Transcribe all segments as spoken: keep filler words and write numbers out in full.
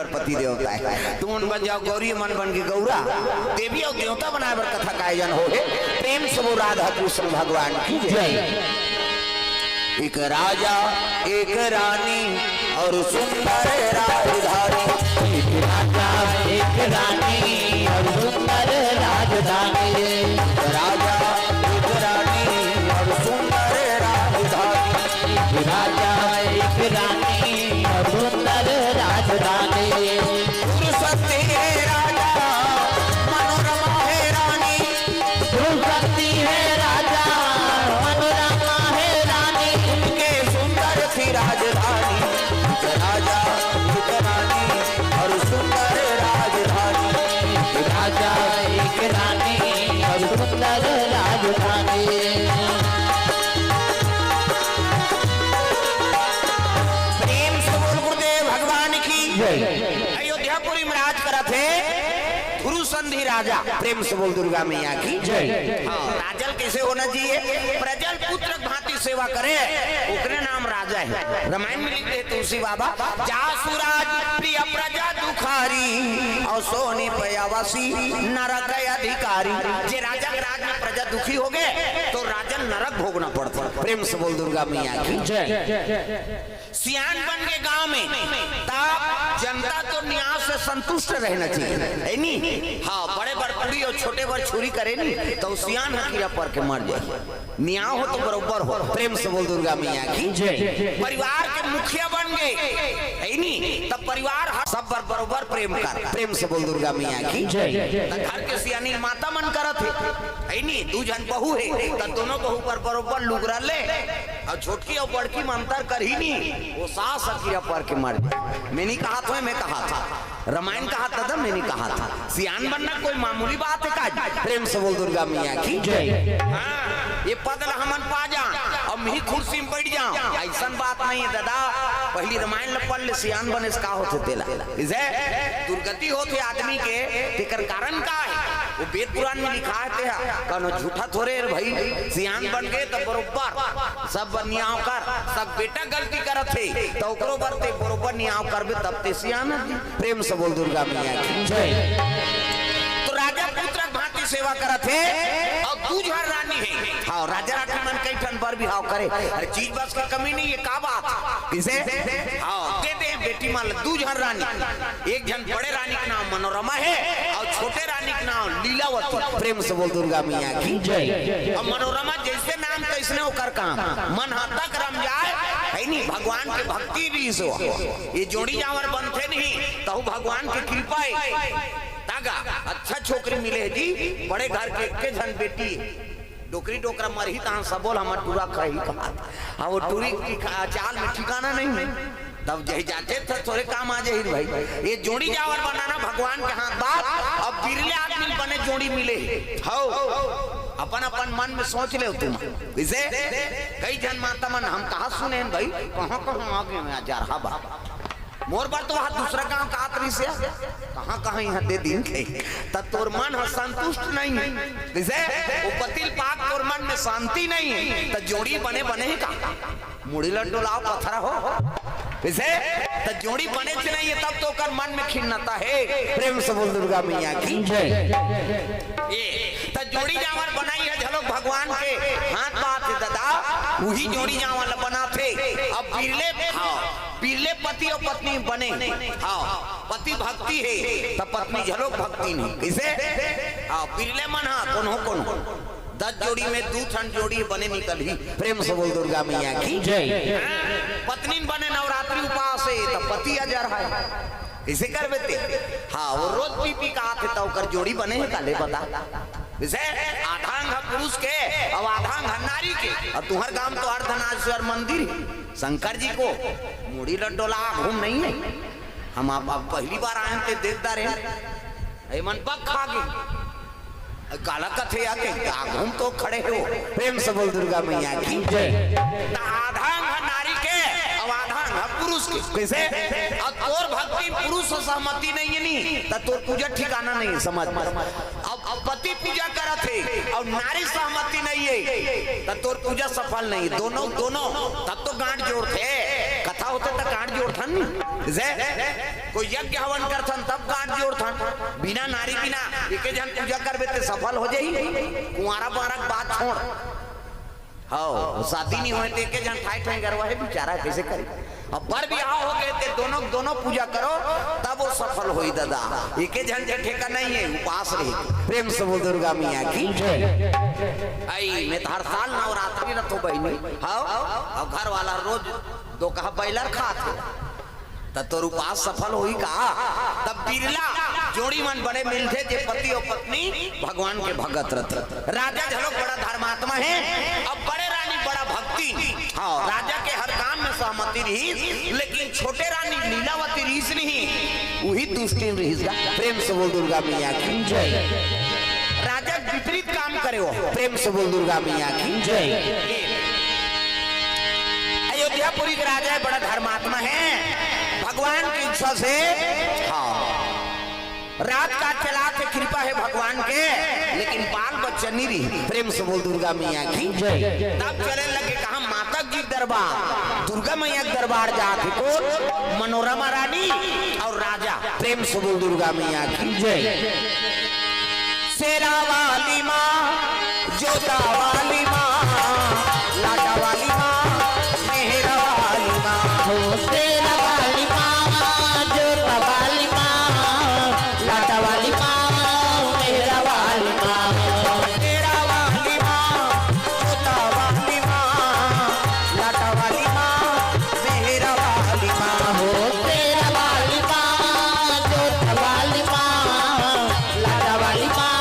पति देवता हे। तुमन बन जाव गौरी, मन बन के गौरा, देवी अउ देवता बनाय बर कथा का आयोजन होहे। प्रेम से बोल राधा कृष्ण भगवान की जय। एक राजा, एक रानी अउ सुंदर राजधानी। एक राजा, एक रानी अउ सुंदर राजधानी। एक राजा, एक रानी अउ सुंदर राजधानी। एक राजा, एक रानी अउ सुंदर राजधानी। सुर सत्य हे राजा, मनोरमा हे रानी। सुर सत्य हे राजा, मनोरमा हे रानी। उनके सुंदर थी राजधानी। एक राजा, एक रानी अउ सुंदर राजधानी। एक राजा, एक रानी अउ सुंदर राजधानी। प्रेम से बोल गुरुदेव भगवान की जय। अयोध्यापुरी में राज करत हे ध्रुव संधि राजा। प्रेम से बोल दुर्गा मैया की जय। हाँ, राजल कैसे होना चाहिए? प्रजल पुत्र भांति सेवा करे, ओकरे नाम राजा हे। रामायण में लिख दे तुलसी बाबा, "जासु राज प्रिय प्रजा दुखारी, अउ सोनि पयावसी नरक अधिकारी।" जे राजा के राज में प्रजा दुखी होगे, त राजन नरक भोगना पड़थे। प्रेम से बोल दुर्गा मैया की जय। सियान बन के गांव में, त जनता तो नियाव से संतुष्ट रहना चाहिए, हे नी? हाँ, बड़े बर कुड़ी अउ छोटे बर छुरी करे नी, त सियान ह कीरा पर के मर जाय। नियाव हो त बरोबर हो। प्रेम से बोल दुर्गा मैया की जय। परिवार के मुखिया बन गे, हे नी? त परिवार ह सब बर बरोबर प्रेम कर। प्रेम से बोल दुर्गा मैया की जय। त घर के सियानी माता मन करत हे, हे नी? दू झन बहू हे, त दोनों बहू बर बरोबर लुगरा ले। अउ छोटकी अउ बड़की में अंतर करही नी, ओ सास ह कीरा पर के मर जाय। मैं नी कहत हों, मैं कहत हों। रामायण कहत दादा, मैं नी कहत हों। सियान बनना कोई मामूली बात हे का? प्रेम से बोल दुर्गा मैया की जय। हाँ, ये पद ल हमन पा जान, अउ मिही कुर्सी में बइठ जान, अइसन बात नहीं हे दादा। पहिली रामायण ल पढ़ ले, सियान बने से का होथे तेला। जइसे दुर्गति होथे आदमी के, तेकर कारण का हे? वो वेद पुराण में लिखा हे, ते ह कोनो झूठा थोरे हे भाई। सियान बन गे त बरोबर सब नियाव कर। सब बेटा गलती करत हे, त ओकरो बर ते बरोबर नियाव करबे, तब ते सियान हे। प्रेम से बोल दुर्गा मैया की जय। त राजा पुत्र भांति सेवा करत हे, अउ दू झन रानी हे। हाँ, राजा रानी मन कई ठन बर बिहाव करे। अरे चीज बस के कमी नहीं हे, का बात? कइसे? हाँ, दे दे बेटी मन ल दू झन रानी। एक झन बड़े रानी के नाम मनोरमा हे अउ छोटे रानी के नाम लीलावती। प्रेम से बोल दुर्गा मैया की जय। अब मनोरमा जइसे नाम तइसने ओकर काम, मन ह तक रम जाय, हे नी? भगवान के भक्ति भी सो। ये जोड़ी जांवर बनथे नहीं, तहु भगवान के कृपा हे। तागा अच्छा छोकरी मिले हे जी, बड़े घर के एके झन बेटी हे। डोकरी डोकरा मरही तहां सबो ल हमर टूरा खाही कहा। अब वो टूरी के खा-, चाल में ठिकाना नहीं हे। तब जही जाथे त थोरे काम आ जाही भाई। ये जोड़ी जांवर बनाना भगवान के हाथ बात। अब बिरले आदमी बने जोड़ी मिले हे। हव, अपन अपन मन में सोच लेव तुम। कइसे? कई झन माता मन हम कहा सुने हन भाई, कहां कहां आ गे हंव यार, हबा। मोर बर तो वहां दूसरा गांव का आत रहिस हे, कहां कहां इहां दे दिन के, त तोर मन ह संतुष्ट नहीं हे। कइसे? वो पति ल पाके तोर मन में शांति नहीं हे, त जोड़ी बने बने हे का? मुड़ी ल डोलाव पथरा हो। कइसे? त जोड़ी बनेच नहीं हे, तब तो ओकर मन में खिन्नता हे। प्रेम से बोल दुर्गा मैया की जय। ए, त जोड़ी जांवर बनाई हे झलोक भगवान के हाथ बात हे दादा, उही जोड़ी जांवर ल बनाथे। अब बिरले, हाँ, बिरले पति अउ पत्नी बने, हाँ, पति भक्ति हे, त पत्नी झलोक भक्ति नहीं। कइसे? हाँ, बिरले मन ह कोनो कोनो दस जोड़ी में दू ठन जोड़ी बने निकलही। प्रेम से बोल दुर्गा मैया की जय। हाँ, पत्नी बने नवरात्रि उपास हे, त पति अजर हे। कइसे करबे ते? हाँ, वो रोज पी पी के आथे, त ओकर जोड़ी बने हे का ले बता? जइसे आधा अंग ह पुरुष के अउ आधा अंग ह नारी के। अउ तुंहर गांव तो अर्धनारीश्वर मंदिर हे शंकर जी को, मुड़ी ल डोला घूम नहीं हे। हम आप, आप पहली बार आए ते देख डारे, ए मन बक खा गे। काला कथे आके आघू म तो खड़े हो। प्रेम से बोल दुर्गा मैया की जय। त आधा अंग ह नारी के, अउ आधा अंग ह पुरुष के। कइसे? अउ तोर भक्ति पुरुष से सहमति नहीं हे नी, त तोर पूजा ठिकाना नहीं हे, समझ। अब, अब पति पूजा करत हे अउ नारी सहमति नहीं हे, त तोर पूजा सफल नहीं हे। दोनों, दोनों तब तो गांठ जोड़थे, कथा होथे त गांठ जोड़थन नी। जैसे कोई यज्ञ हवन करथन, तब गांठ जोड़थन। बिना नारी बिना एके झन पूजा करबे ते सफल हो जाही? कुंवारा बारा के बात छोड़। हव, शादी नहीं होय ते एके झन ठाई ठाई गरवा हे, बिचारा कइसे करे? अब बर बिहाव हो गे ते दोनों, दोनों पूजा करो, तब वो सफल होही दादा। एके झन के ठेका नहीं हे, उपास रही। प्रेम से बोल दुर्गा मैया की। आई, मैं तो हर साल नवरात्रि रथो बहिनी। हव, अब घर वाला रोज दो कहा बैलर खात हे, त तोर उपास सफल होही का? तब बिरला जोड़ी मन बड़े मिलथे, जे पति अउ पत्नी भगवान के भगत रथे। राजा घलोक बड़ा धर्मात्मा हे, अब बड़े रानी बड़ा भक्तिन। हाँ, राजा के हर काम में सहमति रहिस, लेकिन छोटे रानी लीलावती रहिस नहीं, उही दुष्टिन रहिस गा। प्रेम से बोल दुर्गा मैया की जय। राजा विपरीत काम करे हो। प्रेम से बोल दुर्गा मैया की जय। अयोध्यापुरी के राजा हे, बड़ा धर्मात्मा हे, भगवान की इच्छा से, हाँ, राज काज चलाथे, कृपा हे भगवान के, लेकिन बाल बच्चा नहीं रही। प्रेम से बोल दुर्गा मैया की जय। तब चले लगे कहा माता जी दरबार, दुर्गा मैया के दरबार जात हे कोन? मनोरमा रानी अउ राजा। प्रेम से बोल दुर्गा मैया की जय। शेरा वाली माँ, जोता वाली माँ, लाटा वाली माँ, मेहरा वाली माँ। हो शेरा वाली माँ, जोता वाली माँ, लाटा वाली माँ, मेहरा वाली माँ। शेरा वाली माँ, जोता वाली माँ, लाटा वाली माँ, मेहरा वाली माँ। हो शेरा वाली माँ, जोता वाली माँ, लाटा वाली माँ,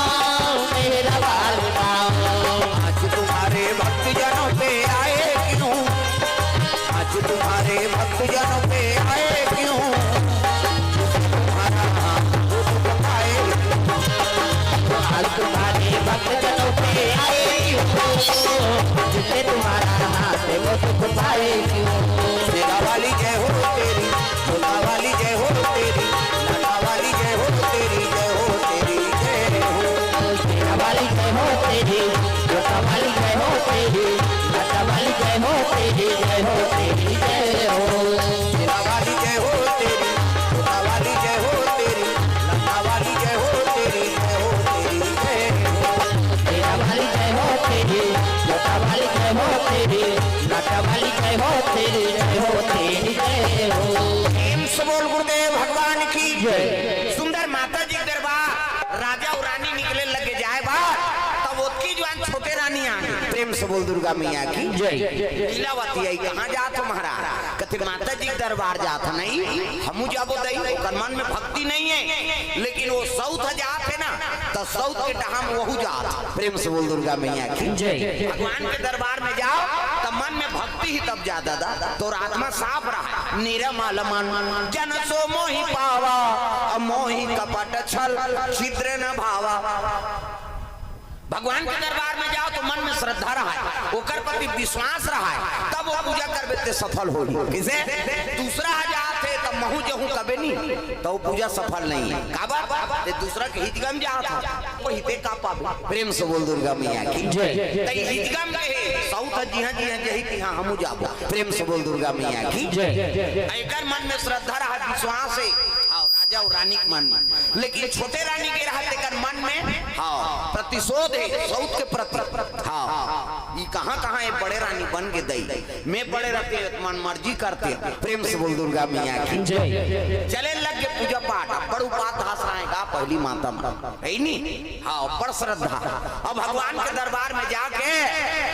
मेहरा वाली माँ। आज तुम्हारे भक्त जनों पे आए क्यों? आज तुम्हारे भक्त जनों पे आए क्यों? तुम्हारा नाम दुख पाए। आज तुम्हारे भक्त जनों पे आए क्यों? जिससे तुम्हारा हाथ वो दुख पाए क्यों? शेरा वाली जय हो तेरी, जोता वाली जय हो तेरी, लाटा वाली जय हो तेरी, जय हो तेरी, जय हो। शेरा वाली जय हो तेरी, जोता वाली जय हो तेरी, लाटा वाली जय हो तेरी, जय हो तेरी, जय हो। शेरा वाली जय हो तेरी, जोता वाली जय हो तेरी, लाटा वाली जय हो तेरी, जय हो तेरी, जय हो। शेरा वाली जय हो तेरी, जोता वाली जय हो तेरी, लाटा वाली जय हो तेरी, जय हो तेरी, जय हो। प्रेम से बोल गुरुदेव भगवान की जय। सुंदर माता जी के दरबार, राजा अउ रानी निकले लगे जाए बर, तब ओतकी जुवान छोटे रानी आ गे। प्रेम से बोल दुर्गा मैया की जय। लीलावती आई, कहाँ जात हो महाराज? कथे माता जी के दरबार जात हो। नहीं, हमू जाबो दई, ओकर मन में भक्ति नहीं हे, लेकिन वो सउत ह जात हे ना, त सउत के डहाम वहू जात। प्रेम से बोल दुर्गा मैया की जय। भगवान के दरबार में जाओ, त मन में भक्ति ही तब जा दादा, तोर आत्मा साफ रहा। निरमल मन जन सो मोहि पावा, अ मोहि कपट छल छिद्र न भावा। भगवान के दरबार में जाओ तो मन में श्रद्धा रहा है, ओकर प्रति विश्वास रहा है, तब वो पूजा करबे ते सफल होही। किसे? दूसरा ह जात हे, तब महू जहूँ कबे नहीं, तो वो पूजा सफल नहीं है। काबर? ते दूसरा के हितगम जात हे, वो हिते का पाबे? प्रेम से बोल दुर्गा मैया की जय। तई हितगम के हे, सउत ह जिहाँ जिहाँ जही तिहाँ हमू जाबो। प्रेम से बोल दुर्गा मैया की जय। एकर मन में श्रद्धा रहा, विश्वास हे, अउ राजा अउ रानी के मन में। लेकिन छोटे रानी के रहा तेकर मन में, हाँ, प्रतिशोध हे, सउत के प्रति। हाँ, ई कहाँ कहाँ ये बड़े रानी बन के दई, मैं बड़े रहते मन मर्जी करते। प्रेम से बोल दुर्गा मैया की जय। चले लग के पूजा पाठ, बड़ उपास धास रहा हे गा पहली माता मन, हे नी? हाँ, बड़ श्रद्धा। अब भगवान के दरबार में जाके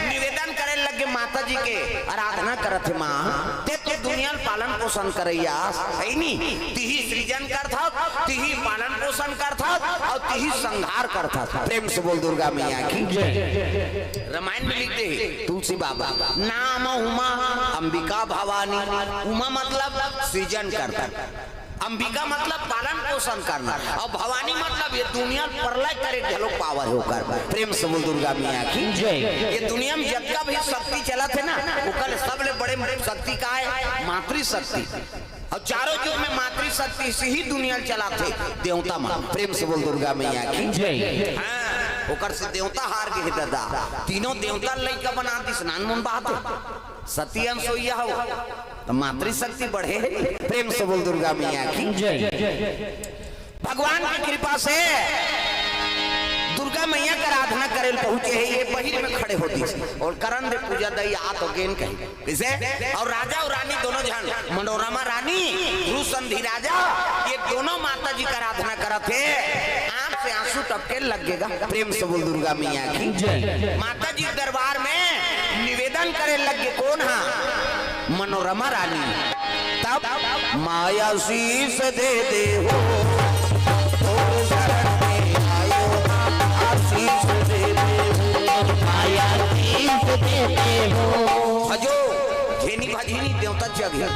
निवेदन करे लगे, माता जी के आराधना करत हे, माँ, ते तो दुनिया ल पालन पोषण करइया हे नी, तिही सृजन करथस, तिही पालन पोषण करथस अउ तिही संहार करथस। प्रेम से बोल दुर्गा मैया की जय। रामायण में लिख दे हे तुलसी बाबा, नाम उमा अंबिका भवानी। उमा मतलब सृजन करथस, अंबिका मतलब पालन पोषण करना, अउ भवानी मतलब ये दुनिया ल प्रलय करे घलो पावर हे ओकर। प्रेम से बोल दुर्गा मैया की जय। ये दुनिया में जतका भी शक्ति चलत हे ना, ओकर सबले बड़े शक्ति का हे? मातृशक्ति। अउ चारों युग में मातृशक्ति से ही दुनिया ल चलाथे देवता मन। प्रेम से बोल दुर्गा मैया की जय। हाँ। ओकर से देवता हार गे हे ददा। तीनों देवता लइका बना दिस, नानमुन बात हे। सती अनसुईया हो, त मातृशक्ति बढ़े हे। प्रेम से बोल दुर्गा मैया की जय। भगवान की कृपा से दुर्गा मैया के आराधना करे ल पहुंचे हे, ये बहिर में खड़े हो दिस। अउ करन दे पूजा दई, आ तो गेन कही। कइसे? अउ राजा अउ रानी दोनों झन, मनोरमा रानी, भ्रूसंधि राजा, ये दोनों माता जी के आराधना करत हे। आंख से आंसू टपके लग गे गा। प्रेम से बोल दुर्गा मैया की जय। माता जी के दरबार में निवेदन करे लग गे। कोन हा? मनोरमा रानी। तब माया शीश दे दे हो, तोर शरण में आयो, आशीष दे दे हो। माया शीश दे दे हो। भजो, झेनी भजनी देवता जग हे।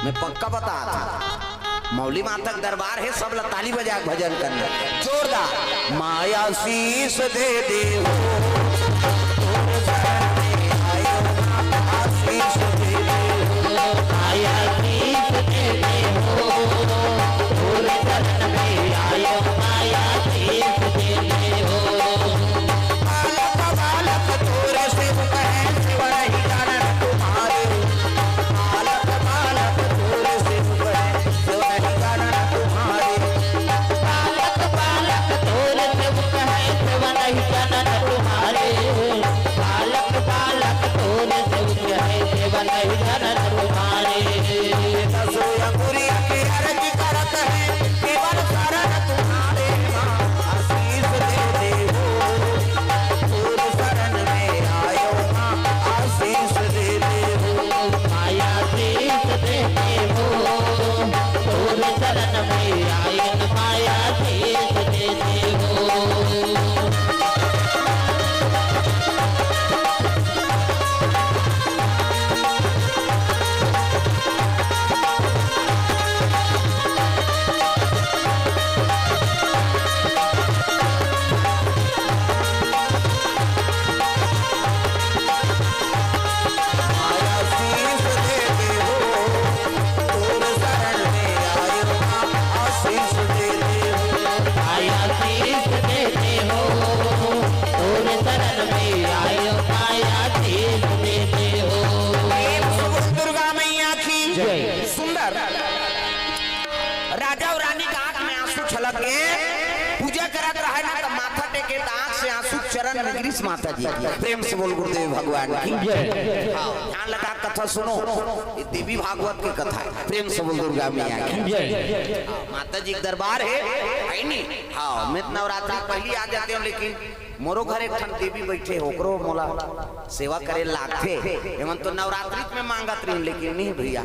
मैं पक्का बतात हंव। मौली माता के दरबार हे, सब ला ताली बजा के भजन करना। जोरदार। माया शीश दे दे हो, तोर शरण में आयो, आशीष दे दे हो। माया शीश दे दे हो, तोर शरण में आयो, माया शीश दे दे हो। बालक बालक तोर सेवक है, सेवा नहीं जानन तुम्हारे। बालक बालक तोर सेवक है, सेवा नहीं जानन तुम्हारे। बालक बालक तोर सेवक है, सेवा नहीं जानन तुम्हारे। बालक बालक तोर सेवक है, सेवा नहीं जानन तुम्हारे। दसो अंगुरी के अर्ज करत है, केवल शरण तुम्हारे माँ, आशीष दे दे हो। तोर शरण में आयो माँ, आशीष दे दे हो। माया शीश दे दे हो। तोर शरण में आयो माँ, आशीष दे दे हो। माया शीश दे दे हो, तोर शरण में आयो माँ, आशीष दे दे हो। माया शीश दे दे हो, तोर शरण में आयो माँ, आशीष दे दे हो। प्रेम से बोल दुर्गा मैया की जय। सुंदर। राजा अउ रानी के आंख में आंसू छलक के पूजा करत रहे ना, त माथा टेके त आंख से आंसू चरण में गिरिस माता जी की। प्रेम से बोल गुरुदेव भगवान की जय। हाँ, ध्यान लगा कथा सुनो, ये देवी भागवत की कथा है। प्रेम से बोल दुर्गा मैया की जय। हाँ, माता जी के दरबार है, है नी? हाँ, मैं तो नवरात्रि पहली आ जाते हूँ, लेकिन मोरो घर एक ठन देवी बैठे, ओकरो मोला सेवा करे लागथे। एमन तो नवरात्रि में मांगत रहिन, लेकिन नहीं भैया,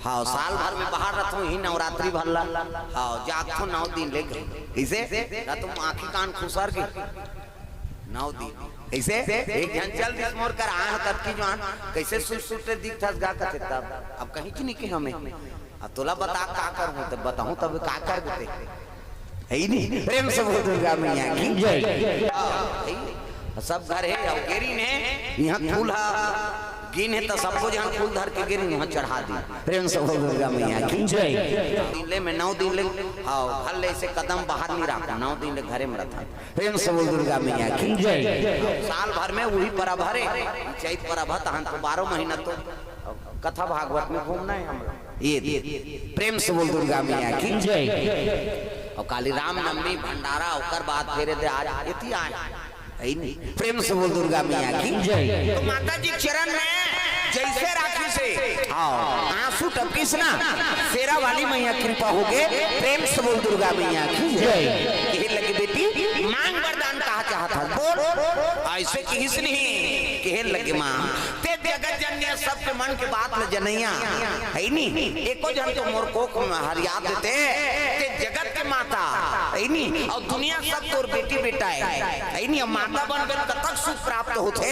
हाँ, साल भर में बाहर रथों ही नवरात्रि भर ला। हाँ, जागथों नौ दिन ले। कइसे? रथों आँखी कान खुसर के नौ दिन। कइसे? एक झन चल दिस मोर कर, आए हो तब की जुआन, कइसे सुट सुट दिखथस गा कथे तब। अब कहीं की नहीं के हमें। अब तोला बता का करहूँ, तब बताहूँ तब का कर देते। है ही नहीं। प्रेम से बोल दुर्गा मैया की जय। हाँ, है ही। सब घर है, अउ गेरिन है, यहाँ फूल हा, गिन है, त सबको जहाँ फूल धर के गेरिन, वहाँ चढ़ा दी। प्रेम से बोल दुर्गा मैया की जय। दिन ले में नौ दिन ले, हाँ, घर ले से कदम बाहर नहीं रखा, नौ दिन ले घरे में रखा। प्रेम से बोल दुर्गा मैया की जय। साल भर में वही परब हरे, चैत परब ह, तहन तो बारह महीना तो कथा भागवत में घूमना है हमरा। ये दे। प्रेम से बोल दुर्गा मैया की जय। अउ काली रामनवमी भंडारा, ओकर बाद फेर दे आज एती आए। है नी? प्रेम से बोल दुर्गा मैया की जय। तो माता जी चरण में जइसे राखिस हे, हाँ। आंसू टपकिस ना, शेरा वाली मैया कृपा होगे। प्रेम से बोल दुर्गा मैया की जय। कहे लगे, "बेटी, मांग वरदान कहा चाहत हस, बोल।" अइसे किहिस नहीं, कहे लगे, "माँ, ते जगत जननी, सबके मन के बात ल जनइया, है नी? एको झन तो मोर कोख में हरिया देते, ते जगत के माता, है नी? अउ दुनिया सब तोर बेटी बेटा है, है नी? अउ माता बनबे कतक सुख प्राप्त होथे,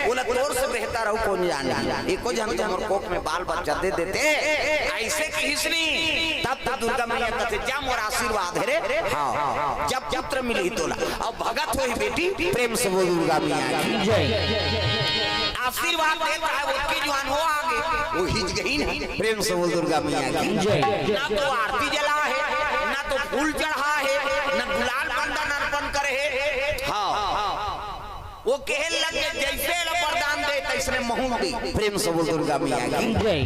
ओला तोर से बेहतर अउ कोन जाने? एको झन तो मोर कोख में बाल बच्चा दे देते।" अइसे किहिस नी, तब तो दुर्गा मैया कथे, "जा मोर आशीर्वाद हे रे।" हाँ, जब पुत्र मिलही तोला। अउ भगत होही बेटी, प्रेम से बोल दुर्गा मैया की जय। आशीर्वाद देत रहे, ओतकी जुआन हो आगे, वो हिच गई ना। प्रेम से बोल दुर्गा मैया की जय। ना तो आरती जला हे, ना तो फूल चढ़ा हे, ना गुलाल बंदन अर्पण करे हे। हाँ, वो कहे लग गे, "जइसे एला वरदान दे, तइसने महूं ल दे।" प्रेम से बोल दुर्गा मैया की। जय।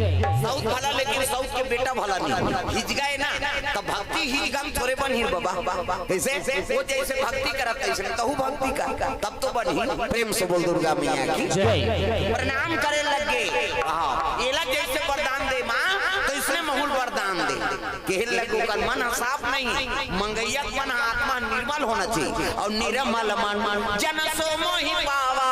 सउत भला, लेकिन सउत के बेटा भला नहीं। हिजगा हे ना, त भक्ति हिजगा म थोरे बनही बाबा। कइसे? वो जइसे भक्ति करत, तइसने तहूं भक्ति कर, तब तो बनही। प्रेम से बोल दुर्गा मैया की। जय। प्रणाम करे लग गे। हाँ, एला जइसे वरदान दे माँ, तइसने महूं ल वरदान दे। कहे लग गे, ओकर मन ह साफ नहीं, मंगइया के मन ह, आत्मा निर्मल होना चाहिए। अउ निर्मल मन जन सो मोहि पावा,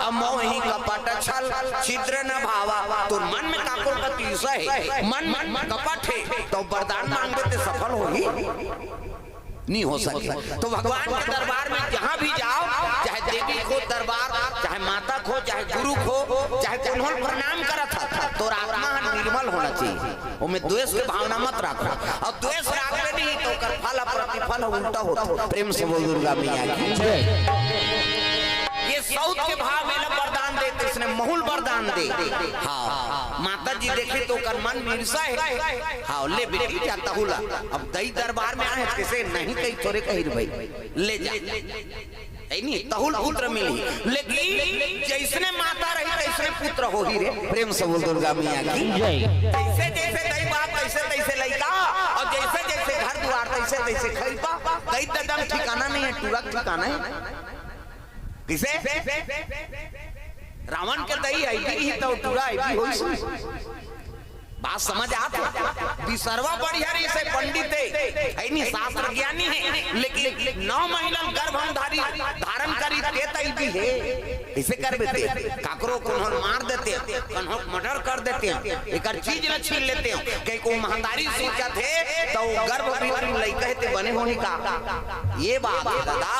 अउ मोहि कपट छल छिद्र न भावा। तोर मन में काकरो प्रति ईर्ष्या हे, मन में कपट हे, त वरदान मांगबे ते सफल होही? नहीं हो सके। त भगवान के दरबार में जहाँ भी जाव, चाहे देवी खो दरबार, चाहे माता खो, चाहे गुरु खो, चाहे कोनो ल प्रणाम करत हस, तोर आत्मा ह निर्मल होना चाहिए। ओमे द्वेष के भावना मत राखव। अउ द्वेष राखबे नहीं त ओकर फल अउ प्रतिफल ह उल्टा होथे। प्रेम से बोल दुर्गा मैया की। जय। ये सउत के भाव में ल वरदान दे, तइसने महूं ल वरदान दे। हाँ, माता जी देखही त ओकर मन में ईर्ष्या हे। हाँ, ले बेटी जा तहूं ला। अब दई दरबार में आहे, कइसे नहीं कही, थोरे कही रे भाई, ले जा। हे नहीं, तहूं ल पुत्र मिलही, लेकिन जइसने माता रही तइसने पुत्र होही रे। प्रेम से बोल दुर्गा मैया की। जय। जइसे जइसे दई बाप तइसे तइसे लइका, अउ जइसे जइसे घर दुआर तइसे तइसे खइपा। दई ददा म ठिकाना नहीं हे, टूरा के ठिकाना हे। कइसे? रावण के दई अइबी रही त टूरा अइबी होइस। बात समझ आत हे? बिसरवा बढ़िया रहिस हे, पंडित हे, हे नहीं, शास्त्र ज्ञानी हे, लेकिन नौ महीना गर्भ म धारी, धारण करी ते तई भी हे। कइसे करबे ते? काकरो कोनो ल मार देते, कोनो ल murder कर देते, एकर चीज ल छीन लेते। कहीं को महतारी सोचत हे, त वो गर्भ भीतरी लइका हे ते बने होही का? ये बात हे दादा,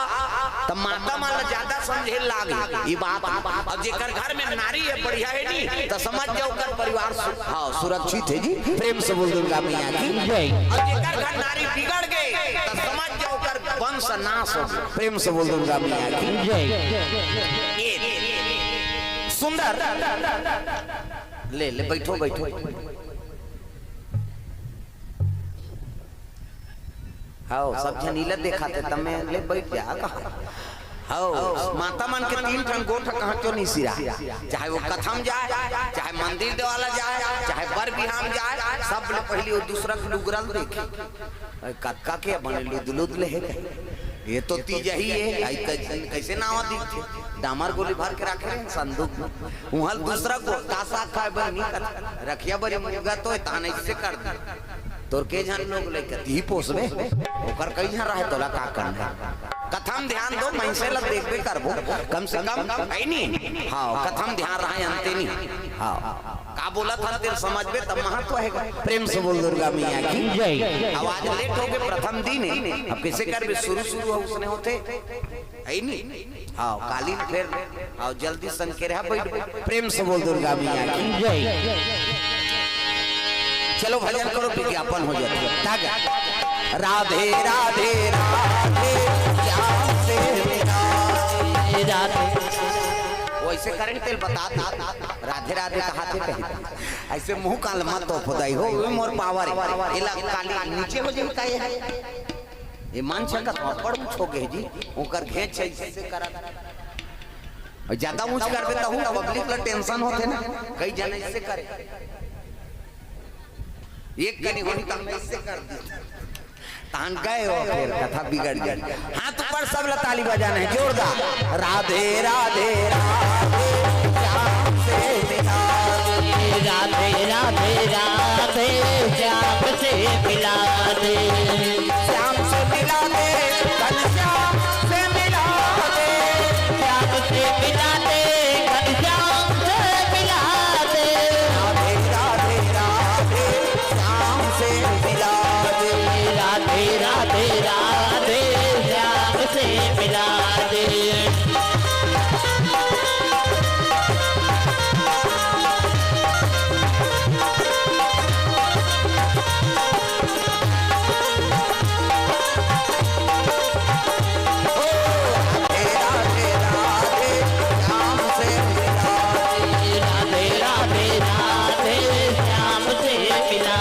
त माता मन ल ज्यादा समझे लागे ये बात। अउ जेकर घर में नारी हे, बढ़िया हे नहीं, त समझ जाव ओकर परिवार सु-, हाँ, सुरक्षित हे जी। प्रेम से बोल दुर्गा मैया की। जय। अउ जेकर घर नारी बिगड़ गे, त समझ जाव ओकर वंश नाश हो गे। प्रेम से बोल दुर्गा मैया की। जय। ये सुंदर, ले, ले, बैठो, बैठो। हव, सब झन इला देखत हे, त मैं ले बैठ जा, कहा। हव, माता मन के तीन ठन गोठ कहाँ क्यों नहीं सिरा, चाहे वो कथा म जाय, चाहे मंदिर देवाला जाय, चाहे बर बिहाव म जाय, सब ले पहिली वो दूसरा के लुगरा ल देखे। अरे, कतका के बने लुद लुद ले हे। ये तो तीज ही हे, आई कै-, कइसे नावा दिखथे? डामर गोली भर के राखे रहे संदूक में। उहाँ ल दूसरा को का साग खाय बर नहीं कथे। रखिया बरी मुर्गा तो हे, तहन अइसे कर दे। तोर के झन लोग लइका तिही पोसबे, ओकर कई झन रहे, तोला का करना हे? कथा म ध्यान दो, मइनसे ल देखबे करबो, कम से कम, हे नी? हाँ, कथा म ध्यान रहे, अंते नी। हाँ, का बोलत हन तेला समझबे तब महत्व हे। प्रेम से बोल दुर्गा मैया की। जय। अउ आज late हो गे, प्रथम दिन हे, अब कइसे करबे? शुरू शुरू हे, उसने होथे, हे नी? हाँ, कालीन फेर, हाँ, जल्दी संकेरहा बैठ। प्रेम से बोल दुर्गा मैया की। जय। चलो भजन करो, विज्ञापन हो जाथे। तागा। राधे राधे राधे, श्याम से मिला। राधे। वइसे करेंट तेल बता दे। राधे राधे कहाथे कही। अइसे मुंह कान मत तो खुदाई हो, वो मोर power हे। एला काली नीचे हो जाही का ये? ये मान सकत हो, बड़ ऊंच हो गे जी, ओकर घेंच हे, अइसे करत। अउ ज्यादा ऊंच करबे तहू public ला tension होथे ना, कई झन अइसे करे। एक कनी होही त हम अइसे कर दी। तहन गए हो, फेर कथा बिगड़ गे। हाथ ऊपर, सब ला ताली बजाना हे, जोरदार। राधे राधे राधे, श्याम से मिला दे। राधे राधे राधे, श्याम से मिला दे। श्याम से मिला दे, घनश्याम से मिला दे। श्याम से मिला दे, घनश्याम से मिला दे। राधे राधे राधे, श्याम से मिला दे। राधे राधे राधे, श्याम से मिला दे। राधे राधे राधे, श्याम से मिला दे। राधे राधे राधे, श्याम से मिला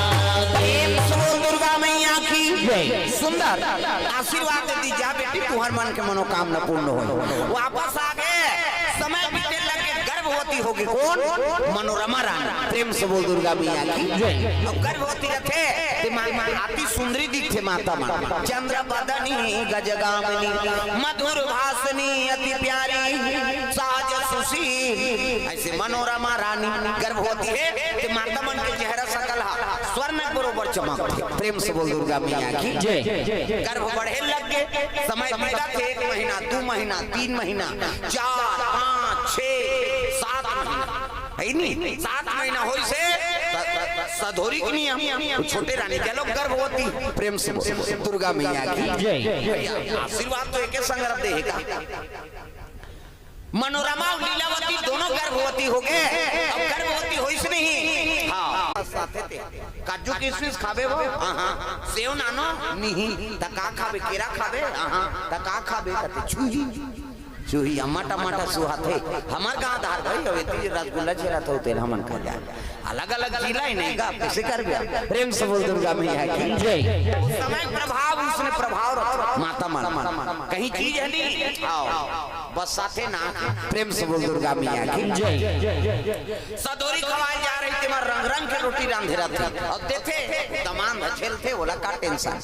दे। प्रेम से बोल दुर्गा मैया की। जय। सुंदर आशीर्वाद दे दी, जा बेटी, तुहर मन के मनोकामना पूर्ण होय। वापस आ गे। होगे कोन? मनोरमा रानी। प्रेम से बोल दुर्गा मैया की जय। अब गर्भवती रथे, ते मा-, मा-, अति सुंदरी दिखथे माता मन। चंद्र बदनी गजगामिनी, मधुर भाषनी अति प्यारी, साज सुशील। अइसे मनोरमा रानी गर्भवती हे, ते माता मन के चेहरा सकल हा स्वर्ण बरोबर चमकथे। प्रेम से बोल दुर्गा मैया की जय। गर्भ बढ़े लग गे, समय बीतत हे, एक महीना, दू महीना, तीन महीना, चार, पाँच, छः, सात महीना, हे नी? सात महीना होइस हे, स-, स-, सधोरी के नियम, वो छोटे रानी के लोग गर्भवती। प्रेम से बोल, दुर्गा मैया की जय। भैया, आशीर्वाद तो एके संग रथे का। मनोरमा अउ लीलावती दोनों गर्भवती होगे। अब गर्भवती होइस नहीं। हाँ। काजू किशमिश खाबे वो? हाँ, हाँ। सेव नानो? नहीं। त का खाबे? केरा खाबे? हाँ, हाँ। त का खाबे? कथे छुही। छुही, अम्मा टमाटर सुहाथे। हमर गाँव धार भाई, अब एती रसगुल्ला छेला थो तेल हमन खा जाए। अलग-अलग जिला हे नहीं गा, कइसे करबे? प्रेम से बोल दुर्गा मैया की जय। उस समय प्रभाव, उसने प्रभाव रखा। माता मन। कहीं चीज हे नहीं? आओ। बस साथे ना। प्रेम से बोल दुर्गा मैया की जय। सधोरी खवाए जा रही, तेमा रंग-रंग के रोटी रांधे रथे। अउ देथे, दमांद झेलथे, ओला का tension?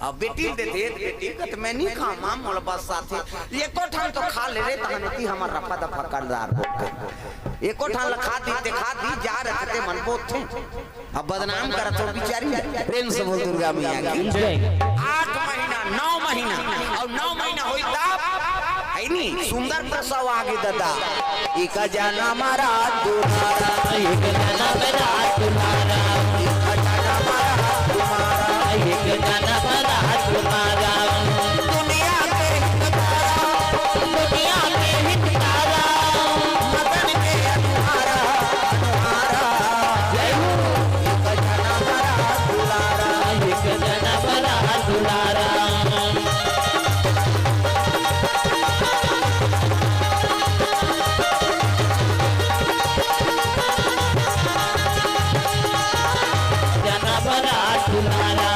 अब बेटी ल देथे, बेटी कथे मैं नहीं खाऊं माँ, मोला बस साथे। एको ठन तो खा ले रे, तहन एती हमर रफा दफा करदार होथे। एको ठन ल खा दी, ते खा दी, जा रथे ते मन बोथे। अब बदनाम करत हो बिचारी। प्रेम से बोल दुर्गा मैया की जय। आठ महीना, नौ महीना, अउ नौ महीना होई तब, हे नी, सुंदर प्रसव आगे ददा। एक जनम रात दुलारा, एक जनम रात दुलारा, एक जनम रात दुलारा, एक जनम रात दुलारा। दुनिया के हितकारा, दुनिया के हितकारा, मदन के अनुहारा, अनुहारा। जय हो। एक जनम रात दुलारा, एक जनम रात दुलारा। जनम रात दुलारा।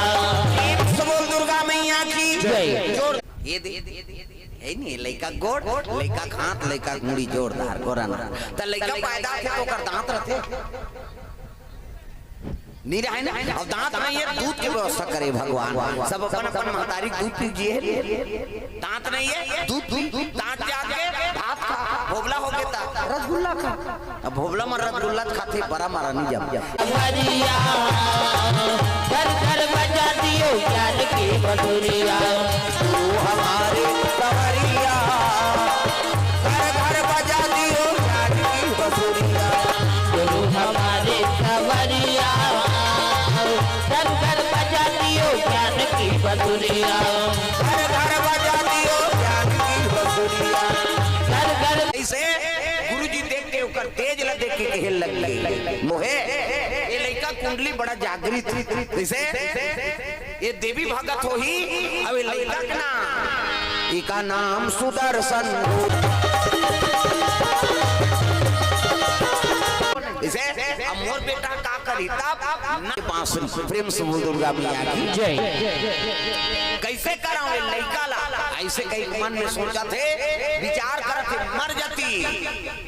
प्रेम से बोल दुर्गा मैया की जय। जोर। ये दे, हे नहीं, लइका गोड़, लइका के हाथ, लइका के मुड़ी जोरदार, गोरा ना। त लइका पैदा होथे त ओकर दांत रथे। नहीं रहे ना, अब दांत नहीं हे, दूध के व्यवस्था करे भगवान। सब अपन अपन महतारी के दूध पी जिए। दांत नहीं हे, दूध पी, दांत जागे, भात खा, भोभला होगे त रसगुल्ला खा। अब भोभला म रसगुल्ला खाथे, बरा मारा नहीं जम। बरिया, घर घर बजा दियो ज्ञान की बसुरिया। तू हमारे सवरिया, घर घर बजा दियो ज्ञान की बसुरिया। गुरु हमारे सवरिया, घर घर बजा दियो ज्ञान की बसुरिया। घर घर बजा दियो ज्ञान की बसुरिया। घर घर ऐसे गुरुजी देख के ओकर तेज ला देख के कहे लग गे, मोहे, ये लइका कुंडली बड़ा जागृत हे। जइसे ये देवी भगत होही, अब ये लइका के नाम, एका नाम सुदर्शन। जइसे अब मोर बेटा का करी तब ना बांसुरी। प्रेम से बोल दुर्गा मैया की जय। कइसे कराऊं ये लइका ला? अइसे कहीं मन में सोचथे, विचार करथे, मर जाती।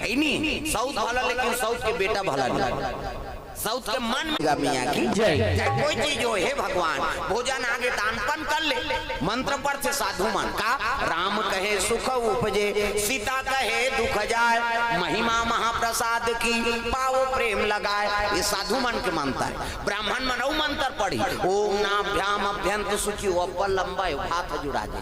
हे नहीं, सऊत भला, लेकिन सऊत के बेटा भला नहीं। सऊत के मन में दुर्गा मैया की जय। चाहे कोई चीज हो, हे भगवान, भोजन आगे त अनपन कर ले। मंत्र पढ़थे साधु मन का, राम कहे सुख उपजे, सीता कहे दुख जाय, महिमा महाप्रसाद की, पावो प्रेम लगाय। ये साधु मन के मंत्र हे। ब्राह्मण मन अउ मंत्र पढ़ी, ओम नाभ्याम अभ्यंत सुखी, वो अब्बड़ लंबा हे, हाथ जुड़ा दे।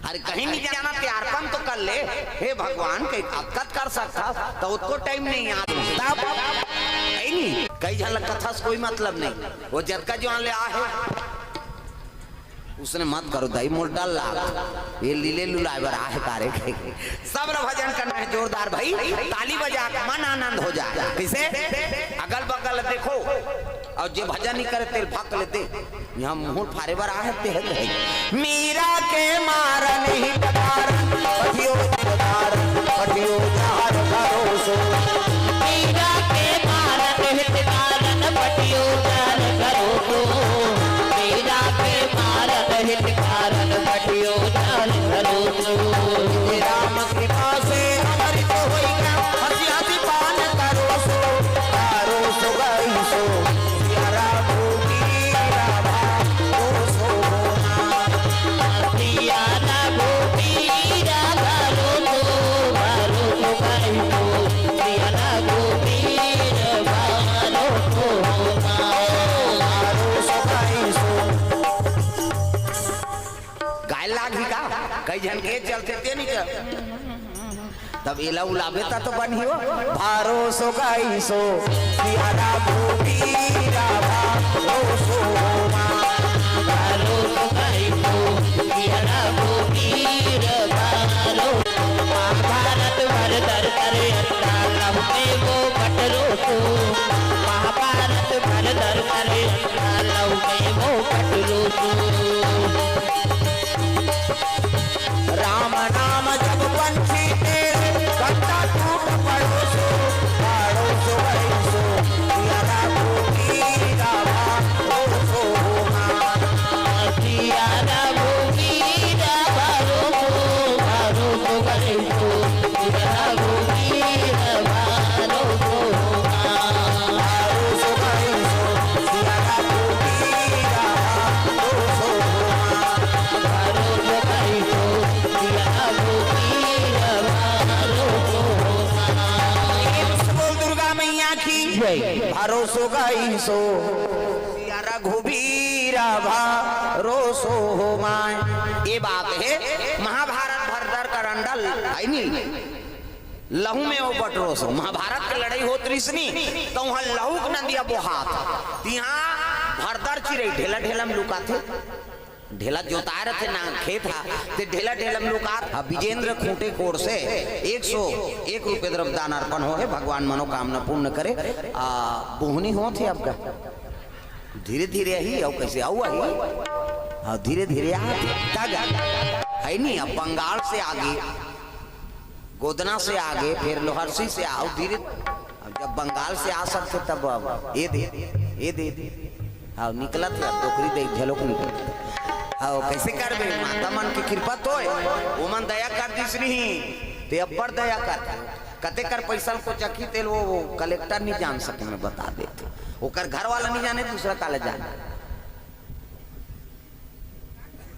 अरे कहीं नहीं जाना, त्यारपन तो कर ले। हे भगवान, कहीं कतकत कर सकता, त ओतको टाइम नहीं आज। तब, हे नहीं, कई झन ल कथा से कोई मतलब नहीं। वो जतका जुवान ले आहे, उसने मत करो दाई, मोर डर लाग। ये लीले लुलाए बर आहे कारे के। सब ल भजन करना हे जोरदार भाई, ताली बजा के मन आनंद हो जाए। कइसे? अगल बगल देखो, अउ जे भजन नहीं करे तेल भक लेते। यहाँ मुंह फारे बर आहे ते हे कहे। मीरा के मारन हितकारन, पटियो हितकारन, पटियो जहर भरोसो। मीरा के मारन हितकारन, पटियो जहर भरोसो। मीरा के मारन हितकारन, पटियो जहर भरोसो। राम कृपा से अमृत होई गा, हंसी हंसी झन के चलथे ते नहीं चल। तब एला उलाबे ता तो बनही हो। भरोसो गईसो सियारा भूपी राभा रोसो मा। भरोसो गईसो सियारा भूपी राभा रोसो मा। भारत भर दर दर अट्टा लव के वो बट रोसो। महाभारत भर दर दर अट्टा लव के वो बट रोसो। राम नाम जब पंछी तेरे, घंटा टूट पड़ोसो, पड़ोसो ऐसो, यारा भूमि रामा रोसो मा। यारा भूमि रामा रोसो, रोसो ऐसो, यारा भूमि रामा रोसो मा। प्रेम से बोल दुर्गा मैया की जय। भरोसो गईसो सिया रघुबीर भरोसो हो माय। ये बात है, महाभारत भरदर करंडल है नी, लहू में वो बटरोसो। महाभारत के लड़ाई होत रिसनी, तो वहाँ लहू के नदिया बोहात, तिहाँ भरदर चिरई ढेला ढेला में लुकाथे। ढेला जोताय रथे ना खेत हा, ते ढेला ढेला में लुकात हा। विजेंद्र खूंटे कोर से एक सौ एक रुपये द्रव्य दान अर्पण हो है, भगवान मनोकामना पूर्ण करे। आ, बोहनी होत है आपका, धीरे धीरे ही आओ, कैसे आओ आई, हाँ धीरे धीरे आ, तग है नहीं। अब बंगाल से आगे, गोदना से आगे, फिर लोहरसी से आओ धीरे। अब जब बंगाल से आ सकते तब अब ये दे, ये दे दे। हाँ निकलत है, अब डोकरी दे झलोक निकलत। हाँ कैसे करबे, माता मन की कृपा तो है, वो मन दया कर दिस नहीं, ते अब्बड़ दया कर। कते कर पैसा को चकी तेल वो, वो कलेक्टर नहीं जान सके, मैं बता देते। ओकर घर वाला नहीं जाने, दूसरा काला जाने।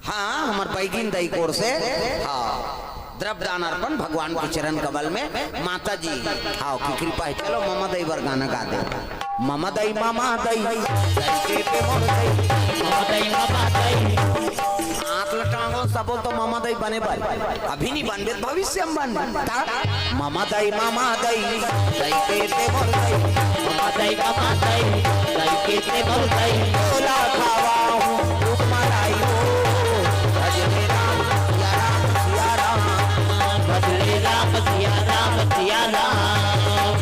हाँ, हमर बैगिन दई कोर से, हाँ, द्रव्य दान अर्पण भगवान के चरण कमल में, माता जी, हाँ, की कृपा है। चलो, ममा दई बर गाना गा दे। ममा दई, ममा दई, दई के पे मोर दई। ममा दई, ममा दई। हाथ लटाओ, सब बोल तो ममा दई बने बर। अभी नहीं बनबे, भविष्य में बनबे। ता, ममा दई, ममा दई, दई के ते मोर दई। ममा दई, ममा दई, दई के ते मोर दई। तोला खावा हूँ, भूख मलाई हो। भजले राम, सिया राम, सिया राम। भजले राम, सिया राम, सिया राम।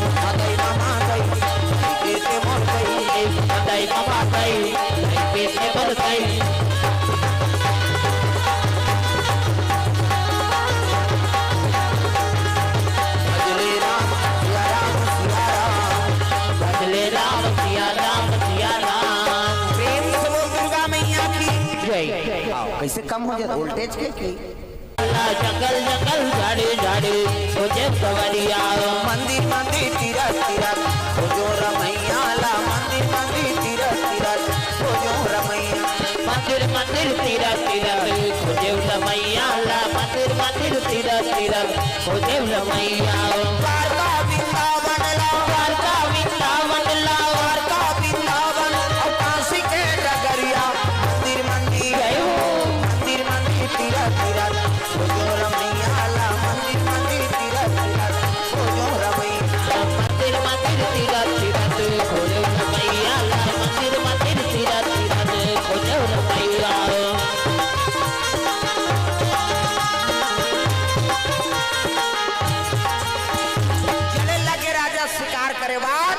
ममा दई, ममा दई, दई के ते मोर दई। ममा दई, ममा दई, दई के ते मोर दई। भजले राम, सिया राम, सिया राम। भजले राम, सिया राम, सिया राम। प्रेम से बोल दुर्गा मैया की जय। आओ, कैसे कम हो जाए voltage के की? जंगल जंगल झाड़ी झाड़ी खोजे सवरिया। मंदिर मंदिर तीरथ तीरथ खोजो रमैया ला। मंदिर मंदिर तीरथ तीरथ खोजो रमैया। मंदिर मंदिर तीरथ तीरथ खोजे रमैया ला। मंदिर मंदिर तीरथ तीरथ खोजे रमैया। द्वारका वृंदावन ला। द्वारका वृंदावन ला। द्वारका वृंदावन और काशी के डगरिया। मंदिर मंदिर जय हो। मंदिर मंदिर तीरथ तीरथ खोजो रमैया ला। मंदिर मंदिर तीरथ तीरथ खोजो रमैया। मंदिर मंदिर तीरथ तीरथ खोजो रमैया ला। मंदिर मंदिर तीरथ तीरथ खोजो रमैया। चले लगे राजा शिकार करे बर।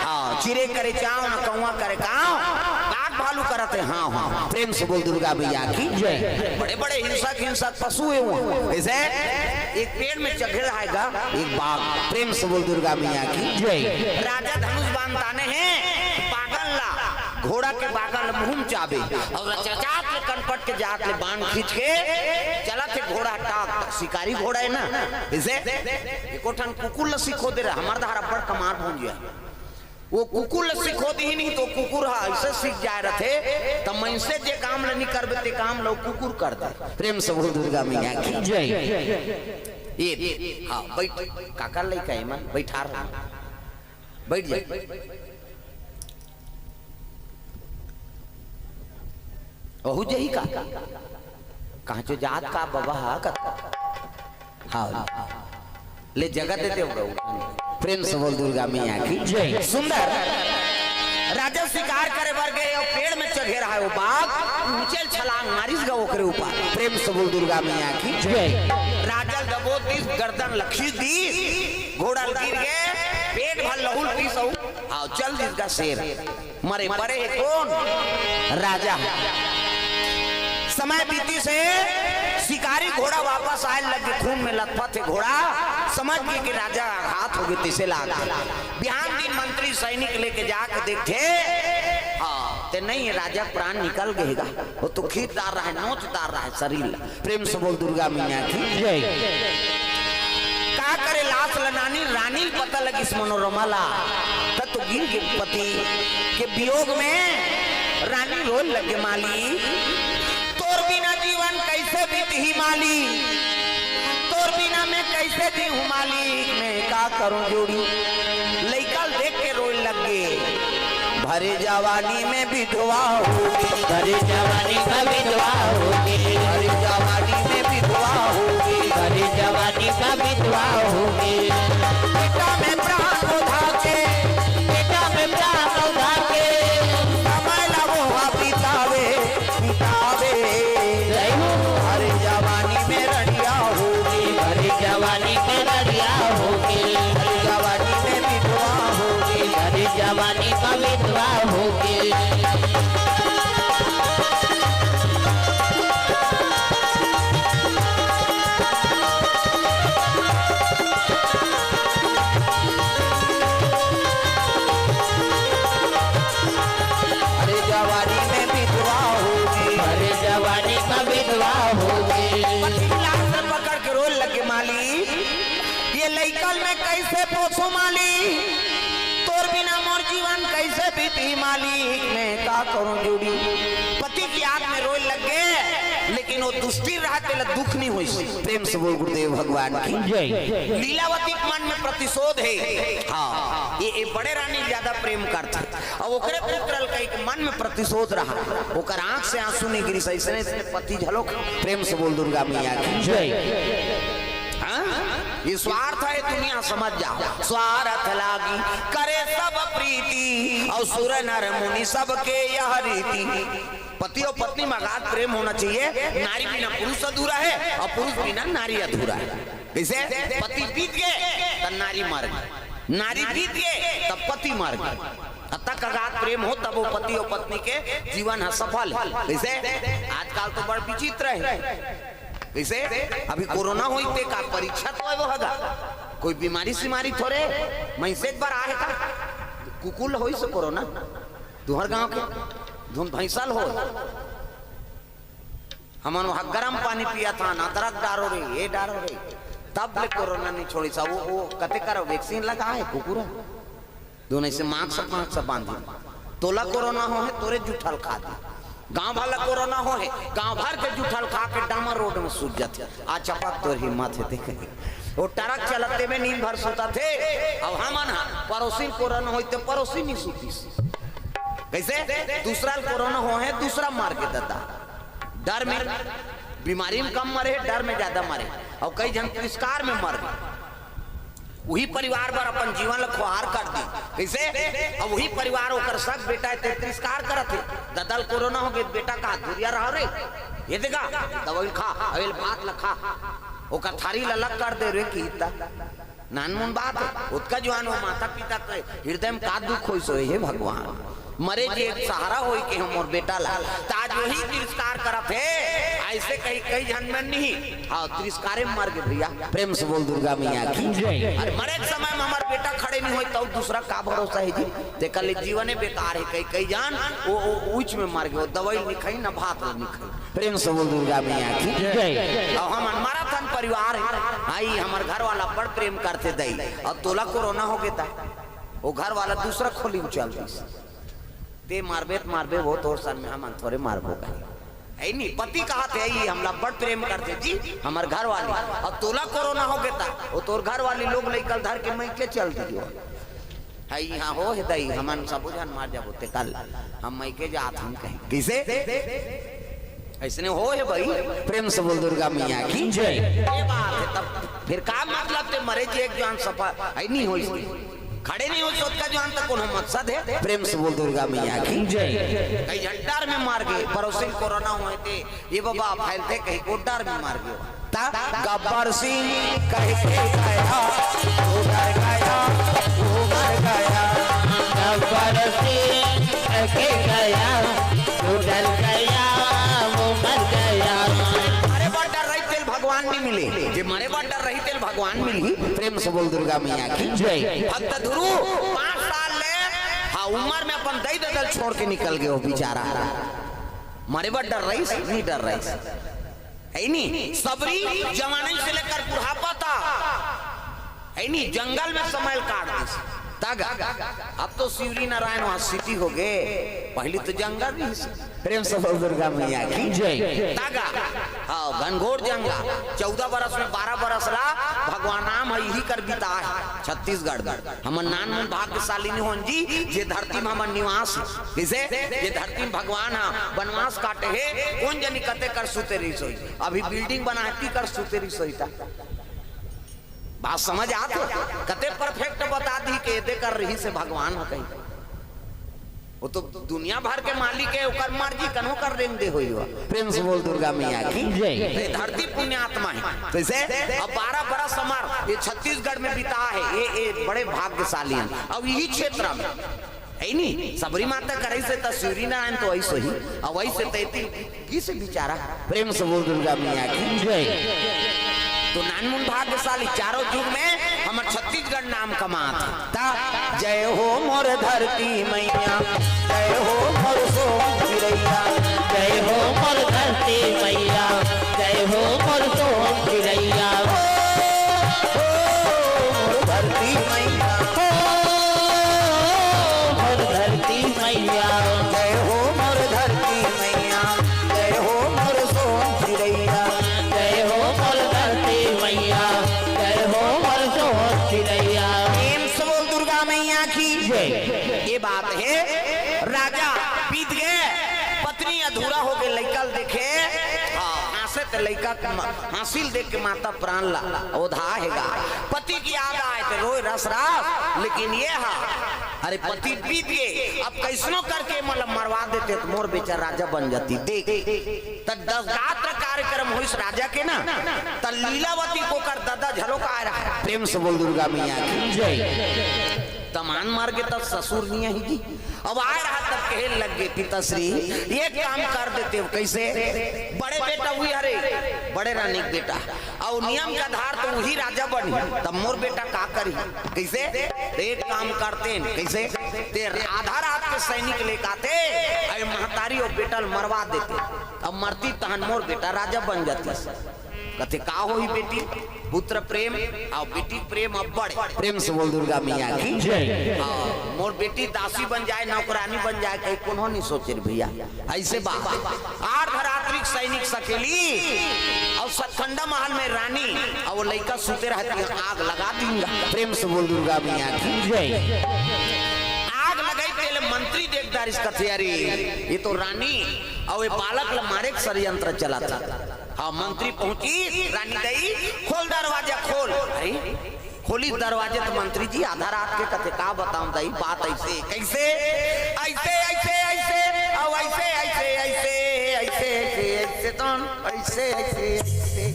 हाँ, चिरे करे चाव, न कौवा करे काव। बाघ भालू करत है, हाँ, हाँ। प्रेम से बोल दुर्गा मैया की जय। बड़े बड़े हिंसक हिंसक पशु है वो। कैसे? एक पेड़ में चघेल आएगा, एक बाघ। प्रेम से बोल दुर्गा मैया की जय। राजा धनुष बाण ताने हैं, बागल ला, घोड़ा के बागल मुंह में चाबे, और रचरचात ले कनपट के जात ले बाण खींच के चलत है घोड़ा टाप। शिकारी घोड़ा है ना, इसे एको ठन कुकुर ल सिखो दे रहा, हमार धार अब्बड़ कमार भूंजिया। वो कुकुर ल सिखो दी नहीं तो कुकुर हा ऐसे सीख जाए रहते, त मनसे जे काम ल नहीं करबे ते काम ल कुकुर कर दे। प्रेम से बोल दुर्गा मैया की जय। ये, हाँ, बैठ, काकर लइका है मन, बैठा रहा। बैठ जा। ओहू जही का? कहाँ चो जात का बबा हा कत? हाँ, ले जगत देते हो गऊ। प्रेम से बोल दुर्गा मैया की जय। सुंदर राजा शिकार करे बर गए और पेड़ में चढ़े रहा है वो बाघ, ऊंचे छलांग मारिस गा ओकरे ऊपर। प्रेम से बोल दुर्गा मैया की जय। राजा ल दबो दिस, गर्दन ल खींच दिस, घोड़ा ल गिर गए, पेट भर लहू ल पीस अउ, आओ चल दिस गा शेर। मरे परे हे कोन? राजा हे। समय बीतिस हे, शिकारी घोड़ा वापस आए लग गे, खून में लथपथ हे घोड़ा। समझ गे कि राजा आघात हो गे, तइसे लाग गे। बिहान दिन मंत्री सैनिक लेके जाके देखथे, हाँ, ते नहीं हे, राजा प्राण निकल गे गा। वो तो खींच डार रहा है, नोच डार रहा है शरीर ला। प्रेम से बोल दुर्गा मैया की जय। का करे लास ल नानी, रानी ल पता लगिस मनोरमा ला। त तो गिर गे पति के वियोग में रानी रोए लगे माली। तोर बिना जीवन कैसे बीतही माली, तोर बिना मैं कैसे जीहूँ माली, मैं का करूँ जोड़ी। लइका ल देख के रोए लग गे। भरे जवानी में विधवा होगी। भरे जवानी का विधवा होगी। भरे जवानी में विधवा होगी। भरे जवानी का विधवा होगी। बेटा में प्राण उठा के, बेटा में प्राण उठा के, समय लगो हा बितावे, बितावे। भरे जवानी में रड़िया होगी। भरे जवानी में रड़िया होगी। भरे जवानी में विधवा होगी। भरे जवानी का विधवा होगी। अरे जवानी में विधवा होगी। अरे जवानी का विधवा होगी। पति लाश से पकड़ के रोए लगे माली, ये लइका ल मैं कैसे पोसूं माली, तोर बिना मोर जीवन कैसे बीतही माली, मैं का करूं जोड़ी। पति की याद में रोए लग गे, लेकिन वो दुष्टि रहा तेला दुख नहीं होइस। प्रेम से बोल गुरुदेव भगवान की जय। लीलावती के मन में प्रतिशोध हे। हाँ, ये, ये बड़े रानी ज्यादा प्रेम करथे। अब ओकरे पुत्र ल कहि के मन में प्रतिशोध रहा, ओकर आंख से आंसू नहीं गिरिस, अइसने, अइसने पति झलोक। प्रेम से बोल दुर्गा मैया की जय। हाँ? ये स्वार्थ हे दुनिया, समझ जाओ। स्वार्थ लागी करे सब प्रीति, अउ सुर नर मुनि सबके यह रीति। पति अउ पत्नी में अगाध प्रेम होना चाहिए। नारी बिना पुरुष अधूरा हे अउ पुरुष बिना नारी अधूरा हे। कइसे? पति बीत गे त नारी मर गे, नारी बीत गे त पति मर गे। अतक अगाध प्रेम हो तब वो पति अउ पत्नी के जीवन ह सफल हे। कइसे? आजकल तो बड़ विचित्र हे। कइसे? अभी कोरोना होइस ते का परीक्षा तो हे वो हगा। कोई बीमारी सीमारी थोरे, मैसेज बर आहे का? कुकुर ल होइस कोरोना, तुंहर गांव के धुन भैंसा ल होय। हमन वहाँ गरम पानी पियत हन, अदरक डारो रे, ये डारो रे, तब ले कोरोना नहीं छोड़िस। वो, वो कते करा वैक्सीन लगा हे कुकुर ह। दोनों से मास्क, मास्क बांधी। तोला कोरोना हो हे, तोरे जूठा ल खा दे। गांव भर ला कोरोना हो हे, गांव भर के जूठा ल खा के डामर रोड में सूत जाथे। आ चपक तोर हिम्मत हे, देख। वो ट्रक चलत तेमे नींद भर सुतथे। अब हमन ह पड़ोसी ल कोरोना होइस ते पड़ोसी नहीं सुतिस। कइसे? दूसरा ल कोरोना हो हे, दूसरा मर गे ददा। डर में, बीमारी में कम मरे, डर में ज्यादा मरे। अउ कई झन तिरस्कार में मर गे। उही परिवार बर अपन जीवन ल खुआर कर दिस। कइसे? अब उही परिवार, ओकर सग बेटा हे, ते तिरस्कार करत हे। ददा ल कोरोना हो गे, बेटा का दूरिहा रहा रे, ये दे गा, दवाई ल खा, अउ ये ल भात ल खा, ओकर थारी ल अलग कर दे रे, कि इतना नानमुन बात हे। ओतका जुवार वो माता पिता के हृदय में का दुख होइस होही, हे भगवान। मरे जी एक सहारा होई के हम मोर बेटा ला, त आज वही तिरस्कार करत हे। अइसे कई, कई झन मन नहीं, हाँ, तिरस्कारे में मर गे भैया। प्रेम से बोल दुर्गा मैया की जय। अरे मरे के समय में हमर बेटा खड़े नहीं होई, तब दूसरा का भरोसा हे जी? तेकर ले जीवने बेकार हे। कई, कई झन वो, वो ऊंच में मर गे, वो दवाई नहीं खाई, ना भात नहीं खाई। प्रेम से बोल दुर्गा मैया की जय। अउ हमन मरत हन परिवार, आई हमर घर वाला बड़ प्रेम करथे दई, अउ तोला कोरोना हो गे त वो घर वाला दूसरा खोली में चल दिस। ते मारबे त मारबे, वो तोर सन में, हमन थोरे मारबो कहे। हे नहीं, पति कहत हे, "ई हमला बड़ प्रेम करथे जी, हमर घर वाली।" अउ तोला कोरोना हो गे त वो तोर घर वाली लोग लइका ल धर के मइके चल दियो। हे इहाँ हो हे दई, हमन सबो झन मर जाबो, तेकर ले हम मइके जात हन कहे। कइसे? अइसने हो हे भाई। प्रेम से बोल दुर्गा मैया की जय। ये बात हे, तब फिर का मतलब ते मरे जी एक जुआन सफा है नहीं हो इसके। खड़े नहीं हो सोत का जुआन तक कोनो मकसद हे। प्रेम से बोल दुर्गा मैया की जय। कहीं झट्टार में मार गए, पड़ोसी कोरोना हुए थे, ये बाबा फैलते कहीं कोटार में मार गए। ता गब्बर सिंह कह के गया, वो डर गया, वो मर गया। गब्बर सिंह कह के गया, वो डर गया, वो मर गया। मरे बर डर रही तेल भगवान नहीं मिले, जे मरे बर डर रही तेल भगवान मिली। प्रेम से बोल दुर्गा मैया की जय। भक्त ध्रुव पाँच साल ले हाँ उम्र में अपन दई ददल छोड़ के निकल गए हो बेचारा। मरे बर डर रही, नहीं डर रही। है नी, सबरी जवानी से लेकर बुढ़ापा तक, है नी, जंगल में समय काट दिस। तगा, अब तो शिवरी नारायण वहाँ सिटी हो गए, पहली तो जंगल रहिस। प्रेम से बोल दुर्गा मैया की जय। तगा, हाँ, घनघोर जंगल, चौदह बरस में बारह बरस ला भगवान राम है, यही कर बिता है छत्तीसगढ़ में। हमर नानमुन भाग्यशाली नहीं होन जी, जे धरती में हमर निवास हे। कइसे? जे धरती में भगवान हा बनवास काटे हे, कोन जनी कते कर सुते रहिस होही। अभी बिल्डिंग बनाती कर सुते रहिस होही ता। बात समझ आत हे? कते परफेक्ट बता दी के एदे कर रहिस हे भगवान हा कहीं। वो तो दुनिया भर के मालिक हे, ओकर मर्जी कनो कर रेंग दे होही हो। प्रेम से बोल दुर्गा मैया की जय। ये धरती पुण्यात्मा हे। कइसे? अब बारह बरस हमर ये छत्तीसगढ़ में बिता हे, ये, ये बड़े भाग्यशाली हे। अब यही क्षेत्र में है नी, सबरी माता करे से त शिवरी नारायण तो ऐसे ही, अब ऐसे तैती किस बिचारा। प्रेम से बोल दुर्गा मैया की जय। तो नानमुन भाग्यशाली चारों जुग में हमर छत्तीसगढ़ नाम कमात हे। ता जय हो मोर धरती मैया, जय हो मोर सोन चिरैया। जय हो मोर धरती मैया, जय हो मोर सोन चिरैया। हो, हो, मोर धरती मैया। हो, मोर धरती मैया। जय हो मोर धरती मैया, जय हो मोर सोन चिरैया। जय हो मोर धरती मैया, जय हो मोर सोन चिरैया। प्रेम से बोल दुर्गा मैया की जय। ये बात हे, राजा बीत गए, पत्नी अधूरा हो गए, लइका ल देखे, हाँ, हाँसे ते लइका के म-, हाँसी ल देख के माता प्राण ला ओधा हेगा। पति की याद आए ते रोए रस रस, लेकिन ये हा, अरे पति बीत गए, अब कैसनो करके मतलब मरवा देते तो मोर बेचारा राजा बन जाती। देख, त दस गात्र कार्यक्रम होइस राजा के ना, त लीलावती के ओकर ददा झलो का आए रहा। प्रेम से बोल दुर्गा मैया की जय। दमांद मर गे तब ससुर नहीं आई जी। अब आए रहा तब कहे लग गए पिताश्री, ये काम कर देते हो। कइसे? बड़े बेटा हुई, अरे बड़े रानी के बेटा, अउ नियम के आधार तो वही राजा बनी, तब मोर बेटा का करी? कइसे? एक काम करते हैं, कइसे? ते आधा रात के सैनिक लेके आते, अरे महतारी अउ बेटा ल मरवा देते, अब मरती तहन मोर बेटा राजा बन जाती। कथे का होही बेटी, पुत्र प्रेम अउ बेटी प्रेम अब्बड़। प्रेम से बोल दुर्गा मैया की जय। हाँ, मोर बेटी दासी बन जाए, नौकरानी बन जाए, कहीं कोनो नहीं सोचे रे भैया। ऐसे बात, अर्धरात्रि सैनिक सकेली अउ सतखंडा महल में रानी अउ वो लइका सुते रहती है, आग लगा दूंगा। प्रेम से बोल दुर्गा मैया की जय। आग लगाई तेले मंत्री देख डारिस कथे, अरे ये तो रानी अउ ये बालक ल मारे के षड्यंत्र चला था। हाँ, मंत्री पहुंची, रानी दई, खोल दरवाजा, खोल। अरे, खोली दरवाजा तो मंत्री जी आधा रात के कथे, का बताऊं दई, बात ऐसे, कैसे? ऐसे, ऐसे, ऐसे, अब ऐसे, ऐसे, ऐसे, ऐसे, ऐसे, ऐसे, तो ऐसे, ऐसे, ऐसे।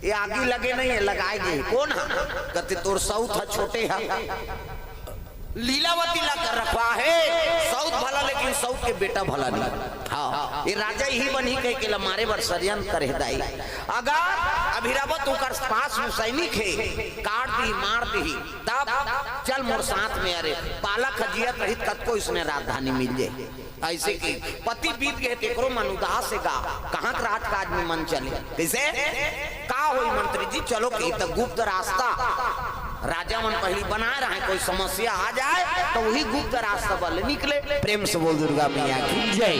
ये आगी लगे नहीं है, लगाए गए। कौन है? कथे, तोर सौत है, छोटे है। लीलावती ला कर रखवा है, सौत भला लेकिन सौत के बेटा भला नहीं। हाँ, ये राजा ही बनी कह के ला मारे बर षड्यंत्र करे दाई। अगर अभिरावत ओकर पास में सैनिक है, काट दी, मार दी, तब चल मोर साथ में, अरे बालक ह जियत रहित कतको इसने राजधानी मिल जाए। ऐसे कि पति बीत गए तेकरो मन उदास हे गा, कहाँ के राजकाज में मन चले। कैसे? का होई मंत्री जी, चलो कि त गुप्त रास्ता राजा मन पहली बनाए रहे, कोई समस्या आ जाए तो वही गुप्त रास्ता बल निकले। प्रेम से बोल दुर्गा मैया की जय।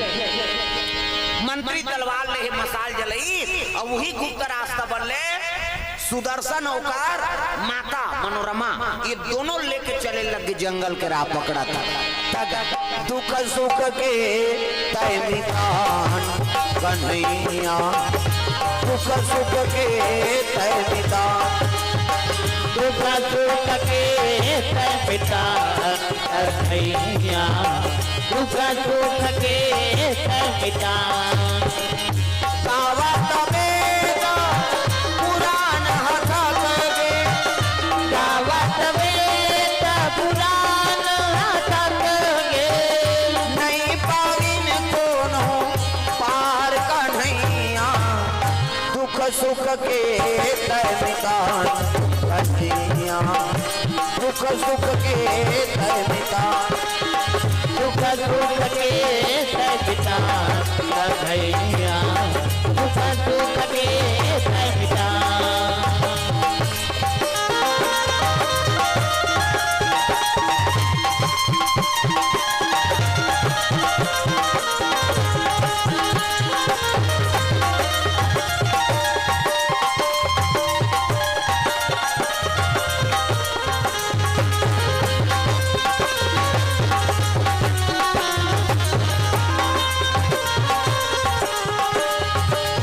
मंत्री तलवार ले हे, मशाल जलई अउ वही गुप्त रास्ता बल ले सुदर्शन ओकर माता मनोरमा ये दोनों लेके चले लग गे जंगल के राह पकड़ा था। दुख सुख के तय मितान कन्हैया, दुख सुख के तय मितान। दुख सुख के तय मितान कन्हैया, दुख सुख के तय मितान। गावत वेद पुराण हसत गे, गावत वेद पुराण हसत गे। नहीं पाविन कोनो पार कन्हैया, दुख सुख के तय मितान कन्हैया, दुख सुख के तय मितान। दुख सुख के तय मितान कन्हैया, दुख सुख के तय मितान।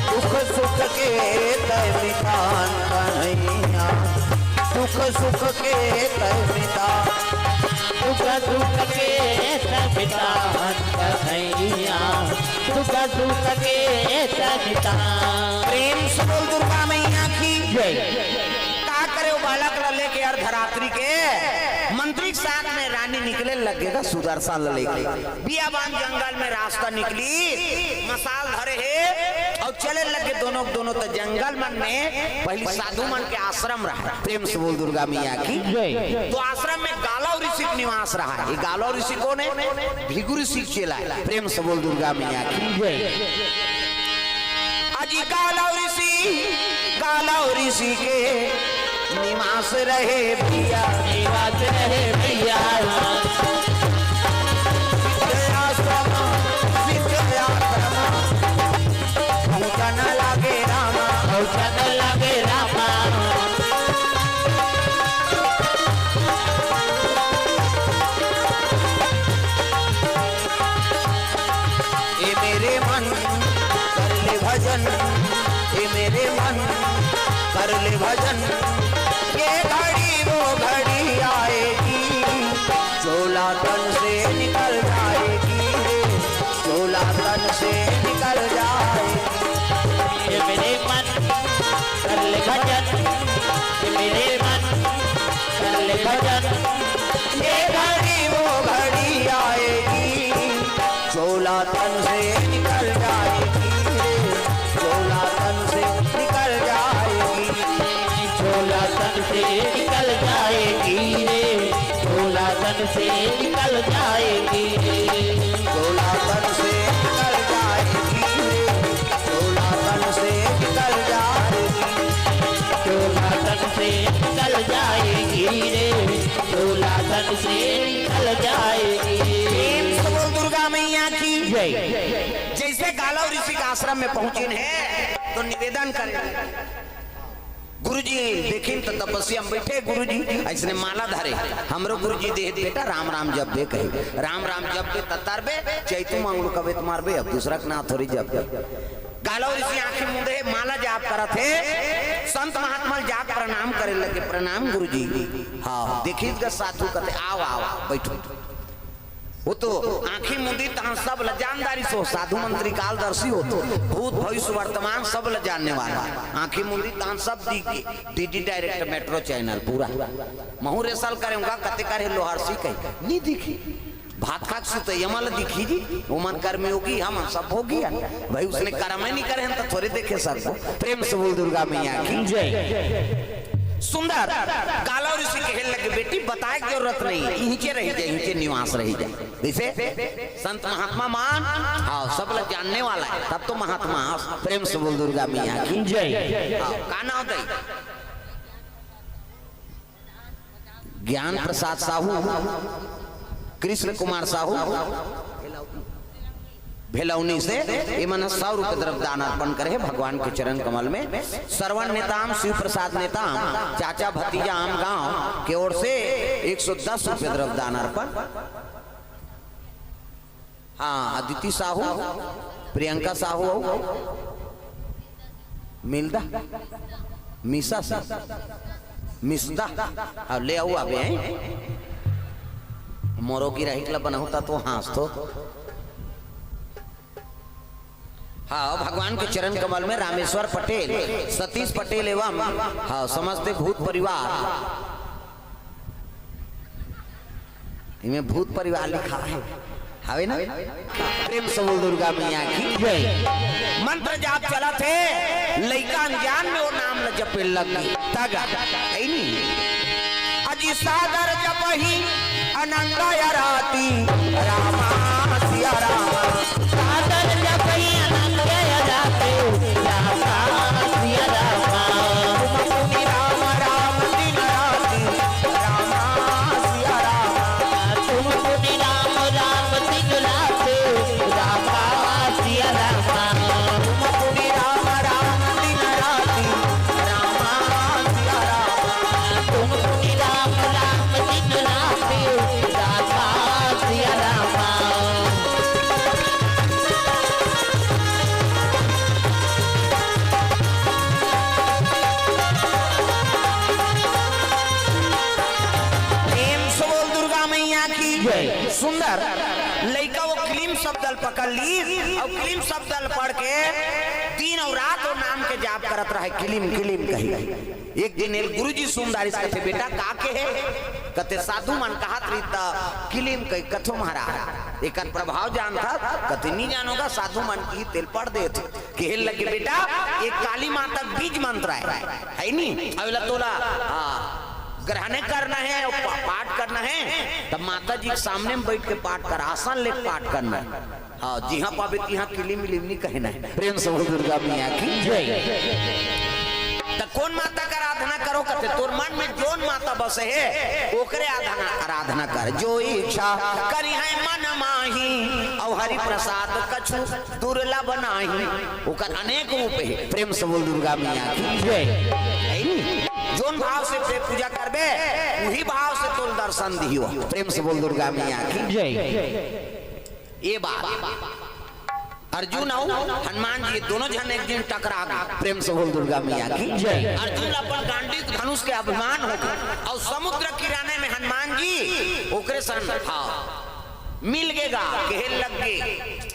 दुख सुख के तय मितान कन्हैया, दुख सुख के तय मितान। दुख सुख के तय मितान कन्हैया, दुख सुख के तय मितान। प्रेम से बोल दुर्गा मैया की जय। का करे वो बालक ला लेके अर्धरात्रि के मंत्री के साथ में रानी निकले लगे गा सुदर्शन ला लेके। बियाबान जंगल में रास्ता निकली, मसाल धरे हे अउ चले लगे दोनों, दोनों त जंगल मन में पहली साधु मन के आश्रम रहा। प्रेम से बोल दुर्गा मैया की जय। तो आश्रम में गालव ऋषि के निवास रहा। ये गालव ऋषि कौन है? भृगु ऋषि के चेला है। प्रेम से बोल दुर्गा मैया की जय। अजी गालव ऋषि, गालव ऋषि के निवास रहे भैया, निवास रहे भैया। सिद्ध आश्रम, सिद्ध आश्रम, पहुँचन लागे रामा, पहुँचन लागे रामा। ए मेरे मन कर ले भजन, ए मेरे मन कर ले भजन, ये घड़ी वो घड़ी आएगी, चोला तन से निकल जाएगी रे, चोला तन से निकल जाएगी। ए मेरे मन कर ले भजन, ए मेरे मन कर ले भजन, ये घड़ी वो घड़ी आएगी, चोला तन से निकल जाएगी रे, चोला तन से निकल जाएगी, चोला तन से निकल जाएगी रे, चोला तन से निकल जाएगी रे, चोला तन से निकल जाएगी रे, चोला तन से निकल जाएगी, चोला तन से निकल जाएगी रे, चोला तन से निकल जाएगी। प्रेम से बोल दुर्गा मैया की जय। जैसे गालव ऋषि के आश्रम में पहुंचिन हे तो निवेदन करे, गुरुजी देखिन तो तपस्या में बैठे, गुरुजी ऐसने माला धरे, हमरो गुरुजी दे बेटा राम राम जपबे कहे, राम राम जपबे ततारबे, चैतू मांगलू कबे त मारबे, अब दूसरा के नाम थोड़ी जपबे। गालव ऋषि आंखी मूंदे हे, माला जाप करत हे, संत महात्मा ल जाके प्रणाम करे लगे, प्रणाम गुरुजी। हाँ, देखिस गा साधु कथे, आओ, आओ, आओ, बैठो। वो तो आंखी मूंदी तहां सब ल जानदारी सो, साधु मंत्री कालदर्शी हो तो, भूत भविष्य वर्तमान सब ल जानने वाला। आंखी मूंदी तहां सब दिख गे, डीडी डायरेक्ट मेट्रो चैनल पूरा। महू रेसल करेंगा, कते करे लोहार सी कही, नहीं दिखी। भात खाक सुते यमल दिखी जी, ओमन कर्मयोगी, हमन सब भोगी हन। भाई, उसने कर्म नहीं करे हन, तो थोड़े देखे सकबो। प्रेम से बोल दुर्गा मैया की जय। सुंदर गालव ऋषि कहे लगे, बेटी, बताए के जरूरत नहीं, इहिंचे रही जाए, इहिंचे निवास रही जाए। जैसे संत महात्मा मान, हाँ, सब लोग जानने वाला है, तब तो महात्मा। प्रेम से बोल दुर्गा मैया की जय। हाँ, का नाम दई? ज्ञान प्रसाद साहू, कृष्ण कुमार साहू, भेलौनी से इमन सौ रुपये द्रव्य दान अर्पण करे हे भगवान के चरण कमल में। श्रवण नेताम, शिव प्रसाद नेताम, चाचा भतीजा आम गांव के ओर से एक सौ दस रुपये द्रव्य दान अर्पण। हाँ, अदिति साहू, प्रियंका साहू अउ मिलदा, मिसा से, मिसदा, अउ ले आऊ आबे हैं। मोरो गिराहिक ला बनाहूं त तो हाँस तो। हाँ, भगवान के चरण कमल में रामेश्वर पटेल, सतीश पटेल एवं, हाँ, समस्त भूत परिवार। इमे भूत परिवार लिखा है, हवे ना? प्रेम से बोल दुर्गा मैया की जय। मंत्र जाप चलत हे, लइका अनजान में वो नाम ल जपे लग गे। तगा, है नी? अजी सादर जपहि अनंग अराती, रामा सिया रामा। सादर जपहि अनंग अराती, रामा सिया रामा। तुम पुनि राम राम दिन राती, रामा सिया रामा। तुम पुनि राम राम दिन राती, रामा सिया रामा। तुम पुनि राम राम दिन राती, रामा सिया रामा। तुम पुनि राम राम दिन राती, रामा सिया रामा। प्रेम से बोल दुर्गा मैया की जय। सुंदर लइका वो क्लीम शब्द ल पकड़ ली अउ क्लीम शब्द ल पढ़ के दिन अउ रात वो नाम के जाप करत रहे, क्लीम क्लीम कही। एक दिन एक गुरुजी सुंदर इस कथे, "बेटा का के हे?" कथे, "साधु मन कहत रही त क्लीम कही कथो महाराज, एकर प्रभाव जानत?" कथे, "नहीं जानोगा, साधु मन की तेल पढ़ देत।" कहे लगे, "बेटा, एक काली माता के बीज मंत्र है, है नी? अउ एला तोला, आ, ग्रहण करना है अउ पा-, पाठ करना है, तब माता जी के सामने में बैठ के पाठ कर, आसन लेके पाठ करना है। हाँ, जिहाँ पाबे तिहाँ किलिम विलिम नहीं कहना है।" प्रेम से बोल दुर्गा मैया की जय। त कौन माता का आराधना करो कथे, तोर मन में जोन माता बसे हे, ओकरे आराधना, आराधना कर। जो इच्छा करी है मन माही, अउ हरि प्रसाद कछु दुर्लभ नाही। ओकर अनेक रूप हे। प्रेम से बोल दुर्गा मैया की जय। है नी? जोन भाव से ते पूजा करबे, उही भाव से तोल दर्शन दियो। प्रेम से बोल दुर्गा मैया की जय। ये बात अर्जुन अउ हनुमान जी दोनों झन एक दिन टकरा गे। प्रेम से बोल दुर्गा मैया की जय। अर्जुन ला अपन गांडीव धनुष के अभिमान हो गे अउ समुद्र किनारे में हनुमान जी ओकरे सन, हाँ, मिल गे गा, कहे लग गे,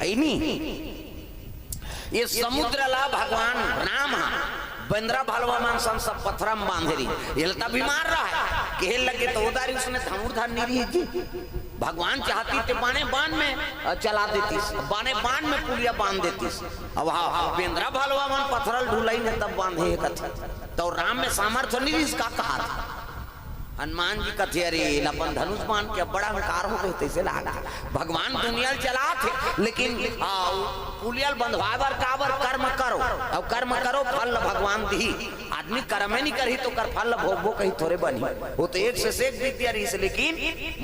"ऐ नी, ये समुद्र ला भगवान राम हा बेंदरा भलवा मन सन सब पथरा में बांधे रही, ये ला त बीमार रहा है।" कहे लगे, "त ओ दारी उसने धनुर्धर नहीं रही जी, भगवान चाहती ते बाने बान में, अ, चला देतीस, बाने बान में पुलिया बांध देतीस। अब हा, बेंदरा भलवा मन पथरा ल ढुलाई ने तब बांधे हे कथे। त राम में सामर्थ्य नहीं रहिस का कहा था?" हनुमान जी कथे, "अरे, एला अपन धनुष बाण के बड़ा अहंकार हो गे, तइसे लाग।" भगवान दुनिया ल चलात हे, लेकिन, आ, पुलिया ल बंधवाए बर काबर? कर्म करो, अउ कर्म करो, फल ल भगवान दिही। आदमी कर्मे नहीं करही, त ओकर फल ल भोगबो कहीं थोरे बनही। वो तो एक से एक विद्या रहिस, लेकिन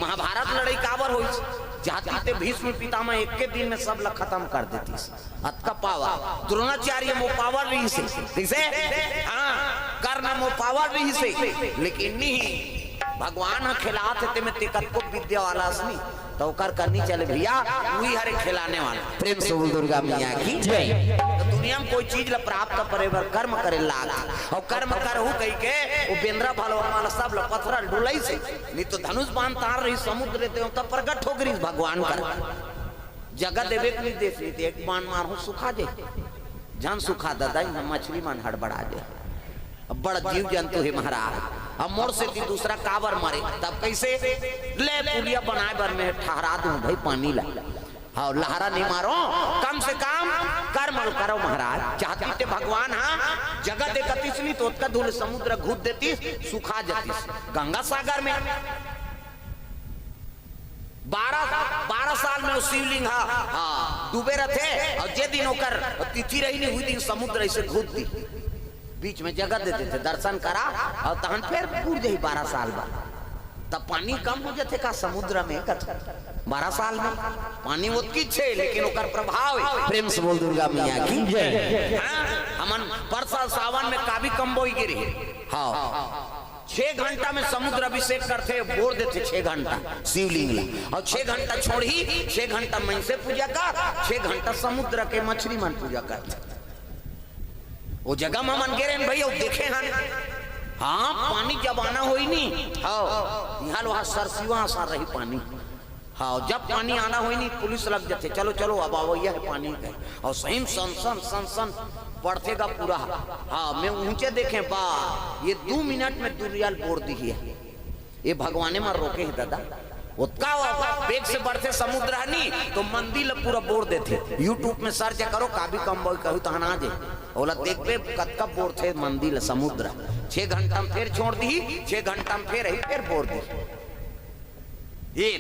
महाभारत लड़ाई काबर होइस? जाति ते भीष्म पितामह एक के दिन में सब ल खत्म कर देतीस। अतका पावर, द्रोणाचार्य मो पावर रहिस हे, ठीक से? हाँ, कर्ण मो पावर रहिस हे, लेकिन नहीं, भगवान ह खिलात हे, तेमे ते कतको विद्या वाला अस नहीं, त ओकर करनी चले भैया, उही हरे खिलाने वाला। प्रेम से बोल दुर्गा मैया की जय। त दुनिया में कोई चीज ला प्राप्त करे बर कर्म करे लाग, अउ कर्म करहू कहि के वो बेंदरा भलवा मन सब ला पथरा ल ढुलाइस हे, नहीं त धनुष बाण तार रही समुद्र देवता प्रगट हो गे रहिस भगवान कर। जगह देबे के नहीं देस, नहीं त एक बाण मारहूं, सुखा जाही। झन सुखा ददा, इहाँ मछली मन हड़बड़ा जाही। अब बड़ जीव जंतु हे महाराज, अब मोर सेती दूसरा काबर मरे, तब कइसे? ले पुलिया बनाए बर मैं ठहरा दूं भाई पानी ला। हाँ, लहरा नहीं मारो, कम से कम कर्म करो महाराज। चाहती ते भगवान हा जगह दे कतिस नहीं त ओतका दूर समुद्र घुद देतीस, सुखा जातीस गंगा सागर में। बारह, बारह साल में वो शिवलिंग हा, हाँ, डूबे रथे, अउ जे दिन ओकर तिथि रही नहीं, उही दिन समुद्र ऐसे घुद दी, बीच में जगह दे देते, दर्शन करा, अउ तहन फेर बूड़ जाही बारह साल बाद। तब पानी कम हो जाथे का समुद्र में? कत बारह साल में पानी ओतकीच हे, लेकिन ओकर प्रभाव हे। प्रेम से बोल दुर्गा मैया की जय। हाँ, हमन परसा सावन में कावी कमबोई गे रहे। हाँ, छह घंटा में समुद्र अभिषेक करथे, बोर देथे छह घंटा शिवलिंग ला, अउ छह घंटा छोड़ही, छह घंटा मइनसे पूजा कर, छह घंटा समुद्र के मछरी मन पूजा करथे। वो जगह म मन गे रहेन भई, अउ देखे हन, हाँ, पानी जब आना होही नी, हाँ, इहाँ लोहा सरसिवा असन रही पानी। हाँ, जब पानी आना होही नी, पुलिस लग जाथे, "चलो, चलो, अब आवइया हे पानी के।" अउ सही म सन, सन, सन, सन पड़थे गा पूरा। हाँ, मैं ऊंचे देखे, बा, ये दू मिनट में दुनिया ल बोर दिही हे। ये भगवाने म रोके हे दादा। ओतका बेग से बढ़थे समुद्र ह नी, तो मंदिर ल पूरा बोर देथे। YouTube में search करो, काबी कम बोई कहू तहन आ जाही। ओला देखबे, कतका बोरथे मंदिर ल समुद्र। छह घंटा में फेर छोड़ दिही, छह घंटा में फेर ही, फेर बोर दिही। ये,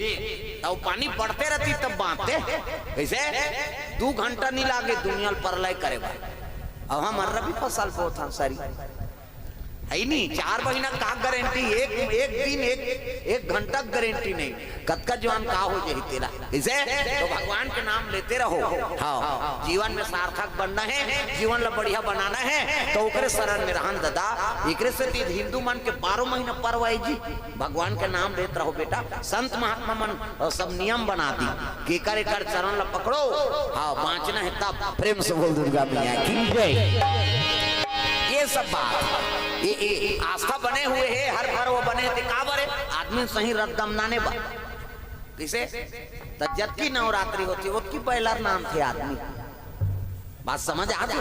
तब पानी बढ़ते रहती तब बांधते। कइसे? दू घंटा नी लागे दुनिया ल प्रलय करे बर। अब हमर रबी फसल बोथन सरी। हइ नी, चार महीना का गारंटी, एक, एक दिन, एक, एक घंटा गारंटी नहीं। कतका जुवान का हो जाही तेला। कइसे? तो भगवान के नाम लेते रहो। हाँ, जीवन में सार्थक बनना हे, जीवन ला बढ़िया बनाना हे, तो ओकरे शरण में रहन दादा। एकरे सेती हिंदू मन के बारह महीना पर्व आय जी। भगवान के नाम लेत रहो बेटा। संत महात्मा मन, अ, सब नियम बना दी कि एकर, एकर चरण ला पकड़ो, हाँ, बांचना हे तब। प्रेम से बोल दुर्गा मैया की जय। ये सब बात, ये, ये आस्था बने हुए हे, हर पर्व बने हे, ते काबर हे? आदमी सही रद्दम नाने बा। कइसे? त जतकी नवरात्रि होथे, ओतकी बइला ल नानथे आदमी। बात समझ आथे?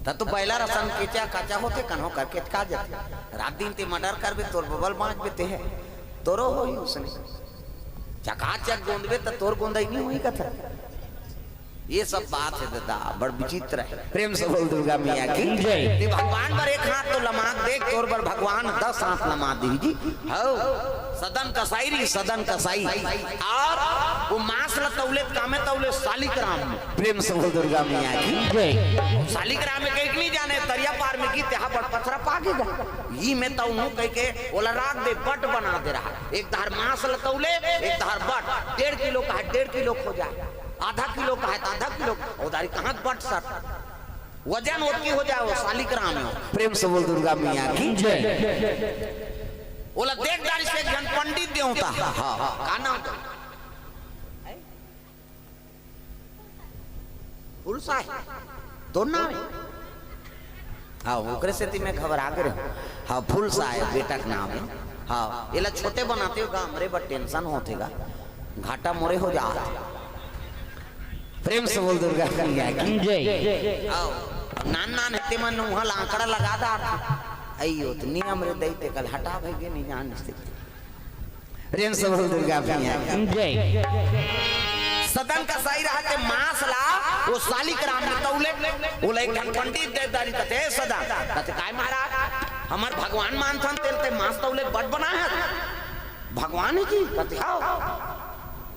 त तो बइला रसन केचा काचा होथे, कन्हो करके का जाथे। रात दिन ते murder करबे, तोर बबल बांचबे ते हे। तोरो होही उसने। चकाचक गोंदबे त तोर गोंदई नी होही कथा। ये सब बात हे दादा, बड़ विचित्र हे। प्रेम से बोल दुर्गा मैया की जय। ते भगवान बर एक हाथ तो लमा के देख, तोर बर भगवान दस हाथ लमा दिही जी। हव, सदन कसाई रही, सदन कसाई। अउ वो मांस ल तौले, कामे तौले, सालिक राम में। प्रेम से बोल दुर्गा मैया की जय। सालिक राम में कहिके नी जाने, तरिया पार में गिस, तेहा बड़ पथरा पा गे गा। ई में तौलहूं कहिके ओला राख दे, बट बना दे रहा। एक धार मांस ल तौले, एक धार बट, डेढ़ किलो का हे, डेढ़ किलो हो जाय। आधा किलो का हे त आधा किलो, ओ दारी कहाँ बट सट। वजन ओतकी हो जाय, वो सालिक राम हे। प्रेम से बोल दुर्गा मैया की जय। ओला देख दारी से एक झन पंडित देवता। हाँ, हाँ, का नाम? फूल साहेब, तोर नाम हे? हाँ, ओकरे सेती मैं घबरा गे रहेंव। हाँ, फूल साहेब बेटा के नाम हे। हाँ, एला छोटे बनाते हो गा, हमरे बर tension होथे गा, घाटा मोरे हो जात। प्रेम से बोल दुर्गा मैया की जय। हाँ, अब नान नान हे ते मन उहाँ ला आंकड़ा लगा डारथे। अइयो, त नियम रे दई ते कल हटा भई गे, नी जान स्थिति। प्रेम से बोल दुर्गा मैया की जय। सदन कसाई रहा ते मांस ला, वो सालिक राम में तौले, ओला एक झन पंडित दे दारी कथे, "सदन।" कथे, "काय महाराज, हमर भगवान मानथन तेला ते मांस तौले बट बनाय हस?" "भगवान हे जी?" कथे, "हव।"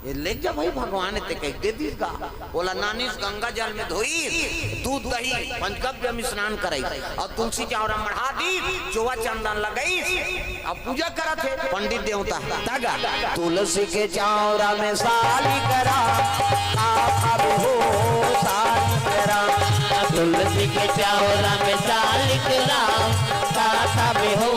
"ये लेग जा भई, भगवान हे ते कहिके दे दिस गा।" ओला नानिस, गंगा जल में धोइस, दूध दही पंचगव्य में स्नान कराइस अउ तुलसी चावरा मढ़ा दिस, चोवा चंदन लगाइस, अब पूजा करत हे पंडित देवता। तगा तुलसी के चावरा में सालिक राम, का खाबे हो सालिक राम। तुलसी के चावरा में सालिक राम, का खाबे हो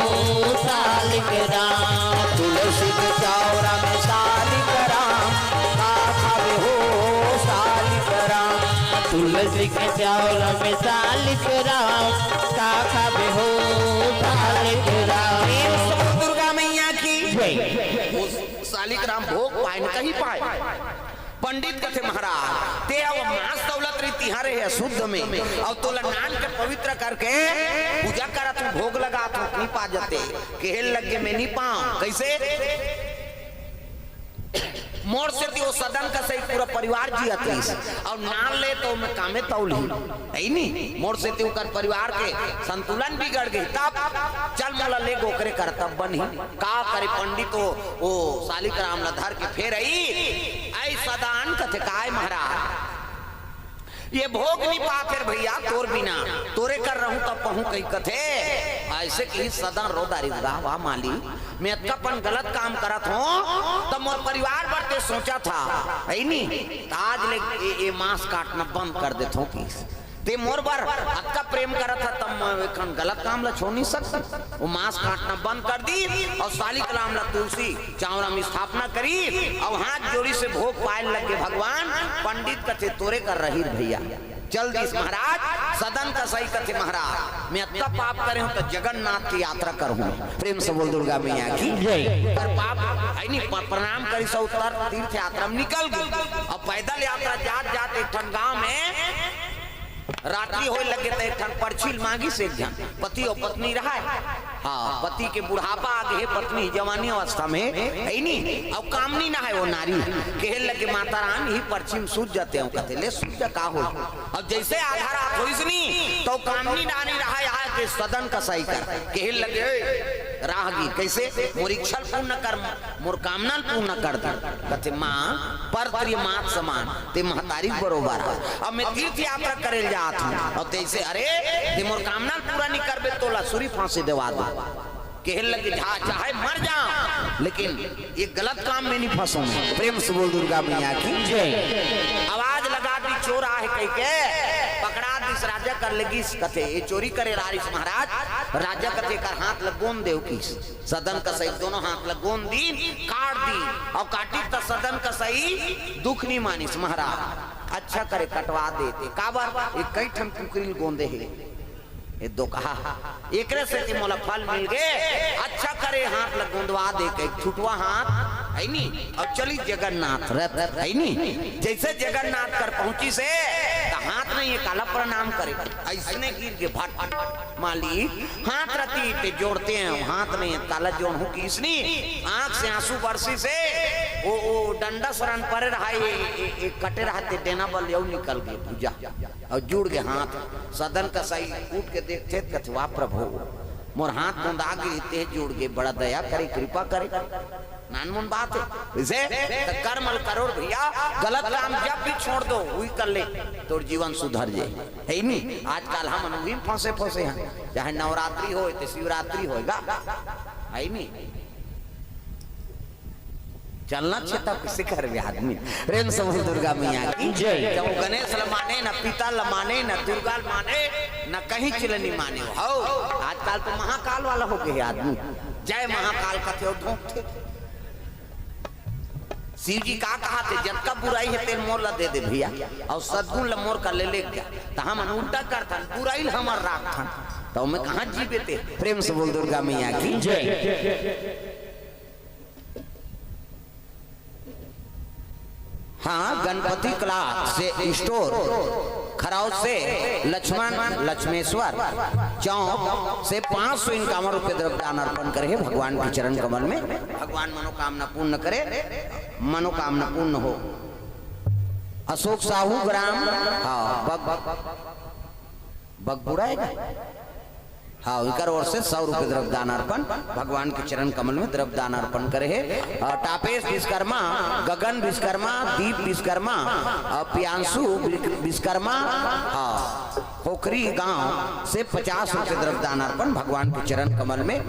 सालिक राम। तुलसी के चावरा में सालिक राम, का खाबे हो सालिक राम। तुलसी के चावरा में सालिक राम, का खाबे हो सालिक राम। प्रेम से बोल दुर्गा मैया की जय। वो सालिक राम भोग पाय न कहीं पाय। पंडित कथे, "महाराज, ते अब मांस तौलत रही तिहां रहे अशुद्ध में, अउ तोला नान के पवित्र करके पूजा करत हूं, भोग लगात हूं, नी पा जते।" केहे लगे, "मैं नी पांव।" कइसे? मोर सेती वो सदन कसाई पूरा परिवार जियत रहिस, अउ नान ले तो मैं कामे तौलही, हइ नी? मोर सेती ओकर परिवार के संतुलन बिगड़ गे, तब चल मोला ले ओकरे कर तब बनही। का करे पंडित, वो, वो सालिक राम ला धर के फेर आई, आई सदन कथे, "काय महाराज, ये भोग नी पात हे भइया तोर बिना, तोरे कर रहूं तब पहूं कहि कथे।" अइसे कहिस सदन रो दारिस गा, "वाह माली, मैं अतका पन गलत काम करत हों, तब मोर परिवार बर ते सोचत हस, हइ नी? त आज ले ए, ए मांस काटना बंद कर देत हों," कहिस। ते मोर बर अतका प्रेम करत ह, तब मैं एखन गलत काम ला छोड़ नहीं सकता। वो मांस काटना बंद कर दी और सालिक राम ला तुलसी चांवरा में स्थापना करी और हाथ जोड़ी से भोग पाए लग गे भगवान। पंडित कथे, "तोरे कर रही भैया।" चल दिस महाराज। सदन कसाई कथे, "महाराज, मैं अतका पाप करे हूँ तो जगन्नाथ की यात्रा करूँ।" प्रेम से बोल दुर्गा मैया की जय। पर पाप है नहीं, पर प्रणाम करी से उत्तर तीर्थ यात्रा में निकल गई। अब पैदल यात्रा जात जात एक ठन गांव में रात्रि होए लगे त एक ठन परछी ल मांगिस एक झन, पति और पत्नी रहाय। हाँ, पति के बुढ़ापा आ गे, पत्नी जवानी अवस्था में है नी, अउ कामनी ना है वो नारी। कहे लगे, "माता राम, ही परछी में सूत जाते हो।" कथे, "ले सूत जा, का हो।" अब जैसे आधा रात होइस नी, तो कामनी नारी रहाय, आके सदन कसाई कर कहे लगे, "ए, राहगीर, कैसे मोर इच्छा ल पूर्ण कर, मोर कामना ल पूर्ण कर दे।" कथे, "माँ, पर प्रिय मात समान, ते महतारी के बरोबर हस। अब मैं तीर्थ यात्रा करे ल जात हूँ, और तैसे, अरे, ते मोर कामना ल पूरा नहीं करबे, तोला सूली फांसी देवा दो।" कहे लगे, "जा, चाहे मर जा, लेकिन ये गलत काम में नहीं फंसूं।" प्रेम से बोल दुर्गा मैया की जय। आवाज लगा दी, "चोर आहे," कह के पकड़ा दिस। राजा कर लगिस, कथे, "ये चोरी करे ला रिस महाराज।" राजा कथे, "कर हाथ ल गोंद देव" किस। सदन कसाई दोनों हाथ ल गोंद दीन, काट दीन। अउ काटिस त सदन कसाई दुख नहीं मानिस, "महाराज, अच्छा करे कटवा देते।" काबर? ये कई ठन कुकरी ल गोंदे हे, ये दो कहा, एकरे सेती मोला फल मिल गे। अच्छा करे हाथ ल गोंदवा दे के, छुटवा हाथ है नी, अउ चली जगन्नाथ रथ है नी। जैसे जगन्नाथ कर पहुंचिस हे, त हाथ नहीं हे, काला प्रणाम करे, अइसने गिर गे भट। मालिक, हाथ रखी ते जोड़ते हैं, हाथ नहीं है, काला जोड़ हूँ किसनी, आंख से आंसू बरसिस हे, वो, वो डंडा सरन परे रहा, ये, ये, ये कटे रहा ते डेना बल यऊ निकल गए भुजा, और जुड़ गए हाथ। सदन कसाई उठ के देखते त कथे, "वाह प्रभु, मोर हाथ गोंदा गे ते जुड़ गए, बड़ा दया करे, कृपा करे।" नानमुन बात है। इसे त कर्म ल करो रे भैया, गलत काम जब भी छोड़ दो, वही कर ले, तोर जीवन सुधर जाए। है ही नहीं, आजकल हम उही में फंसे फंसे हैं, चाहे नवरात्रि होए, ते शिवरात्रि होएगा, है ही नहीं। चलना छे तब किसे करबे आदमी। प्रेम से बोल दुर्गा मैया की जय। जब वो गणेश ल माने, न पिता ल माने, न दुर्गा ल माने, न कहीं चिल नहीं माने हो। आजकल तो महाकाल वाला हो गए आदमी। जय महाकाल कथे हो, ढोंकथे। शिव जी का कहा थे, "जतका बुराई है तेन मोर ला दे दे भैया, और सद्गुण ला मोर कर ले लेके जा।" त हमन उल्टा करथन, बुराई ला हमर राखथन, त ओमे कहाँ जीबे ते? प्रेम से बोल दुर्गा मैया की जय। हाँ, गणपति क्लॉथ से स्टोर खरौद से लक्ष्मण लक्ष्मेश्वर चौक से पाँच सौ इक्यावन रुपये द्रव्य दान अर्पण करे हे भगवान के चरण कमल में। भगवान मनोकामना पूर्ण करे, मनोकामना पूर्ण हो। अशोक साहू ग्राम, हाँ, बग, बग, बगबुड़ा है क्या? हाँ, इकर ओर से सौ रुपये द्रव्य दान अर्पण, भगवान के चरण कमल में द्रव्य दान अर्पण करे हे। अ, टापेश विश्वकर्मा, गगन विश्वकर्मा, दीप विश्वकर्मा, अ, प्रियांशु विक-, विश्वकर्मा, हाँ, खोखरी गांव से पचास रुपये द्रव्य दान अर्पण भगवान के चरण कमल में।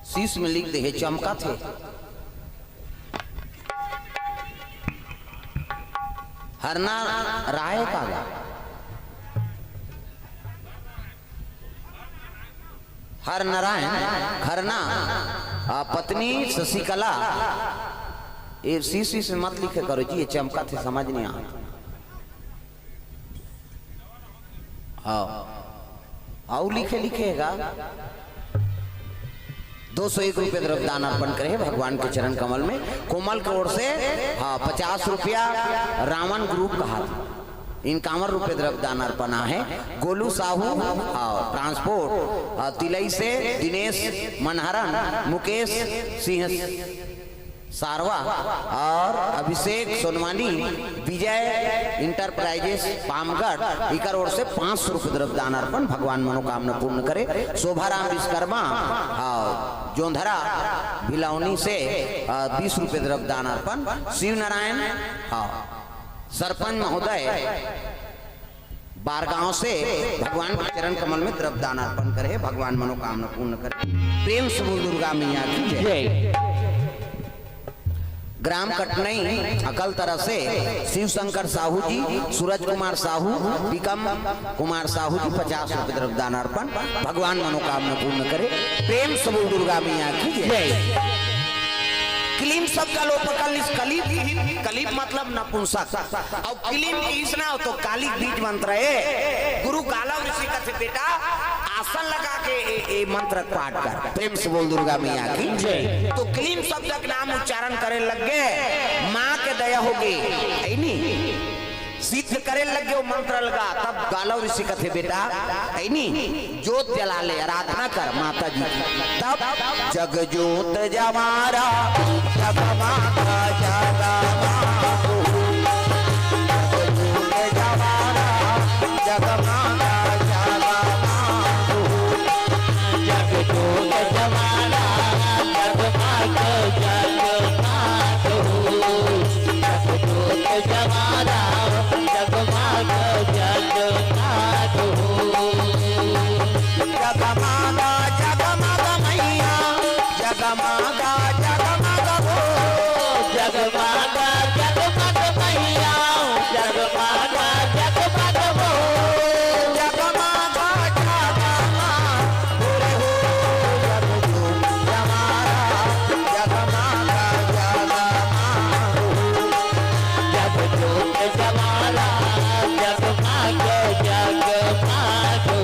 शीश में लिख दे हे, चमकत हे। हरना राय का गा? हर नारायण, खरना, आ, पत्नी शशिकला। ये शीश, शीश में मत लिखे करो जी, ये चमकत हे, समझ नहीं आता। हाँ, अउ लिखे लिखेगा। दो सौ एक रुपये द्रव्य दान अर्पण करे हे भगवान के चरण कमल में। कोमल के ओर से, हाँ, पचास रुपया रावण ग्रुप कहा था, इक्यावन रुपये द्रव्य दान अर्पण आहे। गोलू साहू, हाँ, ट्रांसपोर्ट, हाँ, तिलई से दिनेश मनहरन, मुकेश सिंह सारवा और अभिषेक सोनवानी, विजय इंटरप्राइजेस पामगढ़, इकर ओर से पाँच सौ रुपये द्रव्य दान अर्पण, भगवान मनोकामना पूर्ण करे। शोभाराम विश्वकर्मा, हाँ, जोंधरा भिलौनी से, आ, बीस रुपये द्रव्य दान अर्पण। शिव नारायण, हाँ, सरपंच महोदय, बारगांव से भगवान के चरण कमल में द्रव्य दान अर्पण करे, भगवान मनोकामना पूर्ण करे। प्रेम से बोल दुर्गा मैया की जय। जय। ग्राम कटनई अकलतरा से शिव शंकर साहू जी, सूरज कुमार साहू, टिकम कुमार साहू जी, पचास रुपये द्रव्य दान अर्पण। भगवान मनोकामना पूर्ण करे। प्रेम से बोल दुर्गा मैया की जय। जय। क्लीम शब्द का लोप कर लिस, कलीब, कलीब मतलब नपुंसक। अब क्लीम किहिस ना तो काली बीज मंत्र है। गुरु गालव ऋषि कथे, "बेटा, आसन लगा के ए, ए मंत्र पाठ कर।" प्रेम से बोल दुर्गा मैया की जय। तो क्लीम शब्द के नाम उच्चारण करे लग गे, माँ के दया होगे, है नी? सिद्ध करे लग गे वो मंत्र लगा, तब गालव ऋषि कथे, "बेटा, है नी? जोत जला ले, आराधना कर माता जी की।" तब जग जोत जमारा, जगमाता जगमाता। जग जोत जमारा, जगमाता जगमाता। जग जोत जमारा, जगमाता जगमाता। जग जोत जमारा, जगमाता जगमाता। जगमाता जगमाता मैया, जगमाता जगमाता हो। जगमाता जगमाता मैया, जगमाता जगमाता हो। जगमाता जगमाता हो रे हो। जग जोत जमारा, जगमाता जगमाता हो। जग जोत जमारा, जगमाता जगमाता हो।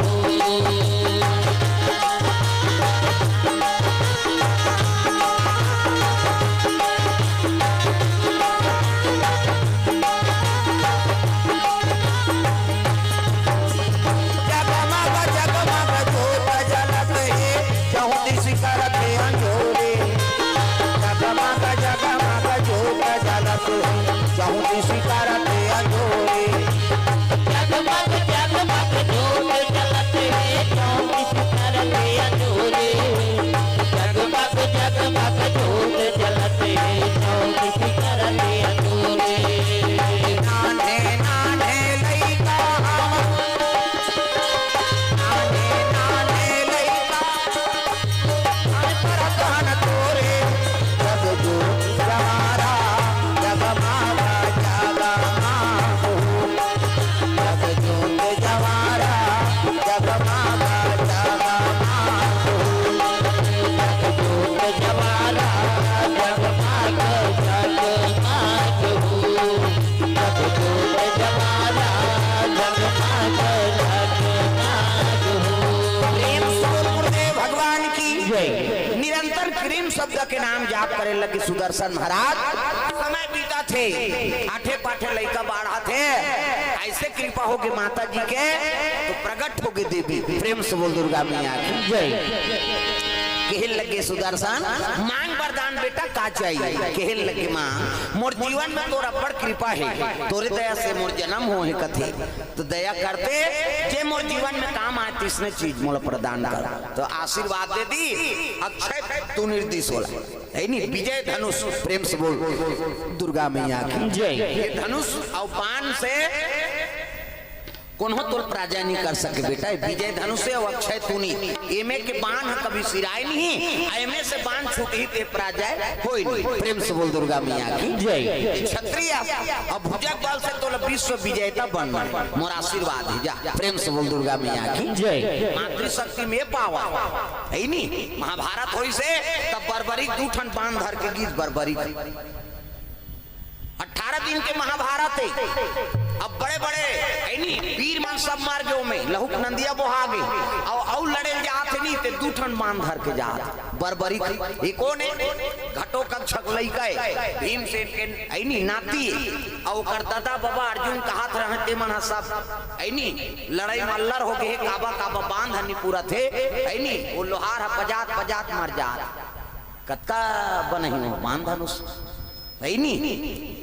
जगमग जगमग जोत जलत हे, चहुदिस करत हे अंजोरे। जगमग जगमग जोत जलत हे, चहुदिस करत हे अंजोरे। जगमग जगमग जोत जलत हे, चहुदिस करत हे अंजोरे। जगमग जगमग जोत जलत हे, चहुदिस करत हे अंजोरे। नान्हे नान्हे लइका हवय, नान्हे नान्हे लइका, अनपढ़ कहन तोरे, जग जोत जमारा, जगमाता जगमाता हो। जग जोत जमारा, जगमाता जगमाता हो। जग जोत जमारा, जगमाता जगमाता हो। जग जोत जमारा, जगमाता जगमाता हो। प्रेम से बोल गुरुदेव भगवान की जय। निरंतर क्लीम शब्द के नाम जाप करे लगे सुदर्शन महाराज। समय बीतत हे, आठे पाठे लइका बाढ़त हे, अइसे कृपा होगे माता जी के, तो प्रगट होगे देवी। प्रेम से बोल दुर्गा मैया की जय। कहे लगे सुदर्शन, "मांग वरदान बेटा, का चाहिए?" कहे लगे, "माँ, मोर जीवन में तोर अब्बड़ कृपा हे, तोरे दया से मोर जन्म होहे," कथे। तो दया करते, "जे मोर जीवन में काम आए, तइसने चीज मोला प्रदान कर।" तो आशीर्वाद दे दिस, अक्षय तूणीर दिस ओला। हे नी, विजय धनुष, प्रेम से बोल दुर्गा मैया की जय। ये धनुष अउ बाण से कोनो तोर पराजय नइ कर सके बेटा, ये विजय धनुष हे अउ अक्षय तूणीर, एमे के बाण ह कभी सिराय नहीं, अउ एमे से बाण छूटही ते पराजय होय नहीं। प्रेम से बोल दुर्गा मैया की जय। क्षत्रिय अउ भुजग बल से तोला विश्व विजेता बनना हे, मोर आशीर्वाद हे जा। प्रेम से बोल दुर्गा मैया की जय। मातृशक्ति में पावा। हे नी, महाभारत होइस हे, तब बर्बरीक दू ठन बाण धर के गिस बर्बरीक। अठारह दिन के महाभारत हे। अब बड़े-बड़े, हे नी, वीर मन सब मर गे ओमे, लहू के नंदिया बोहा गे। अउ, अउ लड़े ल जात हे नी, ते दू ठन बाण धर के जात। बर्बरीक, ये कोन हे? घटोत्कच के लइका हे, भीमसेन के, हे नी, नाती हे। अउ ओकर ददा बबा अर्जुन कहत रहे, ते मन ह सब, हे नी, लड़ाई म अल्लर हो गे हे, काबर काबर बांध ह नि पूरत हे, हे नी, वो लोहार ह पजात पजात मर जात। कतका बनही वो बांध धनुष, हे नी,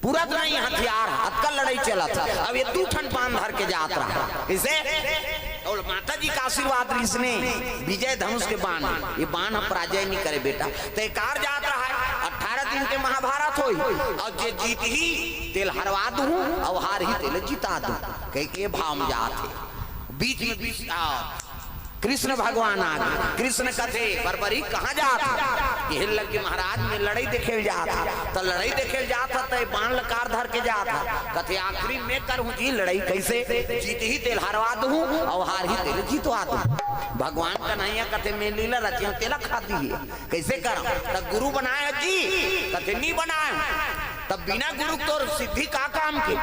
पूरत नहीं हथियार ह, अतका लड़ाई चलत हे। अब ये दू ठन बांध धर के जात रहा, कइसे? अउ माता जी के आशीर्वाद रिहिस ने, विजय धनुष के बाण, ये बाण ह पराजय नइ करे बेटा। ते कार जात रहा हे, अठारह दिन के महाभारत होही, अउ जे जीतही तेला हरवा दूं, अउ हारही तेला जिता दूं, कहिके ये भाव म जात हे। बीच में बीच, आ, कृष्ण भगवान आगे। कृष्ण कथे, "बरबरी कहाँ जात हस?" कहे लगे, "महाराज, मैं लड़ई देखे ल जात हँव।" "त लड़ई देखे ल जात हस, त ए बाण ल काबर धर के जात हस?" कथे, "आखिरी मैं करहूँ जी लड़ई, कइसे जीतही तेला हरवा दूँ अउ हारही तेला जीतवा दूँ।" भगवान कन्हैया कथे, "मैं लीला रचे हँव, तेला खा दिही, कइसे करँव?" "त गुरु बनाए हस जी?" कथे, "नइ बनाए हँव।" "त बिना गुरु के तोर सिद्धि का काम के?"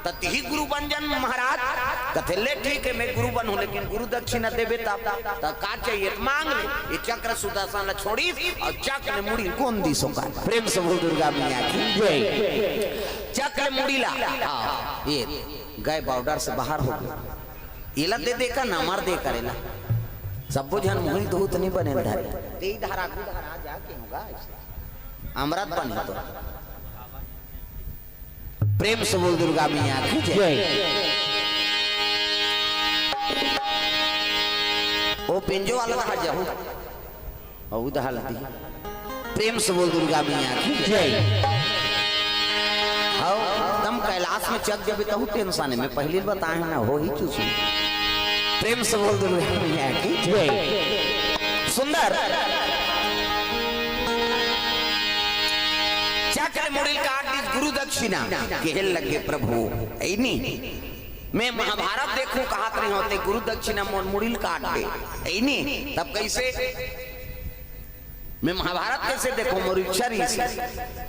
"त तिही गुरु बन जा न महाराज।" कथे, "ले ठीक हे, मैं गुरु बनहूँ, लेकिन गुरु दक्षिणा देबे तब।" "त का चाहिए त मांग ले।" ए चक्र सुदर्शन ला छोड़िस अउ चक्र ले मुड़ी ल गोंद दिस ओकर। प्रेम से बोल दुर्गा मैया की जय। चक्र ले मुड़ी ला, हाँ, ए गए, बॉर्डर से बाहर हो गे। एला दे दे का, नमर दे करेला। सब्बो झन मुही दूत नइ बने धरे। तेही धरा, आगू धरा जाके होगा ऐसे। अमरत बनी तो। प्रेम से बोल दुर्गा मैया की जय। जय। ओ पेंजो वाला कहा जाहू। अउ दहा लदी। प्रेम से बोल दुर्गा मैया की जय। हव, तम कैलाश में चघ जबे तहू टेंशन में, पहिली बताए हँव ना, होही चूसू। प्रेम से बोल दुर्गा मैया की जय। सुंदर। चक्र मुड़ी ल काट दिस गुरु दक्षिणा, कहे लगे, "प्रभु, अइनी मैं महाभारत देखहूँ कहत रहेंव, ते गुरु दक्षिणा मोर मुड़ी ल काट दे।" अइनी, तब कइसे? "मैं महाभारत कइसे देखहूँ, मोर इच्छा रहिस।"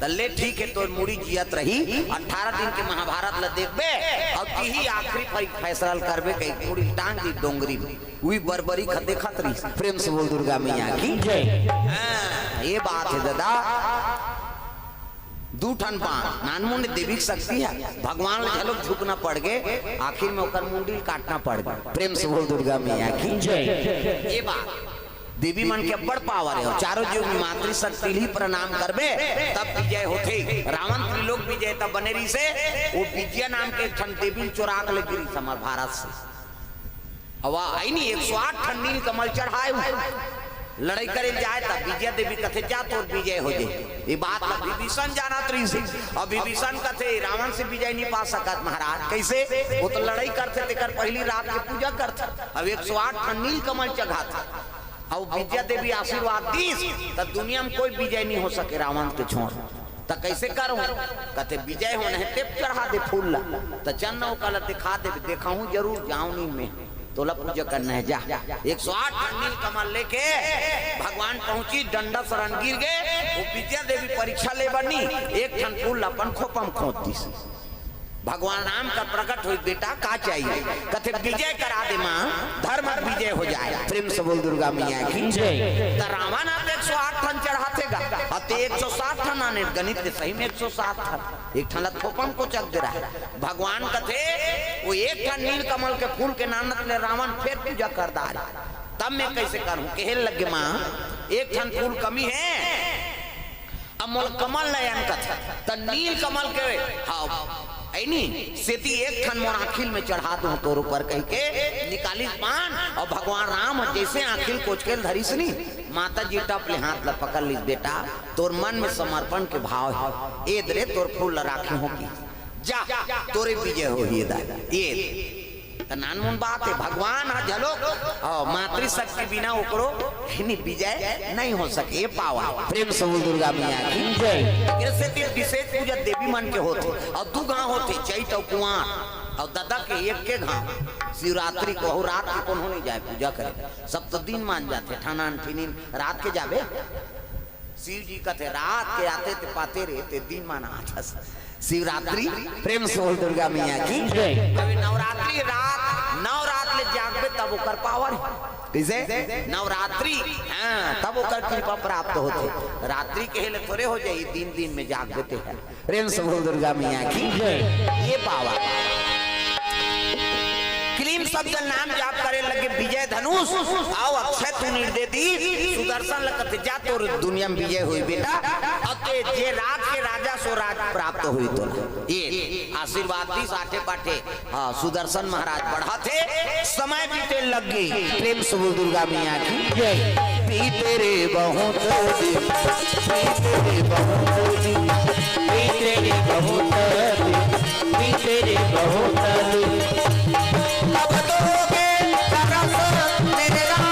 "त ले ठीक हे, तोर मुड़ी जियत रही, अठारह दिन के महाभारत ल देखबे, अउ तिही आखिरी फै-, फैसला ल करबे," कहि मुड़ी ल टांग दिस डोंगरी में। उही बरबरी ख-, देखत रहिस। प्रेम से बोल दुर्गा मैया की जय। हाँ, ए बात हे दादा। दू ठन बाण, नानमुन देवी के शक्ति हे, भगवान ल घलो झुकना पड़ गे, आखिर में ओकर मुंडी ल काटना पड़ गे। प्रेम से बोल दुर्गा मैया की जय। ए बात, देवी मन के अब्बड़ पावर हे, अउ चारों जुग में मातृशक्ति ल ही प्रणाम करबे, तब विजय होथे। रावण त्रिलोक विजय तब बने रहिसे, ओ विजया नाम के एक ठन देवी ल चोरा के ले गिरिस हमर भारत से। अउ अइनी एक सौ आठ ठन नील कमल चढ़ाए हूँ। लड़ई करे ल जाए त विजया देवी कथे, "जा, तोर विजय हो जाही।" ए बात ल विभीषण जानत रहिसे। अउ विभीषण कथे, "रावण से विजय नइ पा सकत महाराज।" कइसे? ओ तो लड़ई करथे, तेकर पहिली रात के पूजा करथे। अउ एक सौ आठ ठन नील कमल चघाथे। अउ विजया देवी आशीर्वाद दिस, त दुनिया में कोई विजय नइ हो सके रावण के छोड़। त कइसे करहूँ? कथे, "विजय होना हे, तें चढ़ा दे फूल ला।" त चल न ओकर ला देखा देबे, देखहूँ जरूर, जाँव नइ मैं, तोला पूजा करना हे, जा। एक सौ आठ ठन नील कमल लेके भगवान पहुँचिस, डंडा सरन गिर गे, ओ विजया देवी परीक्षा ले बर नी, एक ठन फूल ला अपन खोपा म खोंच दिस। भगवान राम कर प्रकट होइस, "बेटा, का चाहिए?" कथे, "विजय करा दे माँ, धर्म कर विजय हो जाए।" प्रेम से बोल दुर्गा मैया की जय। त रावण ह तो एक सौ आठ ठन चढ़ाथे गा, अउ तें एक सौ सात ठन आने, गणित के सही में एक सौ सात ठन, एक ठन ला खोपा म कोचक दे रहा हे। भगवान कथे, "ओ एक ठन नील कमल के फूल के नानत ले रावण फेर पूजा कर डारे, तब मैं कइसे करहूँ?" कहे लगे, "माँ, एक ठन फूल कमी हे।" अब मोला कमल नयन कथे, त नील कमल के, हाँ, अइनी, सेती एक ठन मोर आँखी में चढ़ा दूँ तोर ऊपर कहिके निकालिस बाण, अउ भगवान राम जइसे आँखी कोचके ल धरिस नी, माता जी टप ले हाथ ला पकड़ लिस, "बेटा, तोर मन में समर्पण के भाव हे, ए दे रे तोर फूल ला राखे हों कि जा, तोरे विजय होही ए दाई, ए।" त नानमुन बात हे, भगवान ह घलो, अउ मातृशक्ति बिना ओकरो, यानी विजय नइ हो सके, ए पावन। प्रेम से बोल दुर्गा मैया की जय। एकरे सेती विशेष पूजा देवी मन के होथे, अउ दू घांव होथे, चइत अउ कुंवार, अउ ददा के एके घांव, शिवरात्रि के, अउ रात के कोनो नइ जाय पूजा करे, सब तो दिन मान जाथे, ठनान ठिनिन, रात के जाबे। शिव जी कथे, "रात के आते ते पाते रे, ते दिन मान आ जास।" शिवरात्रि, प्रेम से बोल दुर्गा मैया की जय। अभी नवरात्रि रात, नौ रात ले जागबे तब ओकर पावर हे। कइसे? नवरात्रि, हाँ, तब ओकर कृपा प्राप्त होथे। रात्रि कहे ले थोरे हो जाही, दिन दिन में जागबे तेहर। प्रेम से बोल दुर्गा मैया की जय। ए पावन। क्लीं शब्द नाम जाप करे लगे, विजय धनुष अउ अक्षय तूण ल दे दिस, सुदर्शन ल कथे, "जा, तोर दुनिया में विजय होही बेटा, अउ तें जे राज के राजा, सो राज प्राप्त होही तोला।" ए आशीर्वाद दिस आठे पाठे। हाँ, सुदर्शन महाराज बढ़त हे, समय बीते लग गे। प्रेम से बोल दुर्गा मैया की जय। बीते रे बहुत दिन, बीते रे बहुत दिन, बीते रे बहुत दिन, बीते रे बहुत दिन। अब तो हो गे तरस मेरे राम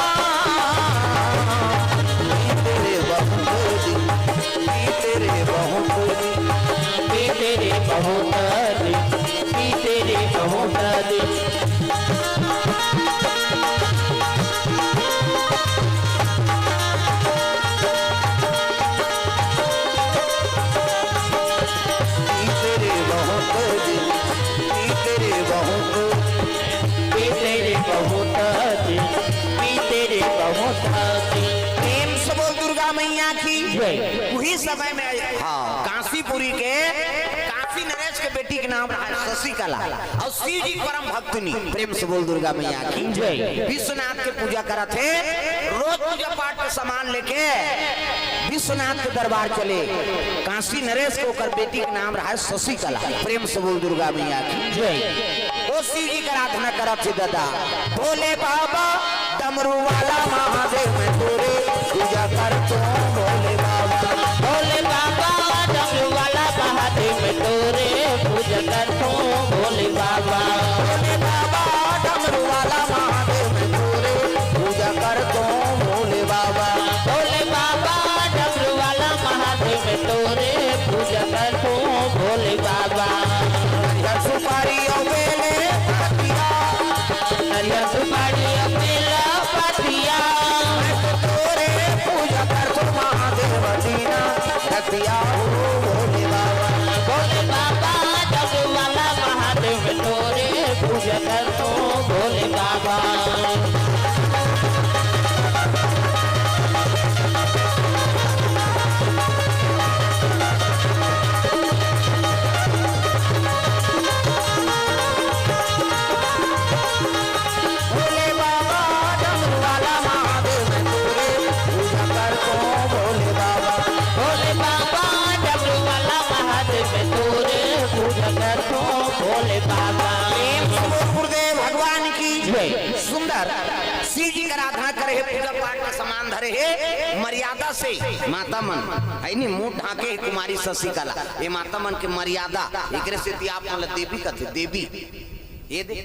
समय में, हाँ, कांसीपुरी के, कांसी नरेश के बेटी के नाम रहा शशिकला, और शिव जी परम भक्तनी। प्रेम से बोल दुर्गा मैया की जय। विश्वनाथ के पूजा करत हे, रोज पूजा पाठ के सामान लेके विश्वनाथ के दरबार चले। कांसी नरेश के ओकर बेटी के नाम रहा शशिकला। प्रेम से बोल दुर्गा मैया की जय। ओ शिव जी के आराधना करत हे दादा। भोले बाबा डमरू वाला महादेव मैं तोरे पूजा करतो हूँ भोले बाबा। भोले बाबा डमरू वाला महादेव मैं तोरे पूजा करतो हूँ भोले बाबा। भोले बाबा डमरू वाला महादेव मैं तोरे पूजा करतो हूँ भोले बाबा। भोले बाबा डमरू वाला महादेव मैं तोरे पूजा करतो हूँ भोले बाबा। नरियर सुपारी और बेले पतिया। नरियर सुपारी और बेला पतिया। मैं तो तोरे पूजा करतो महादेव दीना रतिया हो भोले बाबा। भोले बाबा डमरू वाला महादेव तोरे पूजा करतो भोले बाबा। भोले बाबा डमरू वाला महादेव मैं तोरे पूजा करतो हूँ भोले बाबा। भोले बाबा डमरू वाला महादेव मैं तोरे पूजा करतो हूँ भोले बाबा। प्रेम से बोल गुरुदेव भगवान की जय। सुंदर शिव जी का आराधना करे हे, पूजा पाठ का सामान धरे हे, मर्यादा से माता मन है नी मुंह ढांके हे कुमारी शशिकला। ये माता मन के मर्यादा, एकरे सेती आप मन ला देवी कथे, देवी। ये दे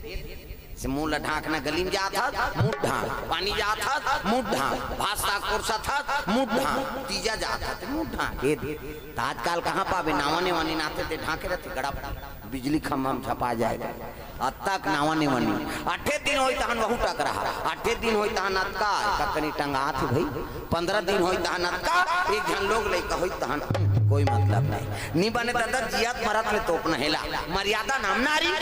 से मुंह ला ढांकना, गली में जात हस, मुंह ढांक, पानी जात हस, मुंह ढांक, भात साग परोसत हस, मुंह ढांक, तीजा जात हस, मुंह ढांक, ये दे। त आजकल कहाँ पाबे, नावा नेवा नी नाते ते ढांके रहते, गड़ा बिजली खंभा में झपा जाएगा। अतक नावा नेवा नी। आठे दिन होई तहन वहू टकराहा, आठे दिन होई तहन अतका, ककनी टंगात हे भाई। पंद्रह दिन होई तहन अतका, एक झन लोग लइका होई तहन, कोई मतलब नहीं। नी बने दादा, जियत मरत में तोपना हेला। मर्यादा नाम नारी।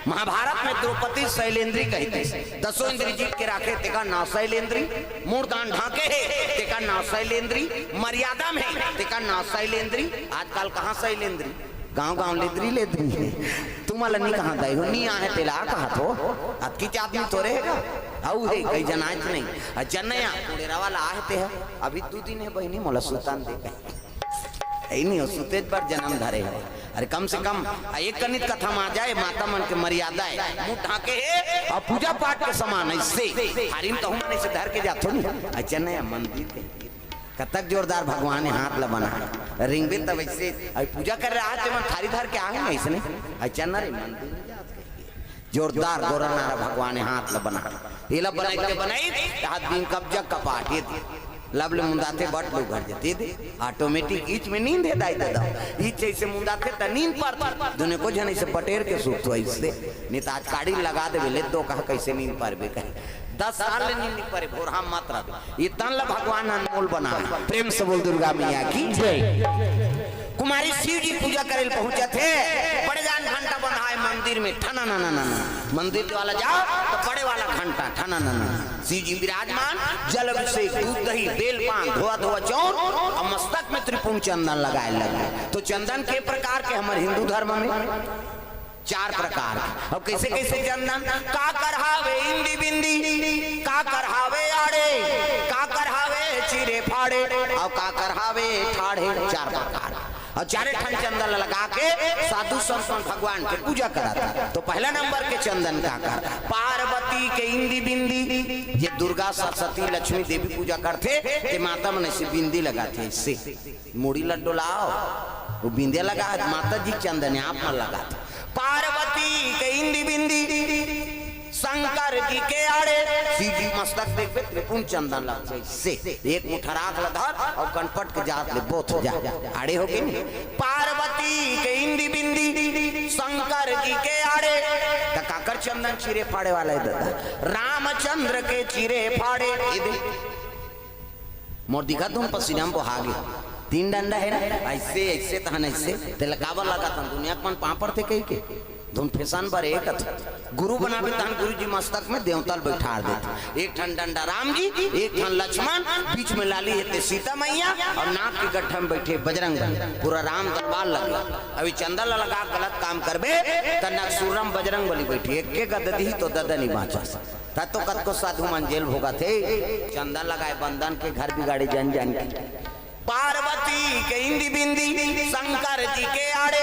महाभारत में द्रौपदी शैलेंद्री कहिथे, दसों इंद्री जीत के राखे, तेकर नाव शैलेंद्री। मूड़ दान ढांके हे, तेकर नाव शैलेंद्री। मर्यादा में हे, तेकर नाव शैलेंद्री। आजकल कहाँ शैलेंद्री, गांव गांव लेदरी लेदरी हे। तुमन ला नी कहां दाई हो, नी आहे तेला कहाथो। अतकीच आदमी थोरे हे गा। अउ हे, कई जनाच नहीं। अ जनया, कुड़ेरा वाला आहे ते हे। अभी दू दिन हे बहिनी, मोला सुतन दे। ए नी हो, सुतेच बर जनम धरे हे। अरे कम से कम, आ एक कनित कथा मा आ जाए, माता मन के मर्यादा हे। मुंह ढांके हे, अउ पूजा पाठ के समान हे, अइसे। हारिन कहूं मन अइसे धर के जाथो नी। अ जनया मंदिर के। कतक जोरदार भगवान हे हाथ ला बना। रिंगबे तब अइसे, अउ पूजा करे रहा, ते मन थारी धर के आहे ना, अइसने। अ चन्ना रे मंदिर में जात कहिके। जोरदार गोरा नारा भगवान हे हाथ ला बना। एला बनाई के बनाई, हाथ बीन कब्जा कपाट, ये दे। लब ले मुंदाथे बट लो घर जते दे। Automatic ईच में नींद हे दाई दादा। ईच अइसे मुंदाथे त नींद परथे। दुने को झन अइसे बटेर के सुतथो अइसे। नी त आज काड़ी लगा देबे, ले दो कहा कइसे नींद परबे कहे। दस साल ले नींद नी परे, भोरहा मत रह। ये तन ला भगवान अनमोल बनाए। प्रेम से बोल दुर्गा मैया की जय। कुमारी शिव जी पूजा करे ल पहुंचत हे, बड़े जान घंटा बंधाए मंदिर में, ठना ना ना ना ना। मंदिर वाला जाओ तो बड़े वाला घंटा, ठना ना ना ना। शिव जी विराजमान, जल अभिषेक, दूध दही, बेल पान, धोआ धोआ चाउर, अउ मस्तक में त्रिपुंड चंदन लगाए लगे। तो चंदन के प्रकार के हमर हिंदू धर्म में चार प्रकार के। अब कइसे कइसे चंदन? काकर हावे इंदी बिंदी, काकर हावे आड़े, काकर हावे चिरे फाड़े, अउ काकर हावे ठाढ़े। चार प्रकार। अउ चारे ठन चंदन लगा के साधु संत मन भगवान के पूजा करत हे। तो पहला नंबर के चंदन काकर? पार्वती के इंदी बिंदी, जे दुर्गा सरस्वती लक्ष्मी देवी पूजा करथे, ते माता मन अइसे बिंदी लगाथे, अइसे। मुड़ी ला डोलाओ, वो बिंदिया लगा हे, माता जी चंदन आप मन लगा थे। पार्वती के इंदी बिंदी, शंकर जी के आड़े, शिव जी मस्तक देखबे, त्रिपुंड चंदन लग से। एक मुठा राख ला धर अउ कनपट के जात ले बोथ जा, आड़े हो गे नी। पार्वती के इंदी बिंदी, शंकर जी के आड़े, त काकर चंदन चिरे फाड़े वाला हे दादा? रामचंद्र के चिरे फाड़े। ये दे। मोर दिखत हूँ पसीना में बोहा गे। तीन डंडा हे ना, अइसे, अइसे तहन अइसे, तेला काबर लगाथन? दुनिया के मन पांव परथे कहिके। धुन फैशन बर एक गुरु बनाबे, तहन गुरु जी मस्तक में देवता ल बैठार देथे। एक ठन डंडा राम जी, एक ठन लक्ष्मण, बीच में लाली हे ते सीता मैया, अउ नाक के गड्ढा में बैठे बजरंग बली। पूरा राम दरबार लगे। अभी चंदा ल लगा गलत काम करबे, त नकसुरम बजरंग बली बैठी, एक के गद दिही तो ददा नहीं बाँचस। त तो कतको साधु मन जेल भोगत हे, चंदा लगाए बंदन के घर बिगाड़े जन जन के। पार्वती के इंदी बिंदी, शंकर जी के आड़े,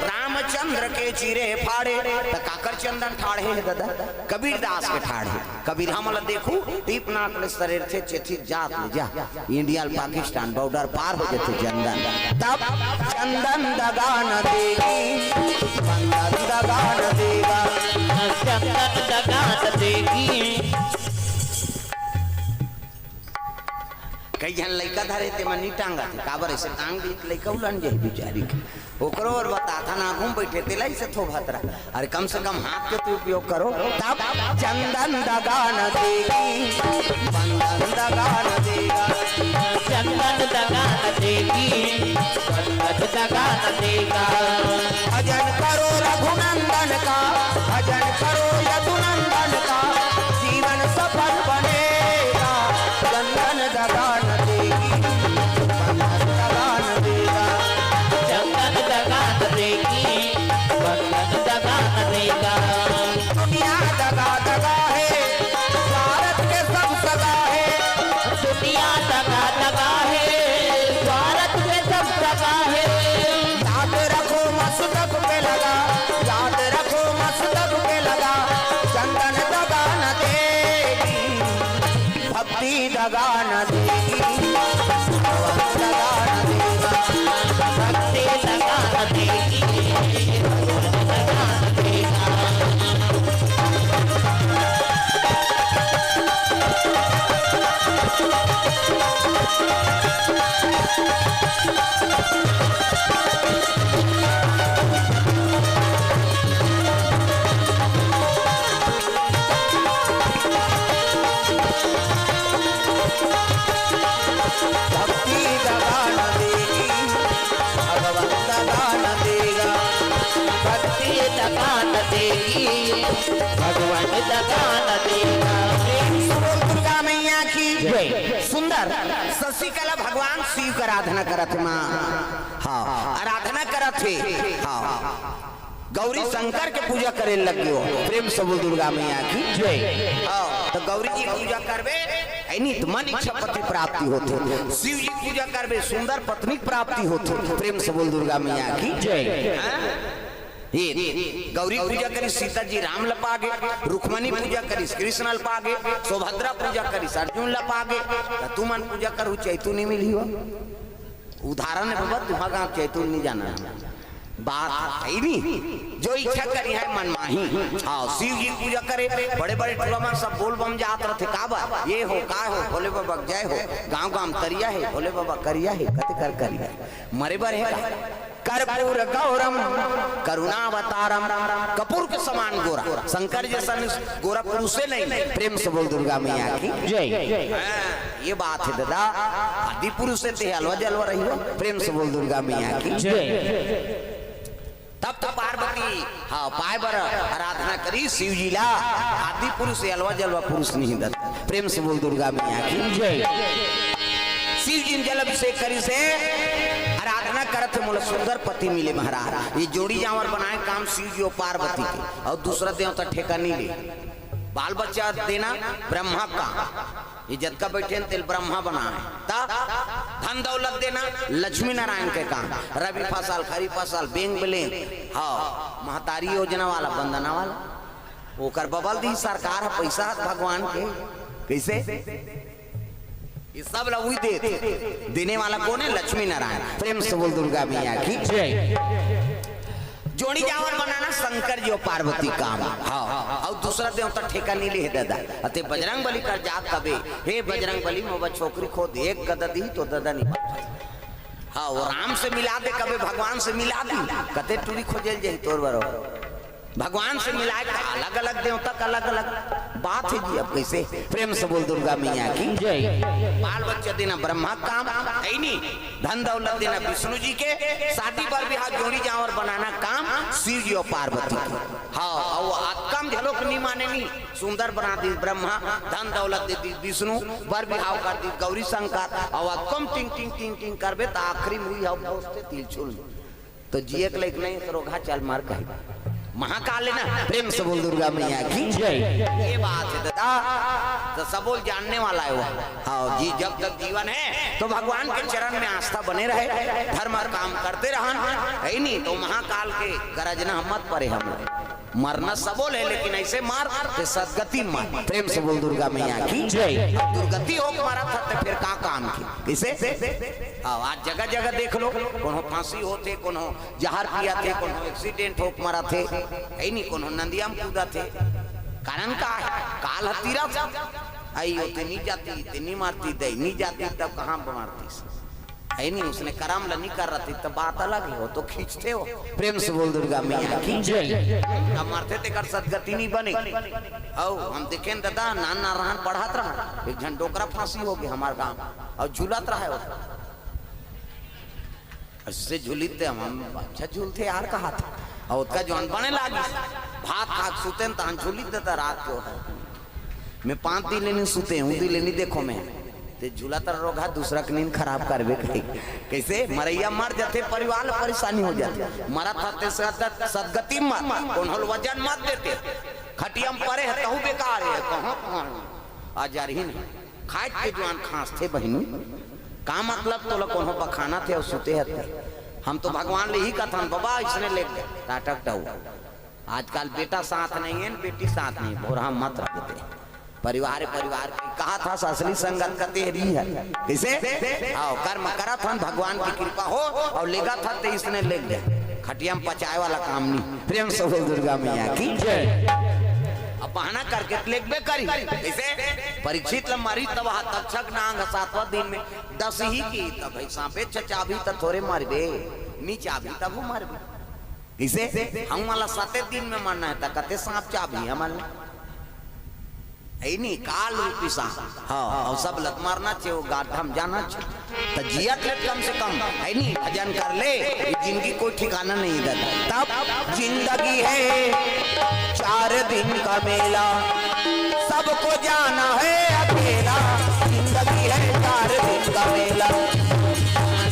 रामचंद्र के चीरे फाड़े। त काकर चंदन ठाढ़े हे ददा? कबीर दास के ठाढ़े। कबीर हमला देखू, टीप नाक ले सरेरथे, चेथी जात ले जा। इंडिया ल पाकिस्तान बॉर्डर पार हो जथे चंदन। तब चंदन दगा न देगी, बंदन दगा न देगा। चंदन दगा न देगी। कई झन लइका धरे ते मन नी टांगत हे, काबर अइसे टांग दी त लइका उलन जाही बिचारी के। ओकरो बर बताथन, आगू म बइठे तेला अइसे थोभत रह। अरे कम से कम हाथ के तो उपयोग करो। तब चंदन दगा न देगी, बंदन दगा न देगा। चंदन दगा न देगी, बंदन दगा न देगा। भजन करो रघुनंदन का, भजन करो यदुनंदन का, जीवन सफल बनेगा। चंदन दगा न देगी, बंदन दगा न देगा। चंदन दगा न देगी, बंदन दगा न देगा। दुनिया दगा दगा है, स्वार्थ के सब सगा है। दुनिया दगा दगा है, स्वार्थ के सब सगा है। याद रखो मस्तक पे लगा, याद रखो मस्तक पे लगा। चंदन दगा न देगी, भक्ति दगा न देगी, भगवान दगा न देगा। भक्ति दगा न देगी, भगवान दगा न देगा। भक्ति दगा न देगी, भगवान दगा न देगा। भक्ति दगा न देगी, भगवान दगा न देगा। प्रेम से बोल दुर्गा मैया की जय। सुंदर शशिकला भगवान शिव के आराधना करत हे माँ। हाँ, आराधना करत हे। हाँ, गौरी शंकर के पूजा करे लग गयो। प्रेम से बोल दुर्गा मैया की जय। हाँ, तो गौरी जी पूजा करबे, ऐनी तो मन इच्छा पति प्राप्ति होथे। शिव जी पूजा करबे, सुंदर पत्नी प्राप्ति होथे। प्रेम से बोल दुर्गा मैया की जय। हाँ? ये गौरी पूजा करिस सीता जी राम ल पागे, रुक्मणी पूजा करिस कृष्ण ल पागे, सुभद्रा पूजा करिस अर्जुन ल पागे। त तुमन पूजा करहू चैतू नहीं मिलही हो। उदाहरण है बाबा, तुम्हारा गाँव चैतू नहीं जाना है। बात है नहीं, जो इच्छा करी है मन माही। हाँ, शिव जी पूजा करे, बड़े बड़े टूरा मन सब बोल बम जात रहते। काबर ये हो, का हो, भोले बाबा जय हो, गाँव गाँव तरिया है, भोले बाबा करिया है, कते कर करिया है, मरे बर है का? कर्पूर गौरम करुणावतारम। कपूर के समान गोरा, शंकर जैसन गोरा पुरुषे नहीं। प्रेम से बोल दुर्गा मैया की जय। हाँ, ये बात है दादा, आदि पुरुष से ते हलवा जलवा रही हो। प्रेम से बोल दुर्गा मैया की जय। तब तो पार्वती, हाँ, पाए बर आराधना करी शिव जी ला। आदि पुरुष से हलवा जलवा पुरुष नहीं दादा। प्रेम से बोल दुर्गा मैया की जय। शिव जी ने जल अभिषेक करिस हे, आराधना करत हे, मोला सुंदर पति मिले महाराज। ये जोड़ी जांवर बनाए काम शिव जी अउ पार्वती के, अउ दूसरा देवता ठेका नहीं ले। बाल बच्चा देना ब्रह्मा का, ये जतका बैठे हैं तेला ब्रह्मा बनाए। त धन दौलत देना लक्ष्मी नारायण के काम, रबी फसल, खरीफ फसल, बेंग बेलेंग, हाँ, महतारी योजना वाला, वंदना वाला, ओकर बबल दी सरकार ह, पैसा ह भगवान के। कैसे? ये सब ला उही देत, देने वाला कौन है? लक्ष्मी नारायण। प्रेम से बोल दुर्गा मैया की जय। जोड़ी जांवर बनाना शंकर जी अउ पार्वती काम। हाँ, अउ दूसरा देवता ठेका नहीं ले हे दादा। अते बजरंग बली कर जात कबे, हे बजरंग बली, मोर बर छोकरी खोज दे, एक गदा दी तो दादा नहीं। हाँ, वो राम से मिला दे कबे, भगवान से मिला दी, कते टूरी खोजे ल जाही तोर बरो। भगवान से मिलाए का अलग-अलग देवता का अलग-अलग बात है जी। अब कैसे? प्रेम से बोल दुर्गा मैया की जय। बाल बच्चा देना ब्रह्मा काम है नहीं, धन दौलत देना विष्णु जी के, शादी बर बिहाव जोड़ी जांवर बनाना काम शिव जी और पार्वती के। हाँ, और वो अतकम झलोक नहीं माने नहीं, सुंदर बना दी ब्रह्मा, धन दौलत दे दी विष्णु, बर बिहाव कर दी गौरी शंकर, और अतकम टिंग टिंग टिंग टिंग करबे त आखिरी मुई हव भोज ते तिलछुल। तो जिए के लायक नहीं, तो रोगहा चल मर कही। महाकाल है ना, प्रेम से बोल दुर्गा मैया की जय। ये बात है दादा, तो सबोल जानने वाला है वो। हाँ जी, जब तक जीवन है तो भगवान के चरण में आस्था बने रहे, धर्म काम करते रहन, है नहीं तो महाकाल के गरजना मत परे हम। मरना सबोल है, लेकिन ऐसे मर के सदगति मर। प्रेम से बोल दुर्गा मैया की जय। दुर्गति हो के मरा था तो फिर का काम की? किसे? आओ, आज जगह जगह देख लो, कोनो फांसी होथे, कोनो जहर पियाथे, कोनो एक्सीडेंट होके मरथे, है नहीं, कोनो नंदिया में कूदथे। कारण का है? काल ह तीरथ। आई होते नहीं जाती, ते नहीं मारती, दई नहीं जाती, तब कहाँ मारती? है नहीं, उसने करम ल नहीं कर रही, तब बात अलग है, वो तो खींचते हो। प्रेम से बोल दुर्गा मैया की जय। अब मरथे तेकर सदगति नहीं बने। आओ, हम देखेन दादा, नान नान रहन पढ़त रहन, एक झन डोकरा फांसी हो गए हमार गांव, और झूलत रहे हो। ऐसे झूलित ते हम, हम अच्छा झूलथे यार कहा था। और ओतका जवान बने लागिस, भात खा के सुतेन तहन झूलित देता रात को। मैं पाँच दिन ले नहीं सुते हूँ, दिन ले नहीं देखो मैं। ते झूला तर रोगा दूसरा के नींद खराब करबे करी। कैसे? मरैया मर जाते, परिवार ला परेशानी हो जाती। मरत हते सद-, सदगति मत, कोनो ल वजन मत देते। खटिया में परे है, तहु बेकार है, कहाँ, कहाँ है? आ जा रही नहीं। खाए के जुआन खांस थे बहिनी। का मतलब तोला कोनो बखाना थे और सुते हते? हम तो भगवान ले ही कथन, "बाबा, इसने ले ले।" टाटक टाऊ। आजकल बेटा साथ नहीं है, बेटी साथ नहीं, भोरहा मत रख दे। परिवार, परिवार के कहा था, असली संगत कते रही है। किसे? आओ, कर्म करत हन, भगवान की कृपा हो, और लेगा था, ते इसने ले ले। खटिया में पचाए वाला काम नहीं। प्रेम से बोल दुर्गा मैया की जय। अब बहाना करके तो लेगबे करी। कैसे? परीक्षित ल मारी तब हा तक्षक नांग सातवां दिन में दस ही की, तब भाई सांपे च-, चाबी त थोरे मारबे, नी चाबी तब वो मारबे। कैसे? हम वाला साते दिन में मारना है, त कते सांप चाबी हमारे। है नी, काल रूपी सांप। हाँ, और सब लत मारना छे, वो गाढ़ा में जाना छे। त जियत ले कम से कम, है नी, भजन कर ले, ये जिंदगी कोई ठिकाना नहीं दादा। तब जिंदगी है चार दिन का मेला, सबको जाना है अकेला। जिंदगी है चार दिन का मेला,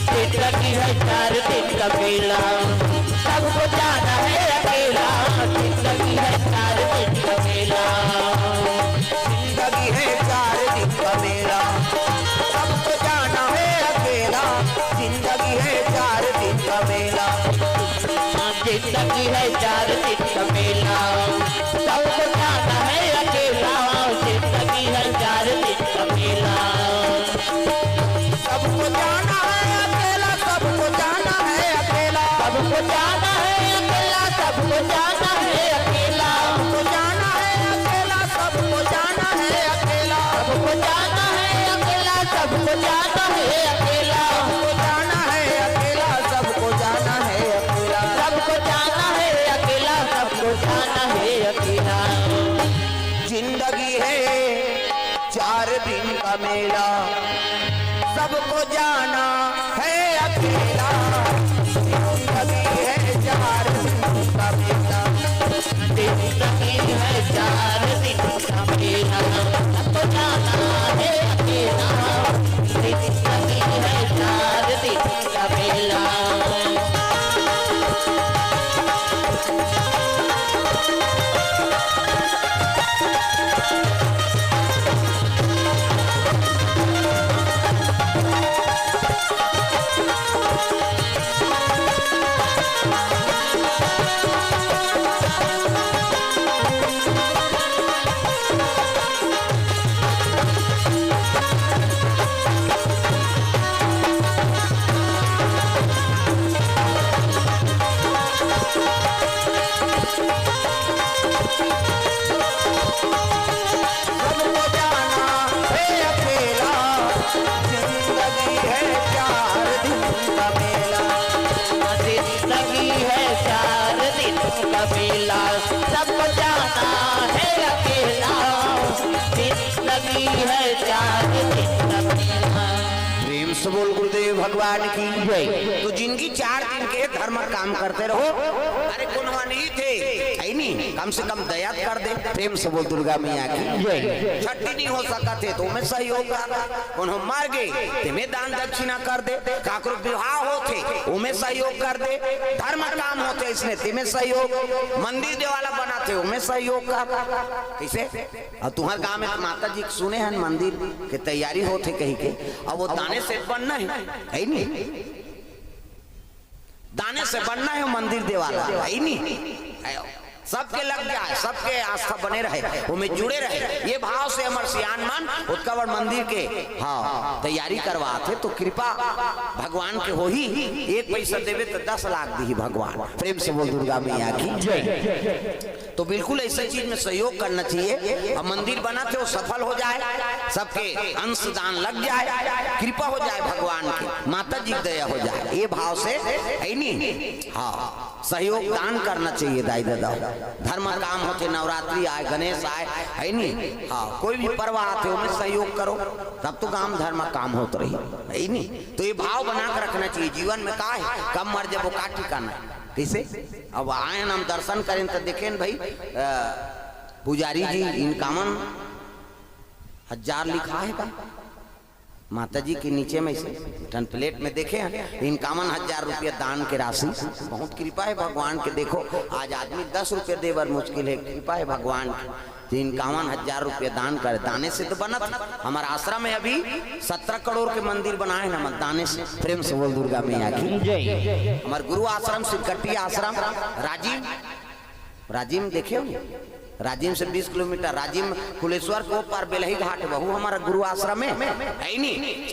जिंदगी है चार दिन का मेला, सबको जाना है अकेला। जिंदगी है चार दिन का मेला, जिंदगी है चार दिन का मेला, सबको जाना है अकेला। जिंदगी है चार दिन का मेला, जिंदगी है चार दिन का मेला, सबको जाना है अकेला। जिंदगी है चार दिन का मेला, सबको जाना है अकेला, सबको जाना है अकेला, सबको जाना है अकेला, सबको जाना है अकेला, सबको जाना है अकेला, सबको जाना है अकेला, सबको जाना है अकेला, सबको जाना है अकेला, सबको जाना है अकेला, सबको जाना है अकेला, सबको जाना है अकेला, सबको जाना है अकेला। जिंदगी है चार दिन का मेला, सबको जाना है अकेला। जिंदगी है चार दिन का मेला, जिंदगी है चार दिन का मेला, सबको जाना है अकेला। जिंदगी है चार दिन का मेला। सबको जाना है अकेला, जिंदगी है चार दिन का मेला। जिंदगी है चार दिन का मेला, है चार दिन का पीना। प्रेम से बोल गुरुदेव भगवान की जय। तो जिंदगी चार दिन के धर्म काम करते रहो। अरे कोनो नहीं थे, है नहीं, कम से कम दया कर दे। प्रेम से बोल दुर्गा मैया की जय। छट्टी नहीं हो सकत हे तो ओमे सहयोग कर। कोनो मर गे, तेमे दान दक्षिणा कर दे। काकरो विवाह होथे, ओमे सहयोग कर दे। धर्म काम होथे इसने, तेमे सहयोग। मंदिर देवाला बनाथे, ओमे सहयोग कर। कइसे? अउ तुंहर गांव में माता जी के सुने हन मंदिर के तैयारी होथे कहिके, अउ वो दाने से बनना हे, है नी? दाने से बनना हे मंदिर देवाला, है नी? है। सबके लग जाए, सबके आस्था बने रहे, ओमे जुड़े रहे, ये भाव से हमर सियान मन ओतका बड़ मंदिर के, हाँ, तैयारी करवाथे तो कृपा भगवान के होही। एक पैसा देबे तो दस लाख दीही भगवान। प्रेम से बोल दुर्गा मैया की जय। तो बिल्कुल ऐसे चीज में सहयोग करना चाहिए। अब मंदिर बनाथे, वो सफल हो जाए, सबके अंश दान लग जाए, कृपा हो जाए भगवान की, माता जी की दया हो जाए, ये भाव से, है नी? हाँ, सहयोग दान करना चाहिए दाई ददा। धर्म काम होथे, नवरात्रि आए, गणेश आए, है नी? हाँ, कोई भी पर्व आथे, ओमे सहयोग करो, तब तो काम धर्म काम होत रही, है नी? तो ये भाव बना के रखना चाहिए। जीवन में का हे, कब मर जाबो, का ठिकाना हे? कइसे? अब आए हन हम दर्शन करेन त देखेन भाई, अ, पुजारी जी इनकावन हजार लिखा हे का? माता जी के नीचे में से ठन प्लेट में देखे हन, इनकावन हजार रुपया दान के राशि। बहुत कृपा हे भगवान के। देखो, आज आदमी दस रुपया दे बर मुश्किल हे, कृपा हे भगवान के। तो इनकावन हजार रुपया दान करे, दाने से तो बनत। हमर आश्रम में अभी सत्रह करोड़ के मंदिर बनाए ना, दाने से। प्रेम से बोल दुर्गा मैया की जय। हमर गुरु आश्रम, सिरकट्टी आश्रम, राजिम, राजिम देखे हो? राजिम से बीस किलोमीटर, राजिम कुलेश्वर के ओ पार बेलही घाट हे, वहू हमर गुरु आश्रम हे, है नी?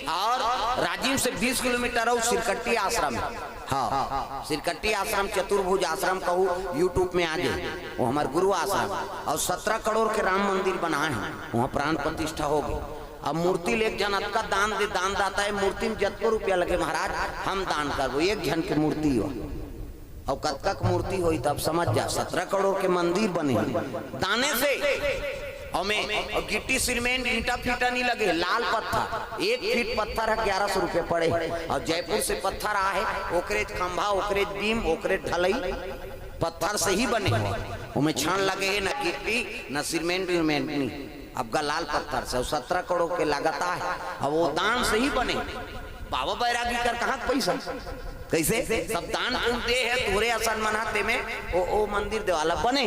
अउ राजिम से बीस किलोमीटर अउ सिरकट्टी आश्रम हे। हाँ, सिरकट्टी आश्रम, चतुर्भुज आश्रम कहू, YouTube में आ जाए, वो हमर गुरु आश्रम। अउ सत्रह करोड़ के राम मंदिर बनाए हे, वहाँ प्राण प्रतिष्ठा होगे। अब मूर्ति ले एक झन अतका दान दे, दानदाता हे, मूर्ति में जतको रुपया लगे महाराज, हम दान करबो, एक झन के मूर्ति हो। अउ कतका के मूर्ति होही, तब समझ जा, सत्रह करोड़ के मंदिर बने हे दाने से। अउ में, अउ गिट्टी, सीमेंट, ईंटा फीटा नहीं लगे, लाल पत्थर, एक फीट पत्थर हे, ग्यारह सौ रुपये पड़े। अउ जयपुर से पत्थर आहे, ओकरे खंभा, ओकरे बीम, ओकरे ढलई, पत्थर से ही बने हे। ओमे छान लगे हे, ना गिट्टी, ना सीमेंट वीमेंट नहीं। अब का लाल पत्थर से, अउ सत्रह करोड़ के लागत आहे, अब वो दान से ही बने। बाबा बैरागी कर कहाँ के पैसा? कइसे? सब दान पुण्य दे हे, तोरे असन मन ह तेमे ओ, ओ मंदिर देवाला बने।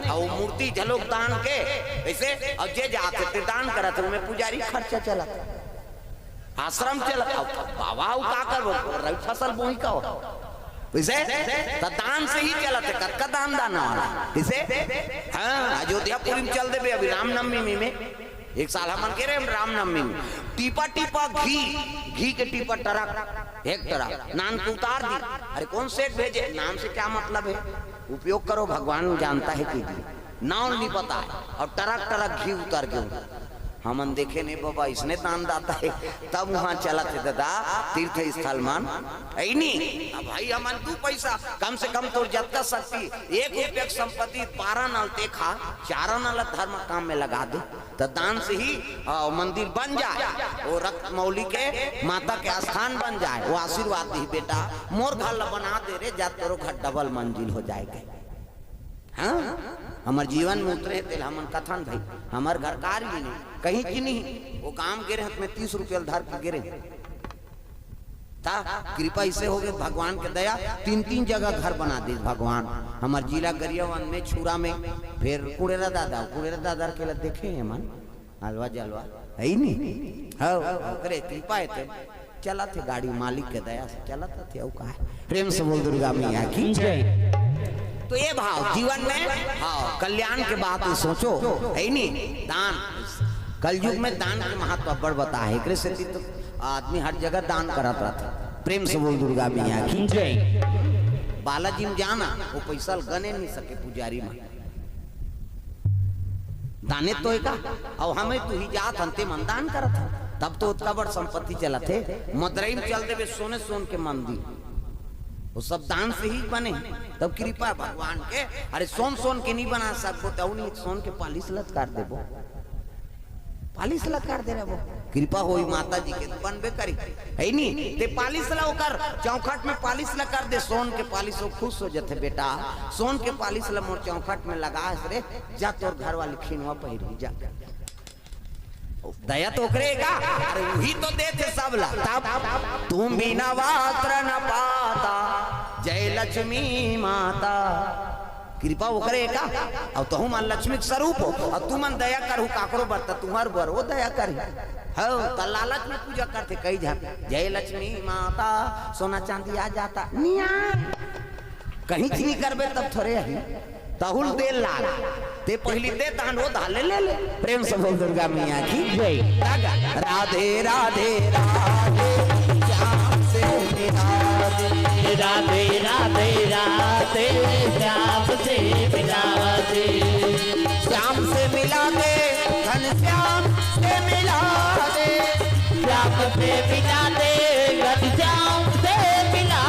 अउ वो मूर्ति झलोक दान के, कइसे? अउ जे जाथे ते दान करत हे, ओमे पुजारी खर्चा चलत हे, आश्रम चलत हे। अब बाबा अउ का करबो? रबी फसल बोही का हो? कइसे? त दान से ही चलत हे, कतका दान दाना वाला। कइसे? हाँ, अयोध्यापुरी में चल देबे अभी रामनवमी में। एक साल हमन गे रहेन रामनवमी में, टीपा टीपा घी, घी के टीपा टरक, एक टरक, नान के उतार दी। अरे कौन सेठ भेजे, नाम से क्या मतलब है, उपयोग करो, भगवान जानता है कीजिए। नाम नहीं पता है, अउ टरक टरक घी उतर के उतर। हमन देखेन ए बाबा, इसने दानदाता हे, तब वहाँ चलत हे दादा, तीर्थ स्थल मन, है नी? अब भाई हमन दू पैसा, कम से कम तोर जतका शक्ति, एक रुपया के संपत्ति, बारह आना ल ते खा, चार आना ल धर्म काम में लगा दे। त दान से ही, आ, मंदिर बन जाए, वो रक्त मौली के माता के स्थान बन जाए, वो आशीर्वाद दी, "बेटा, मोर घर ला बना दे रे, जा तोरो घर डबल मंजिल हो जाए।" हाँ, हमर जीवन में उतरे तेला हमन कथन भाई, हमर घर कार भी नहीं, कहीं की नहीं, वो काम गे रहे, मैं तीस रुपया ल धर के गे रहे। ता कृपा इसे हो गए, भगवान के दया, तीन तीन जगह घर बना दे भगवान। हमर जिला गरियाबंद में, छुरा में, फिर कुड़ेरा दादा, कुड़ेरा दादा के ला देखे हैं मन, अलवा जलवा, है ही नहीं। हाँ, ओकरे कृपा है ते चलत हे गाड़ी, मालिक के दया से चलत हे, अउ का हे? प्रेम से बोल दुर्गा मैया की जय। तो ये भाव जीवन में, हाँ, कल्याण के बात सोचो, है ही नहीं? दान, कलयुग में दान के महत्व बड़ बता है, एकरे सेती तो आदमी हर जगह दान करत रहथे। प्रेम से बोल दुर्गा मैया की जय। बालाजी में जाना, वो पैसा ल गने नहीं सके पुजारी मन। दाने तो हे का? अउ हमें तू ही जात हन, ते मन दान करत हन, तब तो ओतका बड़ संपत्ति चलत हे। मदरई में चल देबे, सोने सोन के मंदिर, वो सब दान से ही बने। तब कृपा भगवान के, अरे सोन सोन के नहीं बना सकबो, तो नहीं सोन के पालिश लटकार देबो। पालिश ला कर दे रहे वो। कृपा होई माता जी के, बनबे करी, है नी? ते पालिश ला ओकर चौखट में पालिश ला कर दे, सोन के पालिश, वो खुश हो जथे, "बेटा, सोन के पालिश ला मोर चौखट में लगा हस रे, जा तोर घर वाली खिनवा पहिरही जा।" दया तो ओकरे का, अरे वही तो देथे सब ला। तब तुम बिना वस्त्र न पाता, जय लक्ष्मी माता। कृपा ओकरे का, अउ तहू मन लक्ष्मी के स्वरूप हो, अउ तुमन दया करहू काकरो बर, त तुंहर बर वो दया करही। हव, त लालच में पूजा करथे कई झन, "जय लक्ष्मी माता, सोना चांदी आ जाता।" निया, कहीं चीनी करबे तब थोरे आही। तहूँ ल दे लाग, ते पहिली दे, तहन वो धाले ले ले। प्रेम से बोल दुर्गा मैया की जय। राधे राधे राधे, श्याम से मिला दे। राधे राधे राधे, श्याम से मिला दे। श्याम से मिला दे, घनश्याम से मिला दे। श्याम से मिला दे, घनश्याम से मिला